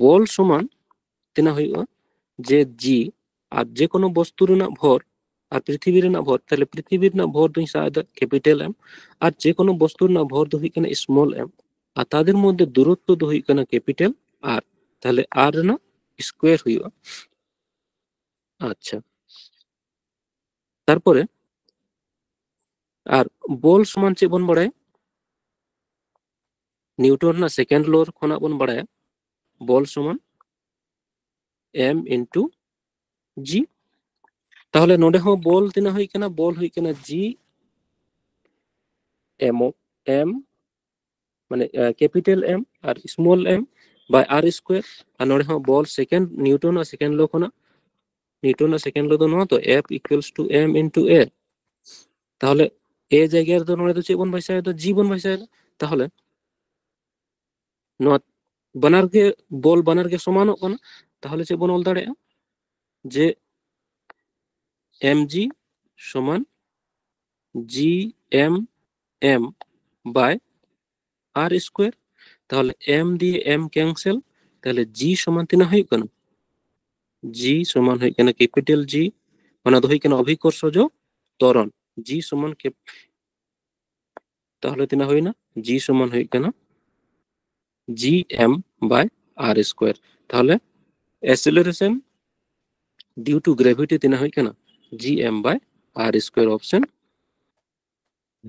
ᱵᱚᱞ ᱥᱚᱢᱟᱱ ᱛᱤᱱᱟᱹᱜ ᱦᱩᱭᱩᱜᱼᱟ? ᱡᱮ ᱡᱤ ᱟᱨ ᱡᱮ ᱠᱳᱱᱳ ᱵᱚᱥᱛᱩ ᱨᱮᱱᱟᱜ ᱵᱷᱚᱨ ᱟᱨ ᱯᱨᱤᱛᱷᱤᱵᱤ ᱨᱮᱱᱟᱜ ᱵᱷᱚᱨ, ᱛᱟᱦᱞᱮ ᱯᱨᱤᱛᱷᱤᱵᱤ ᱨᱮᱱᱟᱜ ᱵᱷᱚᱨ ᱫᱚᱧ ᱥᱟᱵ ᱮᱫᱟ ᱠᱮᱯᱤᱴᱟᱞ ᱮᱢ, ᱟᱨ ᱡᱮ ᱠᱳᱱᱳ ᱵᱚᱥᱛᱩ ᱨᱮᱱᱟᱜ ᱵᱷᱚᱨ ᱫᱚ ᱦᱩᱭᱩᱜ ᱠᱟᱱᱟ ᱥᱢᱚᱞ ᱮᱢ, ᱟᱨ ᱛᱟদের ᱢᱚᱫᱽᱫᱷᱮ ᱫᱩᱨᱚᱛᱛᱚ ᱫᱚ ᱦᱩᱭᱩᱜ ᱠᱟᱱᱟ ᱠᱮᱯᱤᱴᱟᱞ ᱟᱨ᱾ ᱛᱟᱦᱞᱮ ᱟᱨ ᱨᱮᱱᱟᱜ ᱥᱠᱚᱭᱟᱨ ᱦᱩᱭᱩᱜᱼᱟ᱾ ᱟᱪᱪᱷᱟ, ᱛᱟᱨᱯᱚᱨᱮ ᱟᱨ ᱵᱚᱞ ᱥᱚᱢᱟᱱ ᱪᱮᱫ ᱵᱚᱱ ᱵᱟᱲᱟᱭᱟ? ᱱᱤᱭᱩᱴᱚᱱ ᱨᱮᱱᱟᱜ ᱥᱮᱠᱮᱱᱰ ᱞᱚ ᱠᱷᱚᱱᱟᱜ ᱵᱚᱱ ᱵᱟᱲᱟᱭᱟ ᱵᱚᱞ ᱥᱚᱢᱟᱱ m into g᱾ ᱛᱟᱦᱚᱞᱮ ᱱᱚᱰᱮ ᱦᱚᱸ ᱵᱚᱞ ᱛᱤᱱᱟᱹᱜ ᱦᱩᱭ ᱠᱟᱱᱟ? ᱵᱚᱞ ᱦᱩᱭ ᱠᱟᱱᱟ g m, m ᱢᱟᱱᱮ capital M R small m by r square᱾ ᱟᱨ ᱱᱚᱰᱮ ᱦᱚᱸ ᱵᱚᱞ ᱥᱮᱠᱮᱱᱰ, ᱱᱤᱭᱩᱴᱚᱱ ᱟᱜ ᱥᱮᱠᱮᱱᱰ ᱞᱚ ᱠᱷᱚᱱᱟᱜ, ᱱᱤᱭᱩᱴᱚᱱ ᱟᱜ ᱥᱮᱠᱮᱱᱰ ᱞᱚ ᱫᱚ ᱱᱚᱣᱟ ᱛᱚ, F equals to m into a᱾ ᱛᱟᱦᱚᱞᱮ a ᱡᱟᱭᱜᱟ ᱨᱮᱫᱚ ᱱᱚᱰᱮ ᱫᱚ ᱪᱮᱫ ᱵᱚᱱ ᱵᱟᱪᱷᱟᱣ ᱮᱫᱟ? g ᱵᱚᱱ ᱵᱟᱪᱷᱟᱣ ᱮᱫᱟ᱾ ᱛᱟᱦᱚᱞᱮ ᱱᱚᱣᱟ ᱵᱟᱱᱟᱨ ᱜᱮ, ᱵᱚᱞ ᱵᱟᱱᱟᱨ ᱜᱮ ᱥᱚᱢᱟᱱᱚᱜ ᱠᱟᱱᱟ᱾ ᱛᱟᱦᱚᱞᱮ ᱪᱮᱫ ᱵᱚᱱ ᱚᱞ ᱫᱟᱲᱮᱭᱟᱜᱼᱟ? ᱡᱮ mg ᱥᱚᱢᱟᱱ g m m by r square᱾ ᱛᱟᱦᱚᱞᱮ m ᱫᱤᱭᱮ m cancel, ᱛᱟᱦᱚᱞᱮ g ᱥᱚᱢᱟᱱ ᱛᱤᱱᱟᱹᱜ ᱦᱩᱭᱩᱜ ᱠᱟᱱᱟ? g ᱥᱚᱢᱟᱱ ᱦᱩᱭᱩᱜ ᱠᱟᱱᱟ ᱠᱮᱯᱤᱴᱟᱞ G, ᱚᱱᱟ ᱫᱚ ᱦᱩᱭᱩᱜ ᱠᱟᱱᱟ ᱚᱵᱷᱤᱠᱚᱨᱥᱚᱡᱚ ᱛᱚᱨᱚᱱ᱾ g ᱥᱚᱢᱟᱱ ᱠᱮᱯ-, ᱛᱟᱦᱚᱞᱮ ᱛᱤᱱᱟᱹᱜ ᱦᱩᱭᱱᱟ? g ᱥᱚᱢᱟᱱ ᱦᱩᱭᱩᱜ ᱠᱟᱱᱟ g m by r square᱾ ᱛᱟᱦᱚᱞᱮ acceleration due to gravity ᱛᱤᱱᱟᱹᱜ ᱦᱩᱭᱩᱜ ᱠᱟᱱᱟ? g m by r square, option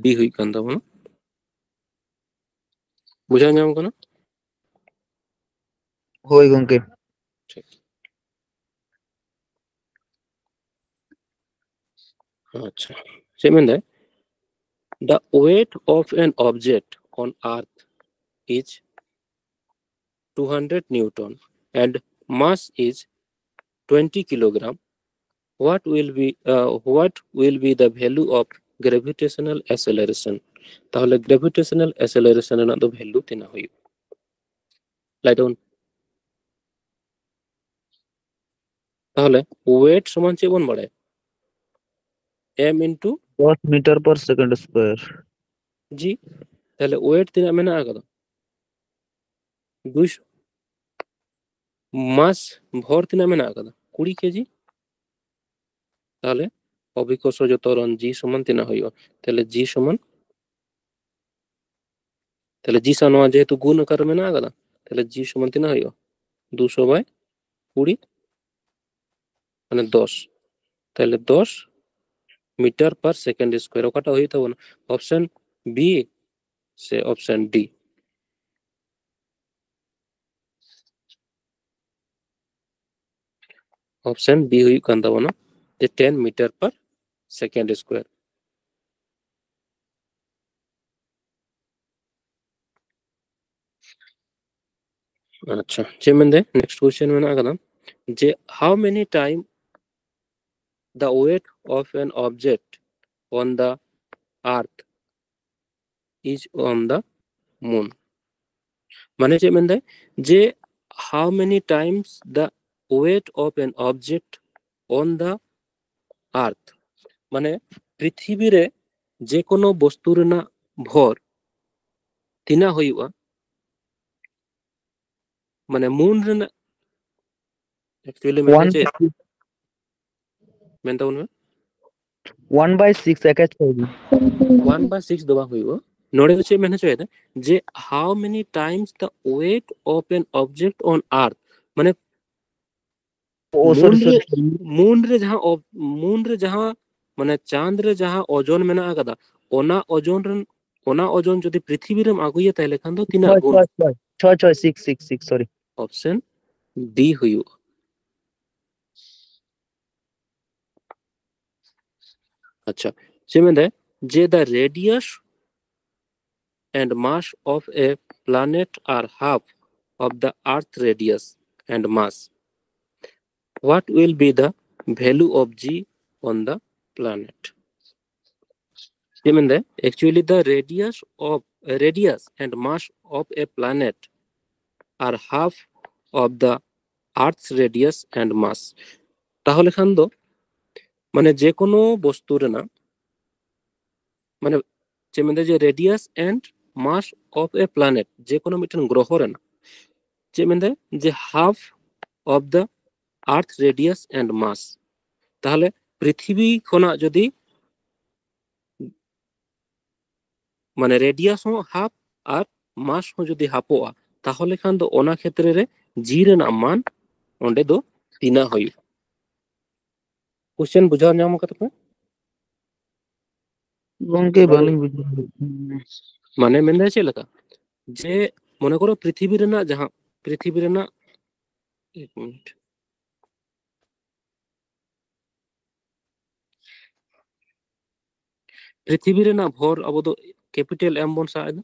D ᱦᱩᱭᱩᱜ ᱠᱟᱱ ᱛᱟᱵᱚᱱᱟ᱾ ᱵᱩᱡᱷᱟᱹᱣ ᱧᱟᱢ ᱠᱟᱱᱟ? ᱦᱳᱭ ᱜᱚᱝᱠᱮ᱾ ᱴᱷᱤᱠ᱾ ᱟᱪᱪᱷᱟ, ᱪᱮᱫ ᱢᱮᱱᱫᱟᱭ? The weight of an object on earth is two hundred newton and mass is twenty kilogram. What will be, uh, what will be the value of gravitational acceleration? তাহলে gravitational acceleration ᱨᱮᱱᱟᱜ ᱫᱚ value ᱛᱤᱱᱟᱹᱜ ᱦᱩᱭᱩᱜᱼᱟ? ᱞᱟᱹᱭ ᱛᱟᱵᱚᱱ᱾ ᱛᱟᱦᱚᱞᱮ weight ᱥᱚᱢᱟᱱ ᱪᱮᱫ ᱵᱚᱱ ᱵᱟᱲᱟᱭᱟ? M into ten meter per second square. ᱡᱤ, ᱛᱟᱦᱚᱞᱮ weight ᱛᱤᱱᱟᱹᱜ ᱢᱮᱱᱟᱜ ᱟᱠᱟᱫᱟ? ᱫᱩᱭᱥᱚ᱾ mass, ᱵᱷᱚᱨ ᱛᱤᱱᱟᱹᱜ ᱢᱮᱱᱟᱜ ᱟᱠᱟᱫᱟ? ᱠᱩᱲᱤ ᱠᱮᱡᱤ᱾ ᱛᱟᱦᱚᱞᱮ ᱚᱵᱷᱤᱠᱚᱨᱥᱚᱡᱚ ᱛᱚᱨᱚᱱ g ᱥᱚᱢᱟᱱ ᱛᱤᱱᱟᱹᱜ ᱦᱩᱭᱩᱜᱼᱟ? ᱛᱟᱦᱚᱞᱮ g ᱥᱚᱢᱟᱱ, ᱛᱟᱦᱚᱞᱮ g ᱥᱟᱶ ᱱᱚᱣᱟ ᱡᱮᱦᱮᱛᱩ ᱜᱩᱱ ᱟᱠᱟᱨ ᱨᱮ ᱢᱮᱱᱟᱜ ᱟᱠᱟᱫᱟ, ᱛᱟᱦᱚᱞᱮ g ᱥᱚᱢᱟᱱ ᱛᱤᱱᱟᱹᱜ ᱦᱩᱭᱩᱜᱼᱟ? ᱫᱩᱥᱚ by ᱠᱩᱲᱤ, ᱢᱟᱱᱮ ᱫᱚᱥ᱾ ᱛᱟᱦᱞᱮ ᱫᱚᱥ meter per second square᱾ ᱚᱠᱟᱴᱟᱜ ᱦᱩᱭᱩᱜ ᱛᱟᱵᱚᱱᱟ? Option B ᱥᱮ option D? Option B ᱦᱩᱭᱩᱜ ᱠᱟᱱ ᱛᱟᱵᱚᱱᱟ ᱡᱮ ten meter per second square᱾ ᱟᱪᱪᱷᱟ, ᱪᱮᱫ ᱢᱮᱱᱫᱟᱭ? Next question ᱢᱮᱱᱟᱜ ᱟᱠᱟᱫᱟ ᱡᱮ, how many time the weight of an object on the earth is on the moon? ᱢᱟᱱᱮ ᱪᱮᱫ ᱢᱮᱱᱫᱟᱭ ᱡᱮ, how many times the weight of an object on the earth, ᱢᱟᱱᱮ ᱯᱨᱤᱛᱷᱤᱵᱤ ᱨᱮ ᱡᱮ ᱠᱳᱱᱳ ᱵᱚᱥᱛᱩ ᱨᱮᱱᱟᱜ ᱵᱷᱚᱨ ᱛᱤᱱᱟᱹᱜ ᱦᱩᱭᱩᱜᱼᱟ, ᱢᱟᱱᱮ ᱢᱩᱱ ᱨᱮᱱᱟᱜ, actually ᱢᱮᱱᱫᱟᱭ ᱪᱮᱫ? ᱢᱮᱱ ᱛᱟᱵᱚᱱ ᱢᱮ᱾ One by six ᱮᱠᱮ ᱪᱷᱚᱭ ᱜᱮ᱾ One by six ᱫᱚ ᱵᱟᱝ ᱦᱩᱭᱩᱜᱼᱟ᱾ ᱱᱚᱰᱮ ᱫᱚ ᱪᱮᱫ ᱢᱮᱱ ᱦᱚᱪᱚᱭᱮᱫᱟ ᱡᱮ, how many times the weight of an object on earth, ᱢᱟᱱᱮ ᱳ, sorry, ᱢᱩᱱ ᱨᱮ, sorry, sorry. ᱢᱩᱱ ᱨᱮ ᱡᱟᱦᱟᱸ ᱚᱵ-, ᱢᱩᱱ ᱨᱮ ᱡᱟᱦᱟᱸ, ᱢᱟᱱᱮ ᱪᱟᱸᱫ ᱨᱮ ᱡᱟᱦᱟᱸ ᱳᱡᱚᱱ ᱢᱮᱱᱟᱜ ᱟᱠᱟᱫᱟ, ᱚᱱᱟ ᱳᱡᱚᱱ ᱨᱮᱱ, ᱚᱱᱟ ᱳᱡᱚᱱ ᱡᱩᱫᱤ ᱯᱨᱤᱛᱷᱤᱵᱤ ᱨᱮᱢ ᱟᱹᱜᱩᱭᱟ, ᱛᱟᱦᱞᱮ ᱠᱷᱟᱱ ᱫᱚ ᱛᱤᱱᱟᱹᱜ ᱪᱷᱚᱭ, ᱜᱩᱱ? ᱪᱷᱚᱭ, ᱪᱷᱚᱭ, ᱪᱷᱚᱭ, ᱪᱷᱚᱭ, six, six, six, sorry. Option D ᱦᱩᱭᱩᱜᱼᱟ᱾ ᱟᱪᱪᱷᱟ, ᱪᱮᱫ ᱢᱮᱱᱫᱟᱭ ᱡᱮ, the radius and mass of a planet are half of the earth radius and mass. What will be the value of G on the planet? ᱪᱮᱫ ᱢᱮᱱᱫᱟᱭ? Actually, the radius of, radius and mass of a planet are half of the earth's radius and mass. ᱛᱟᱦᱚᱞᱮ ᱠᱷᱟᱱ ᱫᱚ, ᱢᱟᱱᱮ ᱡᱮ ᱠᱳᱱᱳ ᱵᱚᱥᱛᱩ ᱨᱮᱱᱟᱜ, ᱢᱟᱱᱮ ᱪᱮᱫ ᱢᱮᱱᱫᱟᱭ ᱡᱮ, radius and mass of a planet, ᱡᱮ ᱠᱳᱱᱳ ᱢᱤᱫᱴᱮᱱ ᱜᱨᱚᱦᱚ ᱨᱮᱱᱟᱜ, ᱪᱮᱫ ᱢᱮᱱᱫᱟᱭ ᱡᱮ, half of the earth radius and mass. ᱛᱟᱦᱚᱞᱮ ᱯᱨᱤᱛᱷᱤᱵᱤ ᱠᱷᱚᱱᱟᱜ ᱡᱩᱫᱤ, ᱢᱟᱱᱮ radius ᱦᱚᱸ half ᱟᱨ mass ᱦᱚᱸ ᱡᱩᱫᱤ halfᱚᱜᱼᱟ, ᱛᱟᱦᱚᱞᱮ ᱠᱷᱟᱱ ᱫᱚ ᱚᱱᱟ ᱠᱷᱮᱛᱨᱮ ᱨᱮ G ᱨᱮᱱᱟᱜ ᱢᱟᱱ ᱚᱸᱰᱮ ᱫᱚ ᱛᱤᱱᱟᱹᱜ ᱦᱩᱭᱩᱜᱼᱟ? ᱠᱚᱥᱪᱮᱱ ᱵᱩᱡᱷᱟᱹᱣ ᱧᱟᱢ ᱠᱟᱫᱟ ᱯᱮ? ᱜᱚᱝᱠᱮ, ᱵᱟᱹᱞᱤᱧ ᱵᱩᱡᱷᱟᱹᱣ ᱫᱟᱲᱮᱭᱟᱜ ᱠᱟᱱᱟ᱾ ᱢᱟᱱᱮ ᱢᱮᱱᱫᱟᱭ ᱪᱮᱫ ᱞᱮᱠᱟ, ᱡᱮ ᱢᱚᱱᱮ ᱠᱚᱨᱚ ᱯᱨᱤᱛᱷᱤᱵᱤ ᱨᱮᱱᱟᱜ ᱡᱟᱦᱟᱸ, ᱯᱨᱤᱛᱷᱤᱵᱤ ᱨᱮᱱᱟᱜ, ᱮᱠ ᱢᱤᱱᱤᱴ, ᱯᱨᱤᱛᱷᱤᱵᱤ ᱨᱮᱱᱟᱜ ᱵᱷᱚᱨ ᱟᱵᱚ ᱫᱚ ᱠᱮᱯᱤᱴᱟᱞ ᱮᱢ ᱵᱚᱱ ᱥᱟᱵ ᱮᱫᱟ,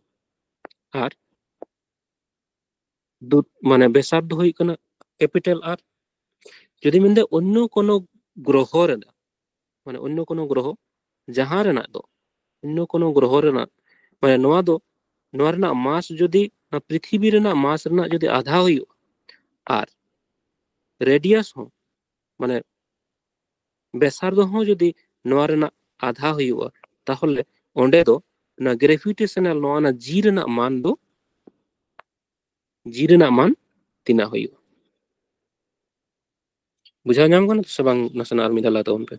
ᱟᱨ ᱫᱩ-, ᱢᱟᱱᱮ ᱵᱮᱥᱟᱨ ᱫᱚ ᱦᱩᱭᱩᱜ ᱠᱟᱱᱟ ᱠᱮᱯᱤᱴᱟᱞ ᱟᱨ᱾ ᱡᱩᱫᱤ ᱢᱮᱱᱫᱟ ᱚᱱᱱᱚ ᱠᱳᱱᱳ ᱜᱨᱚᱦᱚ ᱨᱮᱱᱟᱜ, ᱢᱟᱱᱮ ᱚᱱᱱᱚ ᱠᱳᱱᱳ ᱜᱨᱚᱦᱚ ᱡᱟᱦᱟᱸ ᱨᱮᱱᱟᱜ ᱫᱚ, ᱚᱱᱱᱚ ᱠᱳᱱᱳ ᱜᱨᱚᱦᱚ ᱨᱮᱱᱟᱜ, ᱢᱟᱱᱮ ᱱᱚᱣᱟ ᱫᱚ, ᱱᱚᱣᱟ ᱨᱮᱱᱟᱜ ᱢᱟᱥ ᱡᱩᱫᱤ ᱱᱚᱣᱟ ᱯᱨᱤᱛᱷᱤᱵᱤ ᱨᱮᱱᱟᱜ ᱢᱟᱥ ᱨᱮᱱᱟᱜ ᱡᱩᱫᱤ ᱟᱫᱷᱟ ᱦᱩᱭᱩᱜᱼᱟ, ᱟᱨ ᱨᱮᱰᱤᱭᱟᱥ ᱦᱚᱸ, ᱢᱟᱱᱮ ᱵᱮᱥᱟᱨᱫᱷ ᱦᱚᱸ ᱡᱩᱫᱤ ᱱᱚᱣᱟ ᱨᱮᱱᱟᱜ ᱟᱫᱷᱟ ᱦᱩᱭᱩᱜᱼᱟ, ᱛᱟᱦᱚᱞᱮ ᱚᱸᱰᱮ ᱫᱚ ᱚᱱᱟ ᱜᱨᱮᱵᱷᱤᱴᱮᱥᱚᱱᱟᱞ, ᱱᱚᱣᱟ ᱨᱮᱱᱟᱜ ᱡᱤ ᱨᱮᱱᱟᱜ ᱢᱟᱱ ᱫᱚ, ᱡᱤ ᱨᱮᱱᱟᱜ ᱢᱟᱱ ᱛᱤᱱᱟᱹᱜ ᱦᱩᱭᱩᱜᱼᱟ? ᱵᱩᱡᱷᱟᱹᱣ ᱧᱟᱢ ᱠᱟᱱᱟ ᱥᱮ ᱵᱟᱝ? ᱱᱟᱥᱮᱱᱟᱜ ᱟᱨ ᱢᱤᱫ ᱫᱷᱟᱣ ᱞᱟᱹᱭ ᱛᱟᱵᱚᱱ ᱯᱮ᱾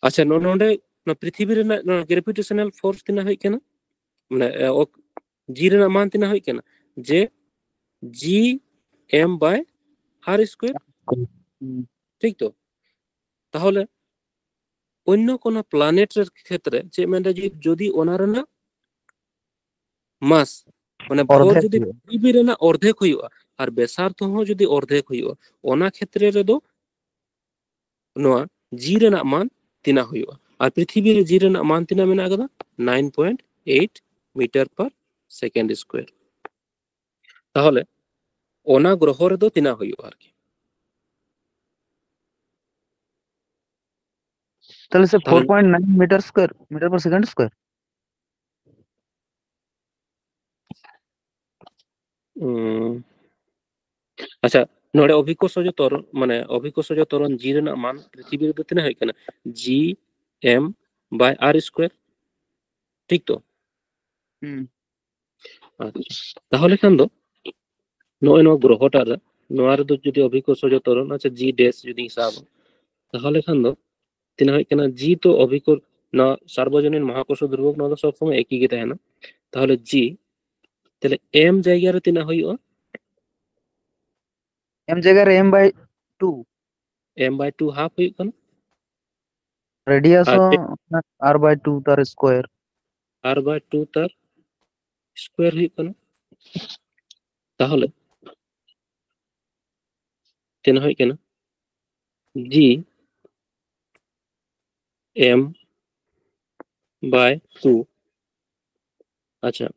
ᱟᱪᱪᱷᱟ, ᱱᱚ-, ᱱᱚᱰᱮ ᱱᱚᱣᱟ ᱯᱨᱤᱛᱷᱤᱵᱤ ᱨᱮᱱᱟᱜ ᱱᱚᱣᱟ ᱜᱨᱮᱵᱷᱤᱴᱮᱥᱚᱱᱟᱞ ᱯᱷᱳᱨᱥ ᱛᱤᱱᱟᱹᱜ ᱦᱩᱭᱩᱜ ᱠᱟᱱᱟ? ᱢᱟᱱᱮ, ᱮ, ᱚᱠ-, ᱡᱤ ᱨᱮᱱᱟᱜ ᱢᱟᱱ ᱛᱤᱱᱟᱹᱜ ᱦᱩᱭᱩᱜ ᱠᱟᱱᱟ? ᱡᱮ ᱡᱤ ᱮᱢ ᱵᱟᱭ ᱟᱨ ᱥᱠᱩᱭᱟᱨ᱾ ᱴᱷᱤᱠ ᱛᱚ? ᱛᱟᱦᱚᱞᱮ ᱚᱱᱱᱚ ᱠᱳᱱᱳ ᱯᱞᱟᱱᱮᱴ ᱨᱮ ᱠᱷᱮᱛᱨᱮ ᱪᱮᱫ ᱢᱮᱱᱫᱟ, ᱡᱮ ᱡᱩᱫᱤ ᱚᱱᱟ ᱨᱮᱱᱟᱜ ᱢᱟᱥ, ᱢᱟᱱᱮ ᱵᱷᱚᱨ ᱚᱨᱫᱷᱮᱠ ᱡᱩᱫᱤ ᱦᱩᱭᱩᱜᱼᱟ᱾ ᱯᱨᱤᱛᱷᱤᱵᱤ ᱨᱮᱱᱟᱜ ᱚᱨᱫᱷᱮᱠ ᱦᱩᱭᱩᱜᱼᱟ ᱟᱨ ᱵᱮᱥᱟᱨᱫᱷ ᱦᱚᱸ ᱡᱩᱫᱤ ᱚᱨᱫᱷᱮᱠ ᱦᱩᱭᱩᱜᱼᱟ, ᱚᱱᱟ ᱠᱷᱮᱛᱨᱮ ᱨᱮᱫᱚ ᱱᱚᱣᱟ ᱡᱤ ᱨᱮᱱᱟᱜ ᱢᱟᱱ ᱛᱤᱱᱟᱹᱜ ᱦᱩᱭᱩᱜᱼᱟ? ᱟᱨ ᱯᱨᱤᱛᱷᱤᱵᱤ ᱨᱮ ᱡᱤ ᱨᱮᱱᱟᱜ ᱢᱟᱱ ᱛᱤᱱᱟᱹᱜ ᱢᱮᱱᱟᱜ ᱟᱠᱟᱫᱟ? Nine point eight meter per second square. ᱛᱟᱦᱚᱞᱮ ᱚᱱᱟ ᱜᱨᱚᱦᱚ ᱨᱮᱫᱚ ᱛᱤᱱᱟᱹᱜ ᱦᱩᱭᱩᱜᱼᱟ ᱟᱨᱠᱤ? ᱛᱟᱦᱚᱞᱮ ᱥᱮ ᱛᱟᱦᱚᱞᱮ four point nine meter square, meter per second square? ᱩᱸ, ᱟᱪᱪᱷᱟ, ᱱᱚᱰᱮ ᱚᱵᱷᱤᱠᱚᱨᱥᱚᱡᱚ ᱛᱚᱨᱚᱞ, ᱢᱟᱱᱮ ᱚᱵᱷᱤᱠᱚᱨᱥᱚᱡᱚ ᱛᱚᱨᱚᱞ ᱡᱤ ᱨᱮᱱᱟᱜ ᱢᱟᱱ ᱯᱨᱤᱛᱷᱤᱵᱤ ᱨᱮᱫᱚ ᱛᱤᱱᱟᱹᱜ ᱦᱩᱭᱩᱜ ᱠᱟᱱᱟ? G m by r square, ᱴᱷᱤᱠ ᱛᱚ? ᱦᱩᱸ᱾ ᱟᱪᱪᱷᱟ, ᱛᱟᱦᱚᱞᱮ ᱠᱷᱟᱱ ᱫᱚ ᱱᱚᱜᱼᱚᱭ ᱱᱚᱣᱟ ᱜᱨᱚᱦᱚᱴᱟᱜ ᱨᱮ, ᱱᱚᱣᱟ ᱨᱮᱫᱚ ᱡᱩᱫᱤ ᱚᱵᱷᱤᱠᱚᱨᱥᱚᱡᱚ ᱛᱚᱨᱚᱞ, ᱟᱪᱪᱷᱟ, ᱡᱤ ᱰᱮᱥ ᱡᱩᱫᱤᱧ ᱥᱟᱵᱟ, ᱛᱟᱦᱚᱞᱮ ᱠᱷᱟᱱ ᱫᱚ ᱛᱤᱱᱟᱹᱜ ᱦᱩᱭᱩᱜ ᱠᱟᱱᱟ? ᱡᱤ ᱛᱚ ᱚᱵᱷᱤᱠᱚᱨ-, ᱱᱚᱣᱟ ᱥᱟᱨᱵᱚᱡᱚᱱᱤᱱ ᱢᱚᱦᱟᱠᱚᱨᱥᱚ ᱫᱩᱨᱵᱚᱠ, ᱱᱚᱣᱟ ᱫᱚ ᱥᱚᱵ ᱥᱚᱢᱚᱭ ᱮᱠᱤ ᱜᱮ ᱛᱟᱦᱮᱱᱟ᱾ ᱛᱟᱦᱚᱞᱮ ᱡᱤ, ᱛᱟᱦᱚᱞᱮ ᱮᱢ ᱡᱟᱭᱜᱟ ᱨᱮ ᱛᱤᱱᱟᱹᱜ ᱦᱩᱭᱩᱜᱼᱟ? M ᱡᱟᱭᱜᱟ ᱨᱮ M by two, M by two half ᱦᱩᱭᱩᱜ ᱠᱟᱱᱟ, radius ᱟᱨ ᱦᱚᱸ R by two ᱛᱟᱨ square. R by two ᱛᱟᱨ square ᱦᱩᱭᱩᱜ ᱠᱟᱱᱟ᱾ ᱛᱟᱦᱚᱞᱮ ᱛᱤᱱᱟᱹᱜ ᱦᱩᱭᱩᱜ ᱠᱟᱱᱟ? G M by two. ᱟᱪᱪᱷᱟ,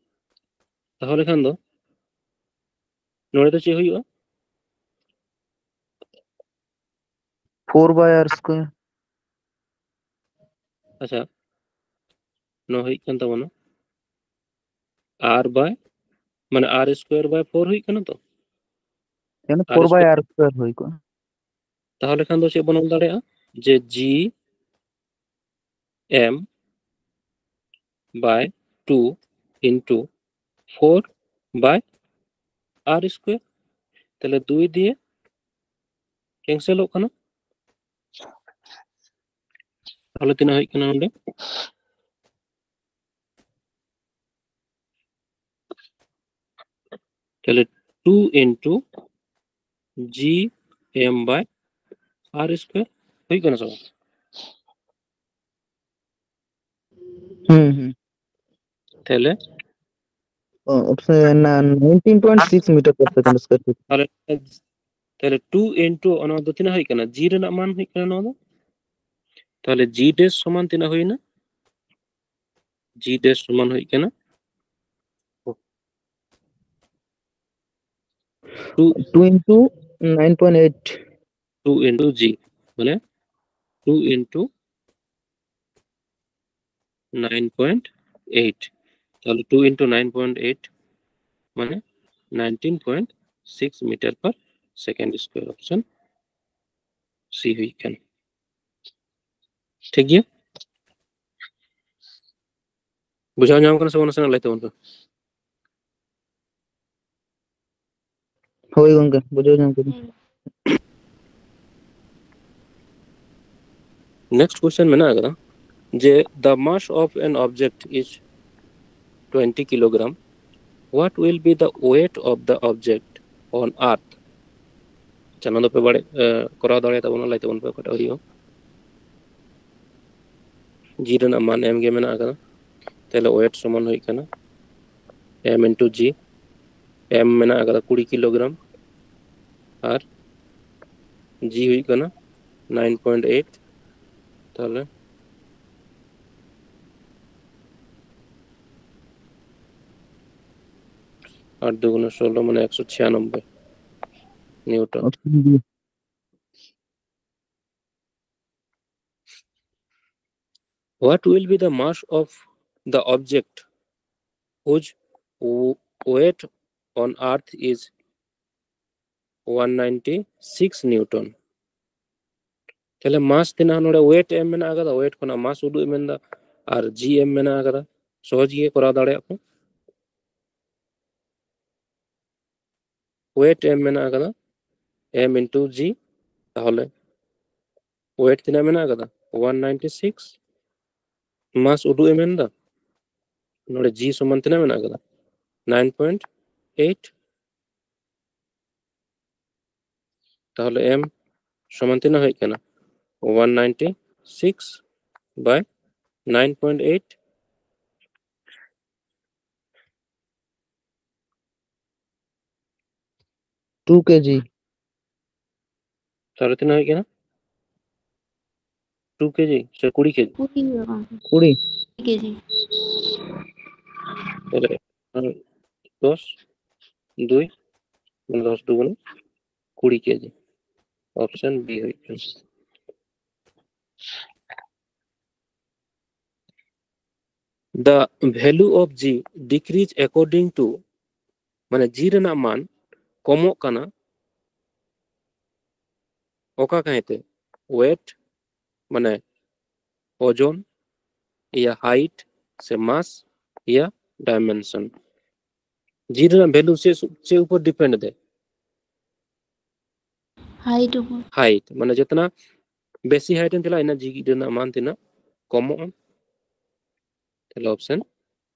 ᱛᱟᱦᱚᱞᱮ ᱠᱷᱟᱱ ᱫᱚ ᱱᱚᱰᱮ ᱫᱚ ᱪᱮᱫ ᱦᱩᱭᱩᱜᱼᱟ? Four by R square. ᱟᱪᱪᱷᱟ, ᱱᱚᱣᱟ ᱦᱩᱭᱩᱜ ᱠᱟᱱ ᱛᱟᱵᱚᱱᱟ R by, ᱢᱟᱱᱮ R square by four ᱦᱩᱭᱩᱜ ᱠᱟᱱᱟ ᱛᱚ᱾ ᱮᱱ R four by square. R square ᱦᱩᱭ ᱠᱚᱜᱼᱟ. ᱛᱟᱦᱚᱞᱮ ᱠᱷᱟᱱ ᱫᱚ ᱪᱮᱫ ᱵᱚᱱ ᱚᱞ ᱫᱟᱲᱮᱭᱟᱜᱼᱟ? ᱡᱮ G M by two into four by R square. ᱛᱟᱦᱚᱞᱮ ᱫᱩᱭ ᱫᱤᱭᱮ cancelᱚᱜ ᱠᱟᱱᱟ᱾ ᱛᱟᱦᱚᱞᱮ ᱛᱤᱱᱟᱹᱜ ᱦᱩᱭᱩᱜ ᱠᱟᱱᱟ ᱱᱚᱰᱮ? ᱛᱟᱦᱚᱞᱮ two into G M by R square ᱦᱩᱭᱩᱜ ᱠᱟᱱᱟ ᱥᱮ ᱵᱟᱝ? ᱦᱩᱸ ᱦᱩᱸ. ᱛᱟᱦᱚᱞᱮ ᱚ, option nineteen point six meter per second square feet. ᱛᱟᱦᱚᱞᱮ ᱛᱟᱦᱚᱞᱮ two into ᱚᱱᱟ ᱫᱚ ᱛᱤᱱᱟᱹᱜ ᱦᱩᱭᱩᱜ ᱠᱟᱱᱟ? G ᱨᱮᱱᱟᱜ ᱢᱟᱱ ᱦᱩᱭᱩᱜ ᱠᱟᱱᱟ ᱱᱚᱣᱟ ᱫᱚ᱾ ᱛᱟᱦᱚᱞᱮ G dash ᱥᱚᱢᱟᱱ ᱛᱤᱱᱟᱹᱜ ᱦᱩᱭᱱᱟ? G dash ᱥᱚᱢᱟᱱ ᱦᱩᱭᱩᱜ ᱠᱟᱱᱟ two Two into nine point eight. Two into G, ᱢᱟᱱᱮ two into nine point eight. ᱛᱟᱦᱚᱞᱮ two into nine point eight ᱢᱟᱱᱮ nineteen point six meter per second square, option C ᱦᱩᱭᱩᱜ ᱠᱟᱱᱟ᱾ ᱴᱷᱤᱠ ᱜᱮᱭᱟ, ᱵᱩᱡᱷᱟᱹᱣ ᱧᱟᱢ ᱠᱟᱱᱟ ᱥᱮ ᱵᱟᱝ? ᱱᱟᱥᱮᱱᱟᱜ ᱞᱟᱹᱭ ᱛᱟᱵᱚᱱ ᱯᱮ᱾ ᱦᱳᱭ ᱜᱚᱝᱠᱮ, ᱵᱩᱡᱷᱟᱹᱣ ᱧᱟᱢ ᱠᱮᱫᱟᱹᱧ. Next question ᱢᱮᱱᱟᱜ ᱟᱠᱟᱫᱟ ᱡᱮ, the mass of an object is twenty kilogram, what will be the weight of the object on earth? ᱟᱪᱪᱷᱟ, ᱱᱚᱣᱟ ᱫᱚᱯᱮ ᱵᱟᱲᱟᱭ, ᱮ, ᱠᱚᱨᱟᱣ ᱫᱟᱲᱮᱭᱟᱜ ᱛᱟᱵᱚᱱᱟ, ᱞᱟᱹᱭ ᱛᱟᱵᱚᱱ ᱯᱮ ᱚᱠᱟᱴᱟᱜ ᱦᱩᱭᱩᱜᱼᱟ᱾ ᱡᱤ ᱨᱮᱱᱟᱜ ᱢᱟᱱ ᱮᱢ ᱜᱮ ᱢᱮᱱᱟᱜ ᱟᱠᱟᱫᱟ, ᱛᱟᱦᱞᱮ ᱳᱭᱮᱴ ᱥᱚᱢᱟᱱ ᱦᱩᱭᱩᱜ ᱠᱟᱱᱟ ᱮᱢ ᱤᱱᱴᱩ ᱡᱤ᱾ ᱮᱢ ᱢᱮᱱᱟᱜ ᱟᱠᱟᱫᱟ ᱠᱩᱲᱤ ᱠᱤᱞᱳᱜᱨᱟᱢ ᱟᱨ ᱡᱤ ᱦᱩᱭᱩᱜ ᱠᱟᱱᱟ ᱱᱟᱭᱤᱱ ᱯᱚᱭᱮᱱᱴ ᱮᱭᱤᱴ᱾ ᱛᱟᱦᱞᱮ ᱟᱴ ᱫᱩᱜᱩᱱᱮ ᱥᱳᱞᱳ, ᱢᱟᱱᱮ ᱮᱠᱥᱚ ᱪᱷᱤᱭᱟᱱᱚᱵᱵᱳᱭ Newton. Option B. What will be the mass of the object whose w-, weight on earth is one ninety six Newton? ᱛᱟᱦᱞᱮ ᱢᱟᱥ ᱛᱤᱱᱟᱹᱜ ᱱᱚᱰᱮ ᱳᱭᱮᱴ ᱮᱢ ᱢᱮᱱᱟᱜ ᱟᱠᱟᱫᱟ, ᱳᱭᱮᱴ ᱠᱷᱚᱱᱟᱜ ᱢᱟᱥ ᱩᱫᱩᱜ ᱮ ᱢᱮᱱᱫᱟ, ᱟᱨ ᱡᱤ ᱮᱢ ᱢᱮᱱᱟᱜ ᱟᱠᱟᱫᱟ᱾ ᱥᱚᱦᱚᱡ ᱜᱮ ᱠᱚᱨᱟᱣ ᱫᱟᱲᱮᱭᱟᱜ ᱠᱚ᱾ ᱳᱭᱮᱴ ᱮᱢ ᱢᱮᱱᱟᱜ ᱟᱠᱟᱫᱟ ᱮᱢ ᱤᱱᱴᱩ ᱡᱤ, ᱛᱟᱦᱚᱞᱮ ᱳᱭᱮᱴ ᱛᱤᱱᱟᱹᱜ ᱢᱮᱱᱟᱜ ᱟᱠᱟᱫᱟ? One ninety six. ᱢᱟᱥ ᱩᱫᱩᱜ ᱮ ᱢᱮᱱᱫᱟ, ᱱᱚᱰᱮ ᱡᱤ ᱥᱚᱢᱟᱱ ᱛᱤᱱᱟᱹᱜ ᱢᱮᱱᱟᱜ ᱟᱠᱟᱫᱟ? Nine point eight. ᱛᱟᱦᱚᱞᱮ ᱮᱢ ᱥᱚᱢᱟᱱ ᱛᱤᱱᱟᱹᱜ ᱦᱩᱭᱩᱜ ᱠᱟᱱᱟ? ᱚᱣᱟᱱ ᱱᱟᱭᱤᱱᱴᱤ ᱥᱤᱠᱥ ᱵᱟᱭ ᱱᱟᱭᱤᱱ ᱯᱚᱭᱮᱱᱴ ᱮᱭᱤᱴ᱾ ᱴᱩ ᱠᱮᱡᱤ᱾ ᱛᱟᱦᱚᱞᱮ ᱛᱤᱱᱟᱹᱜ ᱦᱩᱭᱩᱜ ᱠᱟᱱᱟ? ᱴᱩ ᱠᱮᱡᱤ ᱥᱮ ᱠᱩᱲᱤ ᱠᱮᱡᱤ? ᱠᱩᱲᱤ ᱦᱩᱭᱩᱜᱼᱟ ᱜᱚᱢᱠᱮ᱾ ᱠᱩᱲᱤ᱾ ᱠᱮᱡᱤ᱾ ᱛᱟᱦᱚᱞᱮ, ᱫᱚᱥ ᱫᱩᱭ, ᱢᱟᱱᱮ ᱫᱚᱥ ᱫᱩᱜᱩᱱ ᱠᱩᱲᱤ ᱠᱮᱡᱤ᱾ ᱚᱯᱥᱮᱱ ᱵᱤ ᱦᱩᱭᱩᱜ ᱠᱟᱱᱟ᱾ The value of G decrease according to, ᱢᱟᱱᱮ ᱡᱤ ᱨᱮᱱᱟᱜ ᱢᱟᱱ ᱠᱚᱢᱚᱜ ᱠᱟᱱᱟ ᱚᱠᱟ ᱠᱟᱭᱛᱮ? ᱳᱭᱮᱴ, ᱢᱟᱱᱮ ᱳᱡᱚᱱ, ᱤᱭᱟ ᱦᱟᱭᱤᱴ ᱥᱮ ᱢᱟᱥ, ᱤᱭᱟ ᱰᱟᱭᱢᱮᱱᱥᱚᱱ᱾ ᱡᱤ ᱨᱮᱱᱟᱜ ᱵᱷᱮᱞᱩ ᱪᱮᱫ, ᱪᱮᱫ ᱩᱯᱚᱨ ᱰᱤᱯᱮᱱᱰ ᱮᱫᱟᱭ? ᱦᱟᱭᱤᱴ ᱩᱯᱚᱨ᱾ ᱦᱟᱭᱤᱴ, ᱢᱟᱱᱮ ᱡᱚᱛᱚᱱᱟᱜ ᱵᱮᱥᱤ ᱦᱟᱭᱤᱴ ᱮᱢ ᱪᱟᱞᱟᱜᱼᱟ, ᱤᱱᱟᱹ ᱡᱤ ᱨᱮᱱᱟᱜ ᱢᱟᱱ ᱛᱤᱱᱟᱹᱜ ᱠᱚᱢᱚᱜᱼᱟ᱾ ᱛᱟᱦᱞᱮ ᱚᱯᱥᱮᱱ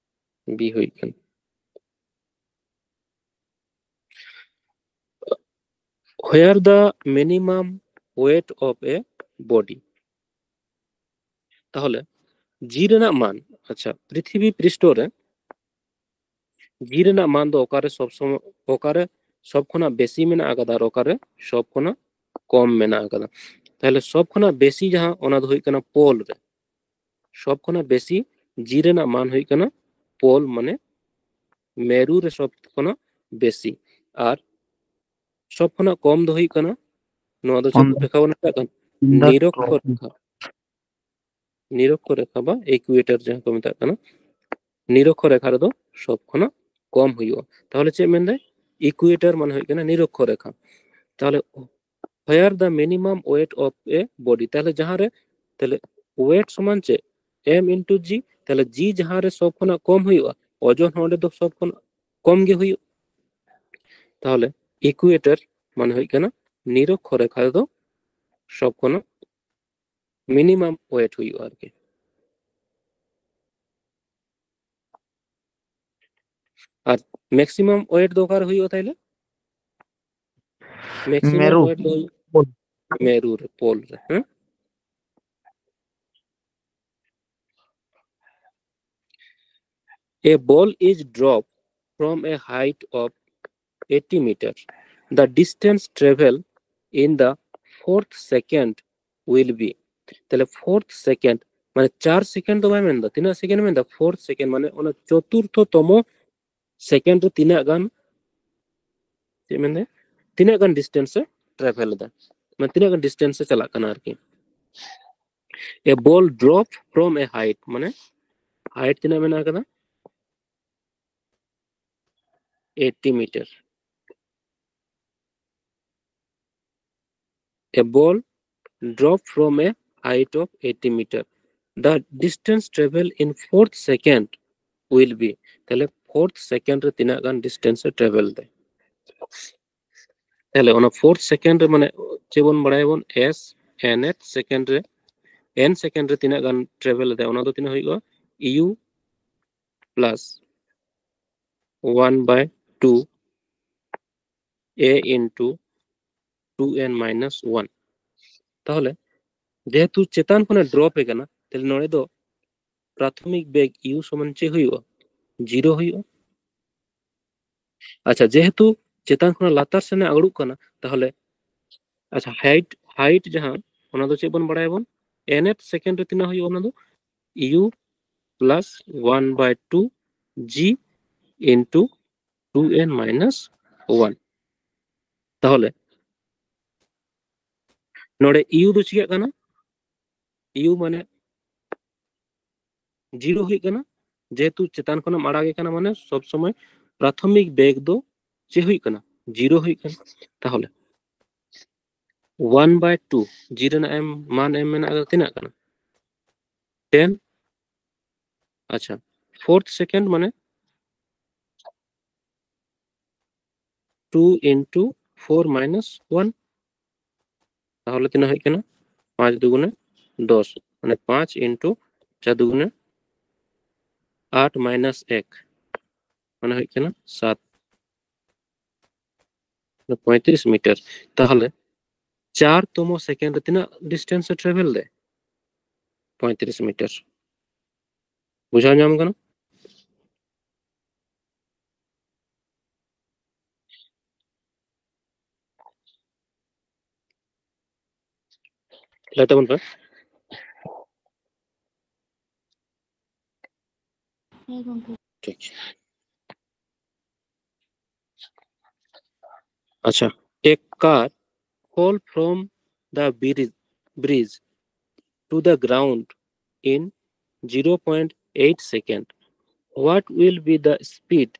ᱵᱤ ᱦᱩᱭᱩᱜ ᱠᱟᱱᱟ᱾ Where the minimum weight of a body. ᱛᱟᱦᱚᱞᱮ ᱡᱤ ᱨᱮᱱᱟᱜ ᱢᱟᱱ, ᱟᱪᱪᱷᱟ, ᱯᱨᱤᱛᱷᱤᱵᱤ ᱯᱨᱤᱥᱴᱷᱚ ᱨᱮ ᱡᱤ ᱨᱮᱱᱟᱜ ᱢᱟᱱ ᱫᱚ ᱚᱠᱟᱨᱮ ᱥᱚᱵ ᱥᱚᱢᱚᱭ, ᱚᱠᱟᱨᱮ ᱥᱚᱵ ᱠᱷᱚᱱᱟᱜ ᱵᱮᱥᱤ ᱢᱮᱱᱟᱜ ᱟᱠᱟᱫᱟ ᱟᱨ ᱚᱠᱟᱨᱮ ᱥᱚᱵ ᱠᱷᱚᱱᱟᱜ ᱠᱚᱢ ᱢᱮᱱᱟᱜ ᱟᱠᱟᱫᱟ? ᱛᱟᱦᱚᱞᱮ ᱥᱚᱵ ᱠᱷᱚᱱᱟᱜ ᱵᱮᱥᱤ ᱡᱟᱦᱟᱸ, ᱚᱱᱟ ᱫᱚ ᱦᱩᱭᱩᱜ ᱠᱟᱱᱟ ᱯᱳᱞ ᱨᱮ᱾ ᱥᱚᱵ ᱠᱷᱚᱱᱟᱜ ᱵᱮᱥᱤ ᱡᱤ ᱨᱮᱱᱟᱜ ᱢᱟᱱ ᱦᱩᱭᱩᱜ ᱠᱟᱱᱟ ᱯᱳᱞ, ᱢᱟᱱᱮ ᱢᱮᱨᱩ ᱨᱮ ᱥᱚᱵ ᱠᱷᱚᱱᱟᱜ ᱵᱮᱥᱤ᱾ ᱟᱨ ᱥᱚᱵ ᱠᱷᱚᱱᱟᱜ ᱠᱚᱢ ᱫᱚ ᱦᱩᱭᱩᱜ ᱠᱟᱱᱟ, ᱱᱚᱣᱟ ᱫᱚ ᱪᱮᱫ ᱚᱱ-, ᱨᱮᱠᱷᱟ ᱵᱚᱱ ᱢᱮᱛᱟᱜ ᱠᱟᱱᱟ? ᱚᱱᱟ ᱱᱤᱨᱚᱠᱠᱷᱚ ᱨᱮᱠᱷᱟ᱾ ᱱᱤᱨᱚᱠᱠᱷᱚ ᱨᱮᱠᱷᱟ ᱵᱟ ᱤᱠᱩᱭᱮᱴᱟᱨ ᱡᱟᱦᱟᱸ ᱠᱚ ᱢᱮᱛᱟᱜ ᱠᱟᱱᱟ, ᱱᱤᱨᱚᱠᱠᱷᱚ ᱨᱮᱠᱷᱟ ᱨᱮᱫᱚ ᱥᱚᱵ ᱠᱷᱚᱱᱟᱜ ᱠᱚᱢ ᱦᱩᱭᱩᱜᱼᱟ᱾ ᱛᱟᱦᱚᱞᱮ ᱪᱮᱫ ᱢᱮᱱᱫᱟᱭ? ᱤᱠᱩᱭᱮᱴᱟᱨ ᱢᱟᱱᱮ ᱦᱩᱭᱩᱜ ᱠᱟᱱᱟ ᱱᱤᱨᱚᱠᱠᱷᱚ ᱨᱮᱠᱷᱟ᱾ ᱛᱟᱦᱚᱞᱮ where the minimum weight of a body, ᱛᱟᱦᱚᱞᱮ ᱡᱟᱦᱟᱸ ᱨᱮ, ᱛᱟᱦᱚᱞᱮ weight ᱥᱚᱢᱟᱱ ᱪᱮᱫ? M into G᱾ ᱛᱟᱦᱚᱞᱮ ᱡᱤ ᱡᱟᱦᱟᱸ ᱨᱮ ᱥᱚᱵ ᱠᱷᱚᱱᱟᱜ ᱠᱚᱢ ᱦᱩᱭᱩᱜᱼᱟ, ᱳᱡᱚᱱ ᱦᱚᱸ ᱚᱸᱰᱮ ᱫᱚ ᱥᱚᱵ ᱠᱷᱚᱱᱟᱜ ᱠᱚᱢ ᱜᱮ ᱦᱩᱭᱩᱜᱼᱟ᱾ ᱛᱟᱦᱚᱞᱮ ᱤᱠᱩᱭᱮᱴᱟᱨ ᱢᱟᱱᱮ ᱦᱩᱭᱩᱜ ᱠᱟᱱᱟ ᱱᱤᱨᱚᱠᱠᱷᱚ ᱨᱮᱠᱷᱟ ᱨᱮᱫᱚ ᱥᱚᱵ ᱠᱷᱚᱱᱟᱜ ᱢᱤᱱᱤᱢᱟᱢ ᱳᱭᱮᱴ ᱦᱩᱭᱩᱜᱼᱟ ᱟᱨᱠᱤ᱾ ᱟᱨ ᱢᱮᱠᱥᱤᱢᱟᱢ ᱳᱭᱮᱴ ᱫᱚ ᱚᱠᱟᱨᱮ ᱦᱩᱭᱩᱜᱼᱟ ᱛᱟᱦᱞᱮ? ᱢᱮᱠᱥᱤᱢᱟᱢ ᱢᱮᱨᱩ᱾ ᱳᱭᱮᱴ ᱫᱚ ᱦᱩᱭᱩᱜᱼᱟ ᱢᱮᱨᱩ ᱨᱮ, ᱯᱳᱞ ᱨᱮ, ᱦᱮᱸ? A ball is dropped from a height of eighty meter. The distance travel in the fourth second will be. ᱛᱟᱦᱞᱮ fourth second ᱢᱟᱱᱮ ᱪᱟᱨ ᱥᱮᱠᱮᱱᱰ ᱫᱚ ᱵᱟᱭ ᱢᱮᱱᱫᱟ, ᱛᱤᱱᱟᱹᱜ ᱥᱮᱠᱮᱱᱰ ᱢᱮᱱᱫᱟ? Fourth second, ᱢᱟᱱᱮ ᱚᱱᱟ ᱪᱚᱛᱩᱨᱛᱷᱚ ᱛᱚᱢᱚ ᱥᱮᱠᱮᱱᱰ ᱨᱮ ᱛᱤᱱᱟᱹᱜ ᱜᱟᱱ, ᱪᱮᱫ ᱢᱮᱱᱫᱟ, ᱛᱤᱱᱟᱹᱜ ᱜᱟᱱ ᱰᱤᱥᱴᱮᱱᱥ ᱮ ᱴᱨᱟᱵᱷᱮᱞ ᱮᱫᱟ, ᱢᱟᱱᱮ ᱛᱤᱱᱟᱹᱜ ᱜᱟᱱ ᱰᱤᱥᱴᱮᱱᱥ ᱮ ᱪᱟᱞᱟᱜ ᱠᱟᱱᱟ ᱟᱨᱠᱤ᱾ A ball drop from a height, ᱢᱟᱱᱮ ᱦᱟᱭᱤᱴ ᱛᱤᱱᱟᱹᱜ ᱢᱮᱱᱟᱜ ᱟᱠᱟᱫᱟ? Eighty meter. A ball drop from a height of eighty meter. The distance travel in fourth second will be. ᱛᱟᱦᱞᱮ fourth second ᱨᱮ ᱛᱤᱱᱟᱹᱜ ᱜᱟᱱ ᱰᱤᱥᱴᱮᱱᱥ ᱮ ᱴᱨᱟᱵᱷᱮᱞ ᱫᱟᱭ? ᱛᱟᱦᱞᱮ ᱚᱱᱟ fourth second ᱨᱮ, ᱢᱟᱱᱮ ᱪᱮᱫ ᱵᱚᱱ ᱵᱟᱲᱟᱭᱟᱵᱚᱱ, S N th second ᱨᱮ, n second ᱨᱮ ᱛᱤᱱᱟᱹᱜ ᱜᱟᱱ ᱴᱨᱟᱵᱷᱮᱞ ᱮᱫᱟᱭ, ᱚᱱᱟ ᱫᱚ ᱛᱤᱱᱟᱹᱜ ᱦᱩᱭᱩᱜᱼᱟ? U plus one by two a into two n minus one. ᱛᱟᱦᱚᱞᱮ ᱡᱮᱦᱮᱛᱩ ᱪᱮᱛᱟᱱ ᱠᱷᱚᱱᱮ ᱰᱨᱚᱯ ᱮ ᱠᱟᱱᱟ, ᱛᱟᱦᱚᱞᱮ ᱱᱚᱰᱮ ᱫᱚ ᱯᱨᱟᱛᱷᱚᱢᱤᱠ ᱵᱮᱜᱽ u ᱥᱚᱢᱟᱱ ᱪᱮᱫ ᱦᱩᱭᱩᱜᱼᱟ? ᱡᱤᱨᱳ ᱦᱩᱭᱩᱜᱼᱟ᱾ ᱟᱪᱪᱷᱟ, ᱡᱮᱦᱮᱛᱩ ᱪᱮᱛᱟᱱ ᱠᱷᱚᱱᱟᱜ ᱞᱟᱛᱟᱨ ᱥᱮᱱᱮ ᱟᱹᱜᱲᱩᱜ ᱠᱟᱱᱟ, ᱛᱟᱦᱚᱞᱮ ᱟᱪᱪᱷᱟ, ᱦᱟᱭᱤᱴ ᱦᱟᱭᱤᱴ ᱡᱟᱦᱟᱸ, ᱚᱱᱟ ᱫᱚ ᱪᱮᱫ ᱵᱚᱱ ᱵᱟᱲᱟᱭᱟᱵᱚᱱ? nth ᱥᱮᱠᱮᱱᱰ ᱨᱮ ᱛᱤᱱᱟᱹᱜ ᱦᱩᱭᱩᱜᱼᱟ? ᱚᱱᱟ ᱫᱚ u plus one by two g into two n minus one᱾ ᱛᱟᱦᱚᱞᱮ ᱱᱚᱰᱮ u ᱫᱚ ᱪᱤᱠᱟᱹᱜ ᱠᱟᱱᱟ? U ᱢᱟᱱᱮ ᱡᱤᱨᱳ ᱦᱩᱭᱩᱜ ᱠᱟᱱᱟ, ᱡᱮᱦᱮᱛᱩ ᱪᱮᱛᱟᱱ ᱠᱷᱚᱱᱮᱢ ᱟᱲᱟᱜᱮ ᱠᱟᱱᱟ, ᱢᱟᱱᱮ ᱥᱚᱵ ᱥᱚᱢᱚᱭ ᱯᱨᱟᱛᱷᱚᱢᱤᱠ ᱵᱮᱜᱽ ᱫᱚ ᱪᱮᱫ ᱦᱩᱭᱩᱜ ᱠᱟᱱᱟ? ᱡᱤᱨᱳ ᱦᱩᱭᱩᱜ ᱠᱟᱱᱟ᱾ ᱛᱟᱦᱚᱞᱮ one by two g ᱨᱮᱱᱟᱜ ᱮᱢ ᱢᱟᱱ ᱮᱢ ᱢᱮᱱᱟᱜ ᱠᱟᱫᱟ, ᱛᱤᱱᱟᱹᱜ ᱠᱟᱱᱟ? ten᱾ ᱟᱪᱪᱷᱟ, fourth second ᱢᱟᱱᱮ two into four minus one, ᱛᱟᱦᱚᱞᱮ ᱛᱤᱱᱟᱹᱜ ᱦᱩᱭᱩᱜ ᱠᱟᱱᱟ? ᱯᱟᱸᱪ ᱫᱩᱜᱩᱱᱮ ᱫᱚᱥ, ᱢᱟᱱᱮ ᱯᱟᱸᱪ into ᱪᱟᱨ ᱫᱩᱜᱩᱱᱮ ᱟᱴ minus ᱮᱠ, ᱢᱟᱱᱮ ᱦᱩᱭᱩᱜ ᱠᱟᱱᱟ ᱥᱟᱛ, ᱯᱚᱸᱭᱛᱨᱤᱥ ᱢᱤᱴᱟᱨ᱾ ᱛᱟᱦᱚᱞᱮ ᱪᱟᱨ ᱛᱚᱢᱚ ᱥᱮᱠᱮᱱᱰ ᱨᱮ ᱛᱤᱱᱟᱹᱜ ᱰᱤᱥᱴᱮᱱᱥ ᱮ ᱴᱨᱟᱵᱷᱮᱞ ᱫᱟᱭ? ᱯᱚᱸᱭᱛᱨᱤᱥ ᱢᱤᱴᱟᱨ᱾ ᱵᱩᱡᱷᱟᱹᱣ ᱧᱟᱢ ᱠᱟᱱᱟ? ᱞᱟᱹᱭ ᱛᱟᱵᱚᱱ ᱯᱮ᱾ ᱦᱮᱸ ᱜᱚᱝᱠᱮ᱾ ᱴᱷᱤᱠ᱾ ᱟᱪᱪᱷᱟ, a car fall from the bridge, bridge to the ground in zero point eight second. What will be the speed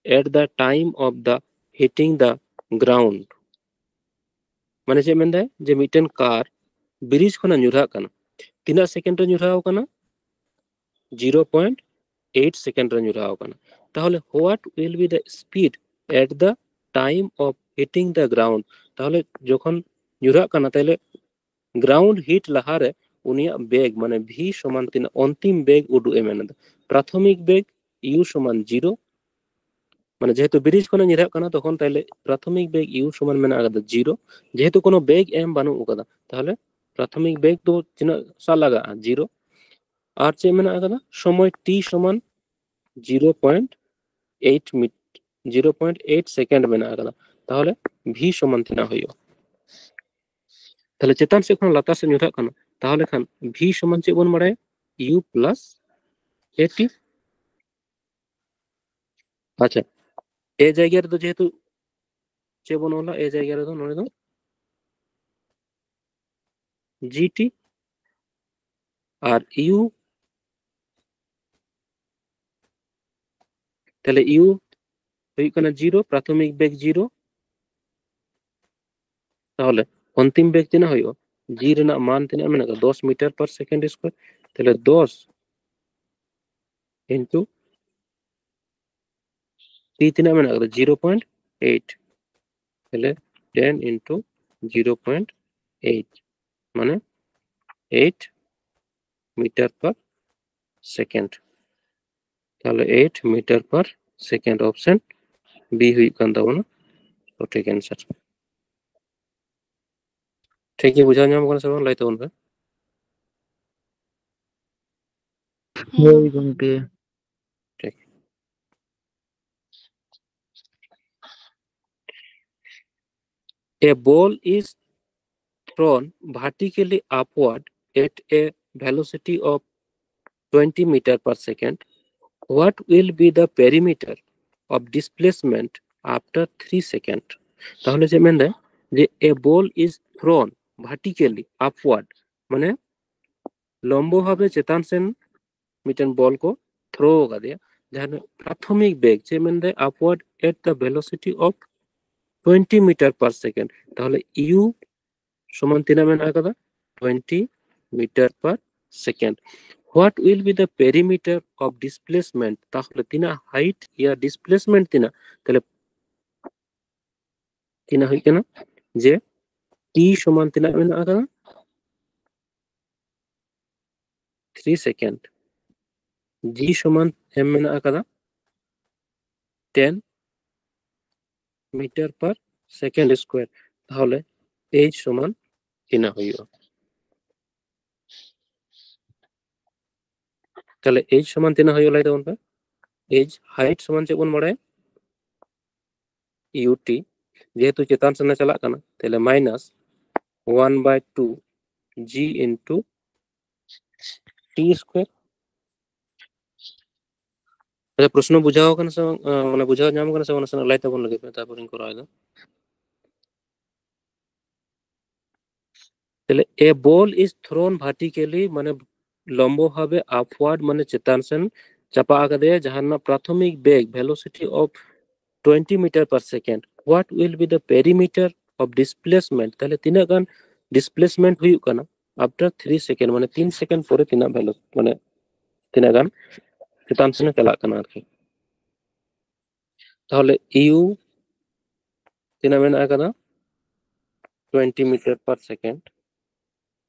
at the time of the hitting the ground? ᱢᱟᱱᱮ ᱪᱮᱫ ᱢᱮᱱᱫᱟᱭ? ᱡᱮ ᱢᱤᱫᱴᱮᱱ ᱠᱟᱨ ᱵᱨᱤᱡᱽ ᱠᱷᱚᱱᱟᱜ ᱧᱩᱨᱦᱟᱜ ᱠᱟᱱᱟ, ᱛᱤᱱᱟᱹᱜ ᱥᱮᱠᱮᱱᱰ ᱨᱮ ᱧᱩᱨᱦᱟᱣ ᱠᱟᱱᱟ? ᱡᱤᱨᱳ ᱯᱚᱭᱮᱱᱴ ᱮᱭᱤᱴ ᱥᱮᱠᱮᱱᱰ ᱨᱮ ᱧᱩᱨᱦᱟᱣ ᱠᱟᱱᱟ᱾ ᱛᱟᱦᱚᱞᱮ what will be the speed at the time of hitting the ground? ᱛᱟᱦᱚᱞᱮ ᱡᱚᱠᱷᱚᱱ ᱧᱩᱨᱦᱟᱜ ᱠᱟᱱᱟ, ᱛᱟᱦᱚᱞᱮ ᱜᱨᱟᱣᱩᱱᱰ ᱦᱤᱴ ᱞᱟᱦᱟᱨᱮ ᱩᱱᱤᱭᱟᱜ ᱵᱮᱜᱽ, ᱢᱟᱱᱮ ᱵᱷᱤ ᱥᱚᱢᱟᱱ ᱛᱤᱱᱟᱹᱜ, ᱚᱱᱛᱤᱢ ᱵᱮᱜᱽ ᱩᱫᱩᱜ ᱮ ᱢᱮᱱ ᱮᱫᱟ᱾ ᱯᱨᱟᱛᱷᱚᱢᱤᱠ ᱵᱮᱜᱽ ᱤᱭᱩ ᱥᱚᱢᱟᱱ ᱡᱤᱨᱳ, ᱢᱟᱱᱮ ᱡᱮᱦᱮᱛᱩ ᱵᱨᱤᱡᱽ ᱠᱷᱚᱱᱮ ᱧᱤᱨᱟᱜ ᱠᱟᱱᱟ, ᱛᱚᱠᱷᱚᱱ ᱛᱟᱦᱞᱮ ᱯᱨᱟᱛᱷᱚᱢᱤᱠ ᱵᱮᱜᱽ ᱤᱭᱩ ᱥᱚᱢᱟᱱ ᱢᱮᱱᱟᱜ ᱟᱠᱟᱫᱟ ᱡᱤᱨᱳ᱾ ᱡᱮᱦᱮᱛᱩ ᱠᱳᱱᱳ ᱵᱮᱜᱽ ᱮᱢ ᱵᱟᱹᱱᱩᱜ ᱟᱠᱟᱫᱟ, ᱛᱟᱦᱞᱮ ᱯᱨᱟᱛᱷᱚᱢᱤᱠ ᱵᱮᱜᱽ ᱫᱚ ᱛᱤᱱᱟᱹᱜ ᱥᱟ ᱞᱟᱜᱟᱜᱼᱟ? ᱡᱤᱨᱳ᱾ ᱟᱨ ᱪᱮᱫ ᱢᱮᱱᱟᱜ ᱟᱠᱟᱫᱟ? ᱥᱚᱢᱚᱭ ᱴᱤ ᱥᱚᱢᱟᱱ zero point eight minute, zero point eight second ᱢᱮᱱᱟᱜ ᱟᱠᱟᱫᱟ᱾ ᱛᱟᱦᱚᱞᱮ ᱵᱷᱤ ᱥᱚᱢᱟᱱ ᱛᱤᱱᱟᱹᱜ ᱦᱩᱭᱩᱜᱼᱟ? ᱛᱟᱦᱞᱮ ᱪᱮᱛᱟᱱ ᱥᱮᱫ ᱠᱷᱚᱱ ᱞᱟᱛᱟᱨ ᱥᱮᱫ ᱧᱩᱨᱦᱟᱜ ᱠᱟᱱᱟ᱾ ᱛᱟᱦᱚᱞᱮ ᱠᱷᱟᱱ ᱵᱷᱤ ᱥᱚᱢᱟᱱ ᱪᱮᱫ ᱵᱚᱱ ᱵᱟᱲᱟᱭᱟ? U plus A T. ᱟᱪᱪᱷᱟ, ᱮ ᱡᱟᱭᱜᱟ ᱨᱮᱫᱚ ᱡᱮᱦᱮᱛᱩ ᱪᱮᱫ ᱵᱚᱱ ᱚᱞᱟ? ᱮ ᱡᱟᱭᱜᱟ ᱨᱮᱫᱚ ᱱᱚᱰᱮ ᱫᱚ ᱡᱤ ᱴᱤ ᱟᱨ ᱤᱭᱩ, ᱛᱟᱦᱞᱮ ᱤᱭᱩ ᱦᱩᱭᱩᱜ ᱠᱟᱱᱟ ᱡᱤᱨᱳ, ᱯᱨᱟᱛᱷᱚᱢᱤᱠ ᱵᱮᱜᱽ ᱡᱤᱨᱳ᱾ ᱛᱟᱦᱚᱞᱮ ᱚᱱᱛᱤᱢ ᱵᱮᱜᱽ ᱛᱤᱱᱟᱹᱜ ᱦᱩᱭᱩᱜᱼᱟ? ᱡᱤ ᱨᱮᱱᱟᱜ ᱢᱟᱱ ᱛᱤᱱᱟᱹᱜ ᱢᱮᱱᱟᱜᱼᱟ? ᱫᱚᱥ ᱢᱤᱴᱟᱨ ᱯᱟᱨ ᱥᱮᱠᱮᱱᱰ ᱥᱠᱚᱭᱟᱨ᱾ ᱛᱟᱦᱞᱮ ᱫᱚᱥ ᱤᱱᱴᱩ ᱴᱤ ᱛᱤᱱᱟᱹᱜ ᱢᱮᱱᱟᱜ ᱟᱠᱟᱫᱟ? Zero point eight. ᱛᱟᱦᱞᱮ ᱴᱮᱱ ᱤᱱᱴᱩ ᱡᱤᱨᱳ ᱯᱚᱭᱮᱱᱴ ᱮᱭᱤᱴ, ᱢᱟᱱᱮ ᱮᱭᱤᱴ ᱢᱤᱴᱟᱨ ᱯᱟᱨ ᱥᱮᱠᱮᱱᱰ᱾ ᱛᱟᱦᱞᱮ ᱮᱭᱤᱴ ᱢᱤᱴᱟᱨ ᱯᱟᱨ ᱥᱮᱠᱮᱱᱰ, ᱚᱯᱥᱮᱱ ᱵᱤ ᱦᱩᱭᱩᱜ ᱠᱟᱱ ᱛᱟᱵᱚᱱᱟ ᱥᱚᱴᱷᱤᱠ ᱮᱱᱥᱟᱨ᱾ ᱴᱷᱤᱠ ᱜᱮ ᱵᱩᱡᱷᱟᱹᱣ ᱧᱟᱢ ᱠᱟᱱᱟ ᱥᱮ ᱵᱟᱝ? ᱞᱟᱹᱭ ᱛᱟᱵᱚᱱ ᱯᱮ᱾ ᱦᱳᱭ ᱜᱚᱢᱠᱮ᱾ ᱴᱷᱤᱠ᱾ A ball is thrown vertically upward at a velocity of twenty meter per second. What will be the perimeter of displacement after three second? তাহলে যে মেনদে যে a ball is thrown vertically upward, মানে ᱞᱚᱢᱵᱚ ᱵᱷᱟᱵᱮ ᱪᱮᱛᱟᱱ ᱥᱮᱱ ᱢᱤᱫᱴᱮᱱ ᱵᱚᱞ ᱠᱚ ᱛᱷᱨᱳ ᱟᱠᱟᱫᱮᱭᱟ, ᱡᱟᱦᱟᱸ ᱫᱚ ᱯᱨᱟᱛᱷᱚᱢᱤᱠ ᱵᱮᱜᱽ, ᱪᱮᱫ ᱢᱮᱱᱫᱟᱭ? Upward at the velocity of twenty meter per second. ᱛᱟᱦᱚᱞᱮ ᱤᱭᱩ ᱥᱚᱢᱟᱱ ᱛᱤᱱᱟᱹᱜ ᱢᱮᱱᱟᱜ ᱟᱠᱟᱫᱟ? Twenty meter per second. What will be the perimeter of displacement? ᱛᱟᱦᱚᱞᱮ ᱛᱤᱱᱟᱹᱜ ᱦᱟᱭᱤᱴ ᱭᱟ ᱰᱤᱥᱯᱞᱮᱥᱢᱮᱱᱴ ᱛᱤᱱᱟᱹᱜ? ᱛᱟᱦᱚᱞᱮ ᱛᱤᱱᱟᱹᱜ ᱦᱩᱭᱩᱜ ᱠᱟᱱᱟ? ᱡᱮ ᱴᱤ ᱥᱚᱢᱟᱱ ᱛᱤᱱᱟᱹᱜ ᱢᱮᱱᱟᱜ ᱟᱠᱟᱫᱟ? Three second. ᱡᱤ ᱥᱚᱢᱟᱱ ᱮᱢ ᱢᱮᱱᱟᱜ ᱟᱠᱟᱫᱟ ten meter per second square. ᱛᱟᱦᱚᱞᱮ ᱮᱭᱤᱪ ᱥᱚᱢᱟᱱ ᱛᱤᱱᱟᱹᱜ ᱦᱩᱭᱩᱜᱼᱟ? ᱛᱟᱦᱚᱞᱮ ᱮᱭᱤᱪ ᱥᱚᱢᱟᱱ ᱛᱤᱱᱟᱹᱜ ᱦᱩᱭᱩᱜᱼᱟ, ᱞᱟᱹᱭ ᱛᱟᱵᱚᱱ ᱯᱮ? ᱮᱭᱤᱪ ᱦᱟᱭᱤᱴ ᱥᱚᱢᱟᱱ ᱪᱮᱫ ᱵᱚᱱ ᱵᱟᱲᱟᱭᱟ? ᱤᱭᱩ ᱴᱤ, ᱡᱮᱦᱮᱛᱩ ᱪᱮᱛᱟᱱ ᱥᱮᱱ ᱮ ᱪᱟᱞᱟᱜ ᱠᱟᱱᱟ, ᱛᱟᱦᱚᱞᱮ minus one by two g into t square. ᱟᱪᱪᱷᱟ, ᱯᱨᱚᱥᱱᱚ ᱵᱩᱡᱷᱟᱹᱣ ᱠᱟᱱᱟ ᱥᱮ ᱵᱟᱝ? ᱟᱸ, ᱢᱟᱱᱮ ᱵᱩᱡᱷᱟᱹᱣ ᱧᱟᱢ ᱠᱟᱱᱟ ᱥᱮ ᱵᱟᱝ? ᱱᱟᱥᱮᱱᱟᱜ ᱞᱟᱹᱭ ᱛᱟᱵᱚᱱ ᱞᱟᱹᱜᱤᱫ ᱢᱮ, ᱛᱟᱨᱯᱚᱨᱮᱧ ᱠᱚᱨᱟᱣ ᱮᱫᱟ᱾ ᱛᱟᱦᱚᱞᱮ a ball is thrown vertically, ᱢᱟᱱᱮ ᱞᱚᱢᱵᱚ ᱵᱷᱟᱵᱮ upward, ᱢᱟᱱᱮ ᱪᱮᱛᱟᱱ ᱥᱮᱱ ᱪᱟᱯᱟ ᱟᱠᱟᱫᱮᱭᱟ, ᱡᱟᱦᱟᱸ ᱨᱮᱱᱟᱜ ᱯᱨᱟᱛᱷᱚᱢᱤᱠ bag velocity of twenty meter per second. What will be the perimeter of displacement? ᱛᱟᱦᱚᱞᱮ ᱛᱤᱱᱟᱹᱜ ᱜᱟᱱ displacement ᱦᱩᱭᱩᱜ ᱠᱟᱱᱟ after three second, ᱢᱟᱱᱮ ᱛᱤᱱ ᱥᱮᱠᱮᱱᱰ ᱯᱚᱨᱮ ᱛᱤᱱᱟᱹᱜ ᱵᱷᱮᱞᱳ, ᱢᱟᱱᱮ ᱛᱤᱱᱟᱹᱜ ᱜᱟᱱ ᱪᱮᱛᱟᱱ ᱥᱮᱱ ᱮ ᱪᱟᱞᱟᱜ ᱠᱟᱱᱟ ᱟᱨᱠᱤ᱾ ᱛᱟᱦᱚᱞᱮ ᱤᱭᱩ ᱛᱤᱱᱟᱹᱜ ᱢᱮᱱᱟᱜ ᱟᱠᱟᱫᱟ? Twenty meter per second.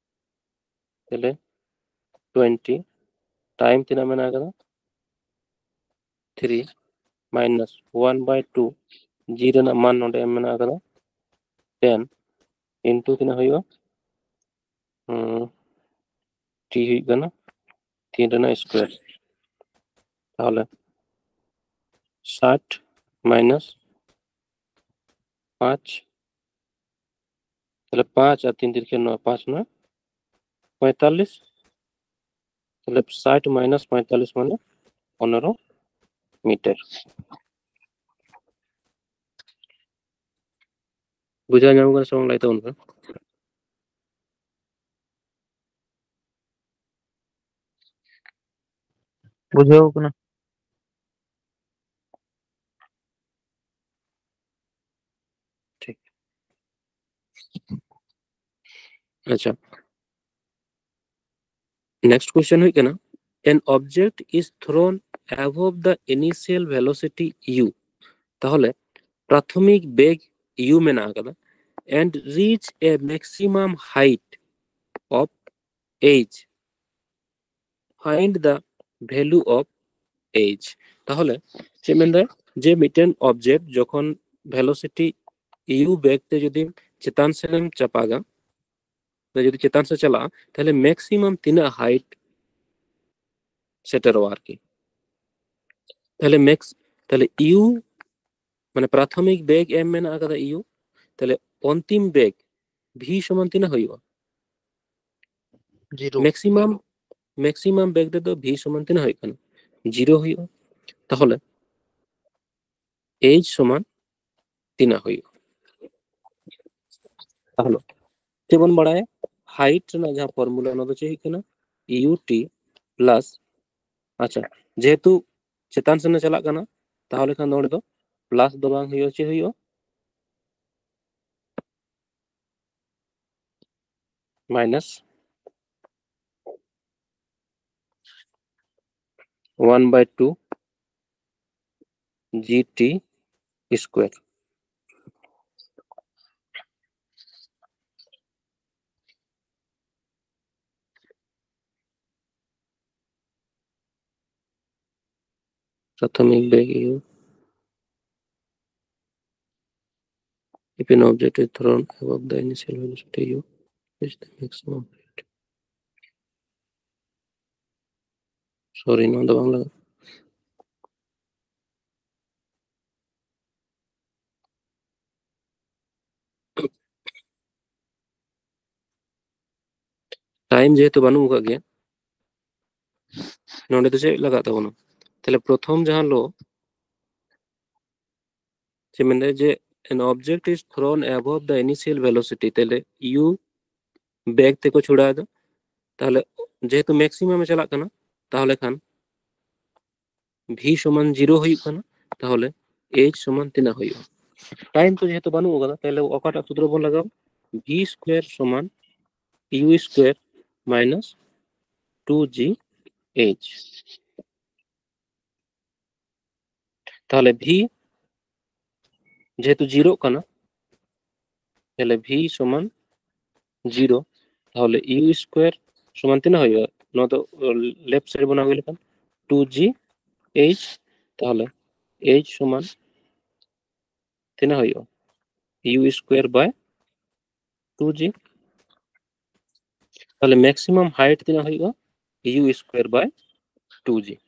ᱛᱟᱦᱚᱞᱮ twenty time ᱛᱤᱱᱟᱹᱜ ᱢᱮᱱᱟᱜ ᱟᱠᱟᱫᱟ? Three minus one by two, g ᱨᱮᱱᱟᱜ ᱢᱟᱱ ᱱᱚᱰᱮ ᱮᱢ ᱢᱮᱱᱟᱜ ᱟᱠᱟᱫᱟ ten into ᱛᱤᱱᱟᱹᱜ ᱦᱩᱭᱩᱜᱼᱟ? ᱦᱩᱸ, t ᱦᱩᱭᱩᱜ ᱠᱟᱱᱟ ᱛᱤᱱ ᱨᱮᱱᱟᱜ ᱥᱠᱚᱭᱟᱨ᱾ ᱛᱟᱦᱚᱞᱮ ᱥᱟᱴ minus ᱯᱟᱸᱪ, ᱛᱟᱦᱚᱞᱮ ᱯᱟᱸᱪ ᱟᱨ ᱛᱤᱱ ᱛᱤᱨᱤᱠᱮ ᱱᱚ, ᱯᱟᱸᱪ ᱱᱚ ᱯᱚᱸᱭᱛᱟᱞᱞᱤᱥ, ᱛᱟᱦᱚᱞᱮ ᱥᱟᱴ minus ᱯᱚᱸᱭᱛᱟᱞᱞᱤᱥ ᱢᱟᱱᱮ ᱯᱚᱱᱮᱨᱚ ᱢᱤᱴᱟᱨ᱾ ᱵᱩᱡᱷᱟᱹᱣ ᱧᱟᱢ ᱠᱟᱱᱟ ᱥᱮ ᱵᱟᱝ, ᱞᱟᱹᱭ ᱛᱟᱵᱚᱱ ᱯᱮ? ᱵᱩᱡᱷᱟᱹᱣ ᱠᱟᱱᱟ᱾ ᱴᱷᱤᱠ᱾ ᱟᱪᱪᱷᱟ, next question ᱦᱩᱭᱩᱜ ᱠᱟᱱᱟ, an object is thrown above the initial velocity u. ᱛᱟᱦᱚᱞᱮ ᱯᱨᱟᱛᱷᱚᱢᱤᱠ ᱵᱮᱜᱽ u ᱢᱮᱱᱟᱜ ᱟᱠᱟᱫᱟ, and reach a maximum height of h, find the value of h. ᱛᱟᱦᱚᱞᱮ ᱪᱮᱫ ᱢᱮᱱᱫᱟᱭ? ᱡᱮ ᱢᱤᱫᱴᱮᱱ ᱚᱵᱡᱮᱠᱴ ᱡᱚᱠᱷᱚᱱ ᱵᱷᱮᱞᱳᱥᱤᱴᱤ ᱤᱭᱩ ᱵᱮᱜᱽ ᱛᱮ ᱡᱩᱫᱤ ᱪᱮᱛᱟᱱ ᱥᱮᱱᱮᱢ ᱪᱟᱯᱟᱜᱟ, ᱡᱩᱫᱤ ᱪᱮᱛᱟᱱ ᱥᱮᱫ ᱪᱟᱞᱟᱜᱼᱟ, ᱛᱟᱦᱚᱞᱮ ᱢᱮᱠᱥᱤᱢᱟᱢ ᱛᱤᱱᱟᱹᱜ ᱦᱟᱭᱤᱴ ᱥᱮᱴᱮᱨᱚᱜᱼᱟ ᱟᱨᱠᱤ᱾ ᱛᱟᱦᱚᱞᱮ ᱢᱮᱠᱥ ᱛᱟᱦᱚᱞᱮ ᱤᱭᱩ ᱢᱟᱱᱮ ᱯᱨᱟᱛᱷᱚᱢᱤᱠ ᱵᱮᱜᱽ ᱮᱢ ᱢᱮᱱᱟᱜ ᱟᱠᱟᱫᱟ ᱤᱭᱩ, ᱛᱟᱦᱚᱞᱮ ᱚᱱᱛᱤᱢ ᱵᱮᱜᱽ ᱵᱷᱤ ᱥᱚᱢᱟᱱ ᱛᱤᱱᱟᱹᱜ ᱦᱩᱭᱩᱜᱼᱟ? ᱡᱤᱨᱳ᱾ ᱢᱮᱠᱥᱤᱢᱟᱢ ᱢᱮᱠᱥᱤᱢᱟᱢ ᱵᱮᱜᱽ ᱨᱮᱫᱚ ᱵᱷᱤ ᱥᱚᱢᱟᱱ ᱛᱤᱱᱟᱹᱜ ᱦᱩᱭᱩᱜ ᱠᱟᱱᱟ? ᱡᱤᱨᱳ ᱦᱩᱭᱩᱜᱼᱟ᱾ ᱛᱟᱦᱚᱞᱮ ᱮᱭᱤᱪ ᱥᱚᱢᱟᱱ ᱛᱤᱱᱟᱹᱜ ᱦᱩᱭᱩᱜᱼᱟ? ᱛᱟᱦᱚᱞᱮ ᱪᱮᱫ ᱵᱚᱱ ᱵᱟᱲᱟᱭᱟ? ᱦᱟᱭᱤᱴ ᱨᱮᱱᱟᱜ ᱡᱟᱦᱟᱸ ᱯᱷᱚᱨᱢᱩᱞᱟ, ᱚᱱᱟ ᱫᱚ ᱪᱮᱫ ᱦᱩᱭᱩᱜ ᱠᱟᱱᱟ? ᱤᱭᱩ ᱴᱤ ᱯᱞᱟᱥ, ᱟᱪᱪᱷᱟ, ᱡᱮᱦᱮᱛᱩ ᱪᱮᱛᱟᱱ ᱥᱮᱱ ᱮ ᱪᱟᱞᱟᱜ ᱠᱟᱱᱟ, ᱛᱟᱦᱚᱞᱮ ᱠᱷᱟᱱ ᱱᱚᱰᱮ ᱫᱚ ᱯᱞᱟᱥ ᱫᱚ ᱵᱟᱝ ᱦᱩᱭᱩᱜᱼᱟ, ᱪᱮᱫ ᱦᱩᱭᱩᱜᱼᱟ? ᱢᱟᱭᱱᱟᱥ ᱳᱣᱟᱱ ᱵᱟᱭ ᱴᱩ ᱡᱤ ᱴᱤ ᱥᱠᱩᱭᱟᱨ᱾ ᱯᱨᱟᱛᱷᱚᱢᱤᱠ bag U, if an object is thrown above the initial velocity u, reach the maximum height. Sorry, ᱱᱚᱣᱟ ᱫᱚ ᱵᱟᱝ ᱞᱟᱜᱟᱜ᱾ ᱴᱟᱭᱤᱢ ᱡᱮᱦᱮᱛᱩ ᱵᱟᱹᱱᱩᱜ ᱟᱠᱟᱫ ᱜᱮᱭᱟ, ᱱᱚᱰᱮ ᱫᱚ ᱪᱮᱫ ᱞᱟᱜᱟᱜ ᱛᱟᱵᱚᱱᱟ? ᱛᱟᱦᱞᱮ ᱯᱨᱚᱛᱷᱚᱢ ᱡᱟᱦᱟᱸ ᱞᱚ, ᱪᱮᱫ ᱢᱮᱱᱫᱟᱭ ᱡᱮ an object is thrown above the initial velocity, ᱛᱟᱦᱞᱮ ᱤᱭᱩ ᱵᱮᱜᱽ ᱛᱮᱠᱚ ᱪᱷᱩᱲᱟᱣ ᱮᱫᱟ, ᱛᱟᱦᱞᱮ ᱡᱮᱦᱮᱛᱩ ᱢᱮᱠᱥᱤᱢᱟᱢ ᱮ ᱪᱟᱞᱟᱜ ᱠᱟᱱᱟ, ᱛᱟᱦᱞᱮ ᱠᱷᱟᱱ ᱵᱷᱤ ᱥᱚᱢᱟᱱ ᱡᱤᱨᱳ ᱦᱩᱭᱩᱜ ᱠᱟᱱᱟ, ᱛᱟᱦᱞᱮ ᱮᱭᱤᱪ ᱥᱚᱢᱟᱱ ᱛᱤᱱᱟᱹᱜ ᱦᱩᱭᱩᱜᱼᱟ? ᱴᱟᱭᱤᱢ ᱛᱚ ᱡᱮᱦᱮᱛᱩ ᱵᱟᱹᱱᱩᱜ ᱟᱠᱟᱫᱟ, ᱛᱟᱦᱞᱮ ᱚᱠᱟᱴᱟᱜ ᱥᱩᱛᱨᱚ ᱵᱚᱱ ᱞᱟᱜᱟᱣᱟ? ᱵᱷᱤ ᱥᱠᱩᱭᱟᱨ ᱥᱚᱢᱟᱱ u square minus two g h. ᱛᱟᱦᱞᱮ ᱵᱷᱤ ᱡᱮᱦᱮᱛᱩ ᱡᱤᱨᱳᱜ ᱠᱟᱱᱟ, ᱛᱟᱦᱞᱮ ᱵᱷᱤ ᱥᱚᱢᱟᱱ ᱡᱤᱨᱳ, ᱛᱟᱦᱞᱮ ᱤᱭᱩ ᱥᱠᱩᱭᱟᱨ ᱥᱚᱢᱟᱱ ᱛᱤᱱᱟᱹᱜ ᱦᱩᱭᱩᱜᱼᱟ? ᱱᱚᱣᱟ ᱫᱚ ᱞᱮᱯᱷᱴ ᱥᱟᱭᱤᱰ ᱵᱚᱱ ᱟᱹᱜᱩ ᱞᱮᱠᱷᱟᱱ ᱴᱩ ᱡᱤ ᱮᱭᱤᱪ, ᱛᱟᱦᱞᱮ H ᱥᱚᱢᱟᱱ ᱛᱤᱱᱟᱹᱜ ᱦᱩᱭᱩᱜᱼᱟ? U square by two G᱾ ᱛᱟᱦᱞᱮ maximum height ᱛᱤᱱᱟᱹᱜ ᱦᱩᱭᱩᱜᱼᱟ? U square by two G᱾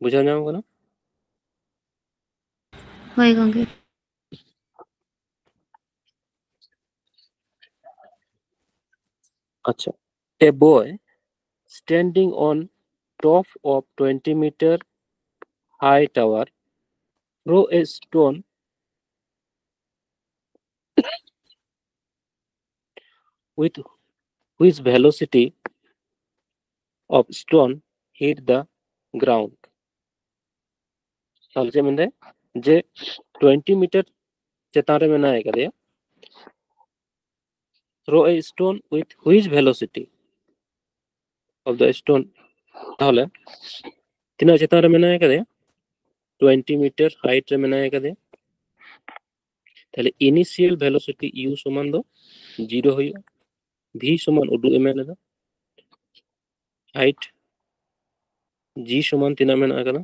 ᱵᱩᱡᱷᱟᱹᱣ ᱧᱟᱢ ᱠᱟᱱᱟ? ᱦᱳᱭ ᱜᱚᱝᱠᱮ᱾ ᱟᱪᱪᱷᱟ, a boy standing on top of twenty meter high tower throw a stone with which velocity of stone hit the ground. ᱛᱟᱦᱞᱮ ᱪᱮᱫ ᱢᱮᱱᱫᱟᱭ ᱡᱮ twenty meter ᱪᱮᱛᱟᱱ ᱨᱮ ᱢᱮᱱᱟᱭ ᱠᱟᱫᱮᱭᱟ, throw a stone with which velocity of the stone, ᱛᱟᱦᱞᱮ ᱛᱤᱱᱟᱹᱜ ᱪᱮᱛᱟᱱ ᱨᱮ ᱢᱮᱱᱟᱭ ᱠᱟᱫᱮᱭᱟ? Twenty meter height ᱨᱮ ᱢᱮᱱᱟᱭ ᱠᱟᱫᱮᱭᱟ᱾ ᱛᱟᱦᱞᱮ initial velocity u ᱥᱚᱢᱟᱱ ᱫᱚ zero ᱦᱩᱭᱩᱜᱼᱟ᱾ V ᱥᱚᱢᱟᱱ ᱩᱰᱩᱠ ᱮ ᱢᱮᱱ ᱮᱫᱟ, height g ᱥᱚᱢᱟᱱ ᱛᱤᱱᱟᱹᱜ ᱢᱮᱱᱟᱜ ᱟᱠᱟᱫᱟ?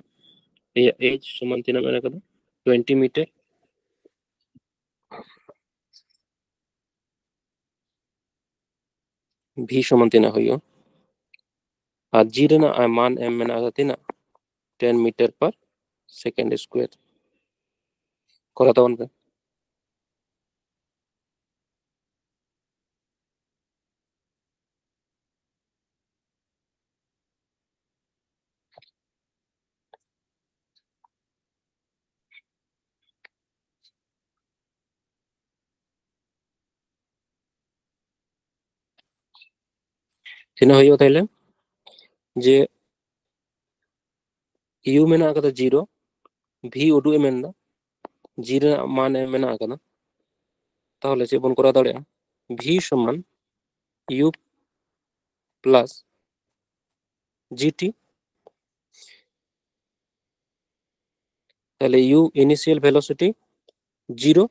ᱤᱭᱟᱹ, H ᱥᱚᱢᱟᱱ ᱛᱤᱱᱟᱹᱜ ᱢᱮᱱᱟᱜ ᱟᱠᱟᱫᱟ? Twenty meter᱾ V ᱥᱚᱢᱟᱱ ᱛᱤᱱᱟᱹᱜ ᱦᱩᱭᱩᱜᱼᱟ? ᱟᱨ g ᱨᱮᱱᱟᱜ ᱢᱟᱱ ᱮᱢ ᱢᱮᱱᱟᱜ ᱟᱠᱟᱫᱟ ᱛᱤᱱᱟᱹᱜ? Ten meter per second square᱾ ᱠᱚᱨᱟᱣ ᱛᱟᱵᱚᱱ ᱯᱮ᱾ ᱛᱤᱱᱟᱹᱜ ᱦᱩᱭᱩᱜᱼᱟ ᱛᱟᱦᱞᱮ? ᱡᱮ u ᱢᱮᱱᱟᱜ ᱟᱠᱟᱫᱟ zero, v ᱩᱰᱩᱠ ᱮ ᱢᱮᱱᱫᱟ, g ᱨᱮᱱᱟᱜ ᱢᱟᱱ ᱮ ᱢᱮᱱᱟᱜ ᱟᱠᱟᱫᱟ, ᱛᱟᱦᱞᱮ ᱪᱮᱫ ᱵᱚᱱ ᱠᱚᱨᱟᱣ ᱫᱟᱲᱮᱭᱟᱜᱼᱟ? V ᱥᱚᱢᱟᱱ u plus g t᱾ ᱛᱟᱦᱞᱮ u initial velocity zero,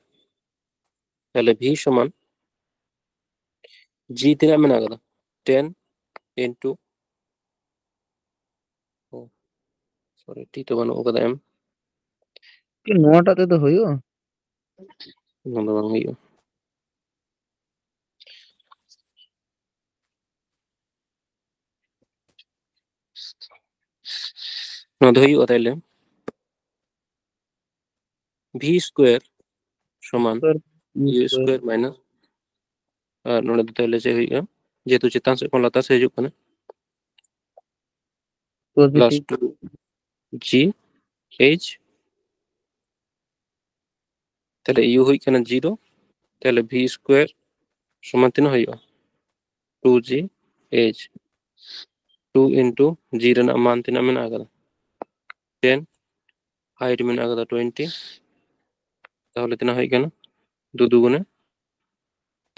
ᱛᱟᱦᱞᱮ v ᱥᱚᱢᱟᱱ g ᱛᱤᱱᱟᱹᱜ ᱢᱮᱱᱟᱜ ᱟᱠᱟᱫᱟ? Ten into, ᱚ, ᱯᱚᱨᱮ ᱴᱤ ᱛᱚ ᱵᱟᱹᱱᱩᱜ ᱟᱠᱟᱫᱟ ᱮᱢ᱾ ᱠᱤ ᱱᱚᱣᱟᱴᱟᱜ ᱛᱮᱫᱚ ᱦᱩᱭᱩᱜᱼᱟ? ᱚᱱᱟ ᱫᱚ ᱵᱟᱝ ᱦᱩᱭᱩᱜᱼᱟ᱾ ᱱᱚᱣᱟ ᱫᱚ ᱦᱩᱭᱩᱜᱼᱟ ᱛᱟᱦᱞᱮ ᱵᱷᱤ ᱥᱠᱩᱭᱟᱨ ᱥᱚᱢᱟᱱ ᱤᱭᱩ ᱥᱠᱩᱭᱟᱨ ᱢᱟᱭᱱᱟᱥ, ᱟᱨ ᱱᱚᱰᱮ ᱫᱚ ᱛᱟᱦᱞᱮ ᱪᱮᱫ ᱦᱩᱭᱩᱜᱼᱟ? ᱡᱮᱦᱮᱛᱩ ᱪᱮᱛᱟᱱ ᱥᱮᱫ ᱠᱷᱚᱱ ᱞᱟᱛᱟᱨ ᱥᱮᱫ ᱦᱤᱡᱩᱜ ᱠᱟᱱᱟ, plus positive two g h, ᱛᱟᱦᱞᱮ ᱤᱭᱩ ᱦᱩᱭᱩᱜ ᱠᱟᱱᱟ ᱡᱤᱨᱳ, ᱛᱟᱦᱞᱮ ᱵᱷᱤ ᱥᱠᱩᱭᱟᱨ ᱥᱚᱢᱟᱱ ᱛᱤᱱᱟᱹᱜ ᱦᱩᱭᱩᱜᱼᱟ? Two g h, two into g ᱨᱮᱱᱟᱜ ᱢᱟᱱ ᱛᱤᱱᱟᱹᱜ ᱢᱮᱱᱟᱜ ᱟᱠᱟᱫᱟ? ᱴᱮᱱ, ᱦᱟᱭᱤᱴ ᱢᱮᱱᱟᱜ ᱟᱠᱟᱫᱟ ᱴᱩᱭᱮᱱᱴᱤ, ᱛᱟᱦᱞᱮ ᱛᱤᱱᱟᱹᱜ ᱦᱩᱭᱩᱜ ᱠᱟᱱᱟ? ᱫᱩ ᱫᱩᱜᱩᱱᱮ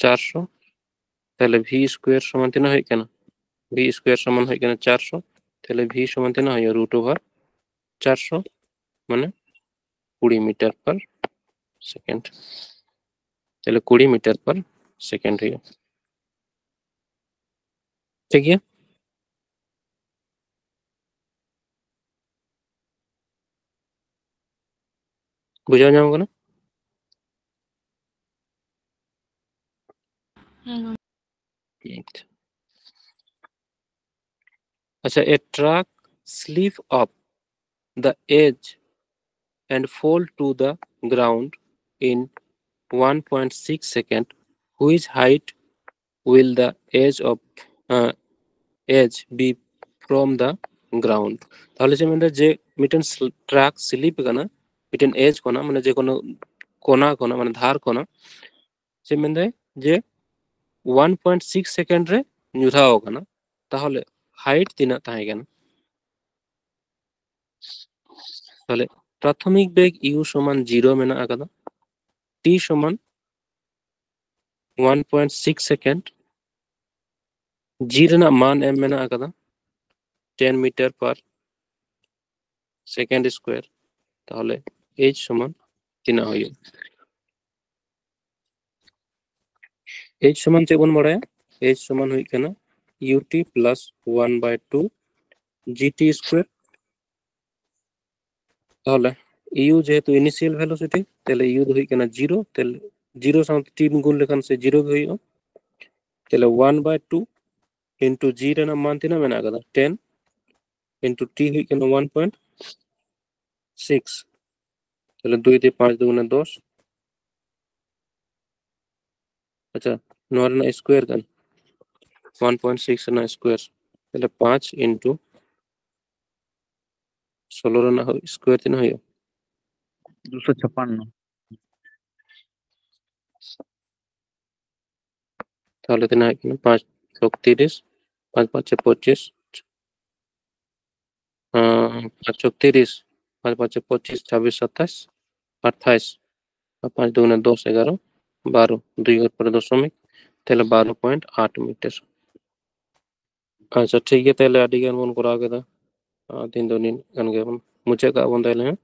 ᱪᱟᱨᱥᱚ, ᱛᱟᱦᱞᱮ ᱵᱷᱤ ᱥᱠᱩᱭᱟᱨ ᱥᱚᱢᱟᱱ ᱛᱤᱱᱟᱹᱜ ᱦᱩᱭᱩᱜ ᱠᱟᱱᱟ? ᱵᱷᱤ ᱥᱠᱩᱭᱟᱨ ᱥᱚᱢᱟᱱ ᱦᱩᱭᱩᱜ ᱠᱟᱱᱟ ᱪᱟᱨᱥᱚ, ᱛᱟᱦᱞᱮ ᱵᱷᱤ ᱥᱚᱢᱟᱱ ᱛᱤᱱᱟᱹᱜ ᱦᱩᱭᱩᱜᱼᱟ? ᱨᱩᱴ ᱳᱵᱷᱟᱨ ᱪᱟᱨᱥᱚ, ᱢᱟᱱᱮ ᱠᱩᱲᱤ ᱢᱤᱴᱟᱨ ᱯᱟᱨ ᱥᱮᱠᱮᱱᱰ, ᱛᱟᱦᱞᱮ ᱠᱩᱲᱤ ᱢᱤᱴᱟᱨ ᱯᱟᱨ ᱥᱮᱠᱮᱱᱰ ᱦᱩᱭᱩᱜᱼᱟ᱾ ᱴᱷᱤᱠ ᱜᱮᱭᱟ, ᱵᱩᱡᱷᱟᱹᱣ ᱧᱟᱢ ᱠᱟᱱᱟ? ᱦᱮᱸ ᱜᱚᱝᱠᱮ᱾ ᱟᱪᱪᱷᱟ, a truck slip off the edge and fall to the ground in one point six second, which height will the edge of uh, edge be from the ground? ᱛᱟᱦᱞᱮ ᱪᱮᱫ ᱢᱮᱱᱫᱟ ᱡᱮ ᱢᱤᱫᱴᱮᱱ ᱴᱨᱟᱠ ᱥᱞᱤᱯ ᱠᱟᱱᱟ ᱢᱤᱫᱴᱮᱱ ᱮᱡᱽ ᱠᱷᱚᱱᱟᱜ, ᱢᱟᱱᱮ ᱡᱮ ᱠᱳᱱᱳ ᱠᱚᱱᱟ ᱠᱷᱚᱱᱟᱜ, ᱢᱟᱱᱮ ᱫᱷᱟᱨ ᱠᱷᱚᱱᱟᱜ, ᱪᱮᱫ ᱢᱮᱱᱫᱟᱭ ᱡᱮ ᱳᱣᱟᱱ ᱯᱚᱭᱮᱱᱴ ᱥᱤᱠᱥ ᱥᱮᱠᱮᱱᱰ ᱨᱮ ᱧᱩᱨᱦᱟᱣ ᱟᱠᱟᱱᱟ, ᱛᱟᱦᱚᱞᱮ ᱦᱟᱭᱤᱴ ᱛᱤᱱᱟᱹᱜ ᱛᱟᱦᱮᱸ ᱠᱟᱱᱟ? ᱛᱟᱦᱚᱞᱮ ᱯᱨᱟᱛᱷᱚᱢᱤᱠ ᱵᱮᱜᱽ ᱤᱭᱩ ᱥᱚᱢᱟᱱ ᱡᱤᱨᱳ ᱢᱮᱱᱟᱜ ᱟᱠᱟᱫᱟ, ᱴᱤ ᱥᱚᱢᱟᱱ ᱳᱣᱟᱱ ᱯᱚᱭᱮᱱᱴ ᱥᱤᱠᱥ ᱥᱮᱠᱮᱱᱰ, ᱡᱤ ᱨᱮᱱᱟᱜ ᱢᱟᱱ ᱮᱢ ᱢᱮᱱᱟᱜ ᱟᱠᱟᱫᱟ ᱴᱮᱱ ᱢᱤᱴᱟᱨ ᱯᱟᱨ ᱥᱮᱠᱮᱱᱰ ᱥᱠᱩᱭᱟᱨ, ᱛᱟᱦᱚᱞᱮ ᱮᱡᱽ ᱥᱚᱢᱟᱱ ᱛᱤᱱᱟᱹᱜ ᱦᱩᱭᱩᱜᱼᱟ? ᱮᱡᱽ ᱥᱚᱢᱟᱱ ᱪᱮᱫ ᱵᱚᱱ ᱵᱟᱲᱟᱭᱟ? ᱮᱡᱽ ᱥᱚᱢᱟᱱ ᱦᱩᱭᱩᱜ ᱠᱟᱱᱟ ᱤᱭᱩ ᱴᱤ ᱯᱞᱟᱥ ᱳᱣᱟᱱ ᱵᱟᱭ ᱴᱩ ᱡᱤ ᱴᱤ ᱥᱠᱩᱭᱟᱨ, ᱛᱟᱦᱚᱞᱮ U ᱡᱮᱦᱮᱛᱩ initial velocity, ᱛᱟᱦᱚᱞᱮ U ᱫᱚ ᱦᱩᱭᱩᱜ ᱠᱟᱱᱟ zero, ᱛᱟᱦᱚᱞᱮ zero ᱥᱟᱶᱛᱮ t ᱜᱩᱱ ᱞᱮᱠᱷᱟᱱ ᱥᱮ zero ᱜᱮ ᱦᱩᱭᱩᱜᱼᱟ᱾ ᱛᱟᱦᱚᱞᱮ one by two into g ᱨᱮᱱᱟᱜ ᱢᱟᱱ ᱛᱤᱱᱟᱹᱜ ᱢᱮᱱᱟᱜ ᱟᱠᱟᱫᱟ? ten into t ᱦᱩᱭᱩᱜ ᱠᱟᱱᱟ one point six᱾ ᱛᱟᱦᱚᱞᱮ ᱫᱩᱭ ᱫᱩᱭ ᱯᱟᱸᱪ ᱫᱩᱜᱩᱱᱮ ᱫᱚᱥ᱾ ᱟᱪᱪᱷᱟ, ᱱᱚᱣᱟ ᱨᱮᱱᱟᱜ square ᱠᱟᱱ, one point six ᱨᱮᱱᱟᱜ square᱾ ᱛᱟᱦᱚᱞᱮ ᱯᱟᱸᱪ into ᱥᱳᱞᱳ ᱨᱮᱱᱟᱜ square ᱛᱤᱱᱟᱹᱜ ᱦᱩᱭᱩᱜᱼᱟ? ᱫᱩᱥᱚ ᱪᱷᱟᱯᱟᱱᱱᱚ᱾ ᱛᱟᱦᱚᱞᱮ ᱛᱤᱱᱟᱹᱜ ᱦᱩᱭᱩᱜ ᱠᱟᱱᱟ? ᱯᱟᱸᱪ ᱪᱚᱠ ᱛᱤᱨᱤᱥ, ᱯᱟᱸᱪ ᱯᱟᱸᱪᱮ ᱯᱚᱸᱪᱤᱥ, ᱟᱸ, ᱯᱟᱸᱪ ᱪᱚᱠ ᱛᱤᱨᱤᱥ, ᱯᱟᱸᱪ ᱯᱟᱸᱪᱮ ᱯᱚᱸᱪᱤᱥ, ᱪᱷᱟᱵᱵᱤᱥ, ᱥᱟᱛᱟᱥ, ᱟᱴᱷᱟᱥ, ᱟᱨ ᱯᱟᱸᱪ ᱫᱩᱜᱩᱱᱮ ᱫᱚᱥ, ᱮᱜᱟᱨᱚ, ᱵᱟᱨᱚ, ᱫᱩᱭ ᱜᱷᱚᱨ ᱯᱚᱨᱮ ᱫᱚᱥᱚᱢᱤᱠ, ᱛᱟᱦᱚᱞᱮ ᱵᱟᱨᱚ point ᱟᱴ ᱢᱤᱴᱟᱨ᱾ ᱟᱪᱪᱷᱟ, ᱴᱷᱤᱠ ᱜᱮᱭᱟ, ᱛᱟᱦᱚᱞᱮ ᱟᱹᱰᱤ ᱜᱟᱱ ᱵᱚᱱ ᱠᱚᱨᱟᱣ ᱠᱮᱫᱟ᱾ ᱟᱨ ᱛᱮᱦᱮᱧ ᱫᱚ ᱱᱤᱱᱟᱹᱜ ᱜᱟᱱ ᱜᱮᱵᱚᱱ ᱢᱩᱪᱟᱹᱫ ᱠᱟᱜ ᱵᱚᱱ ᱛᱟᱦᱚᱞᱮ, ᱦᱮᱸ᱾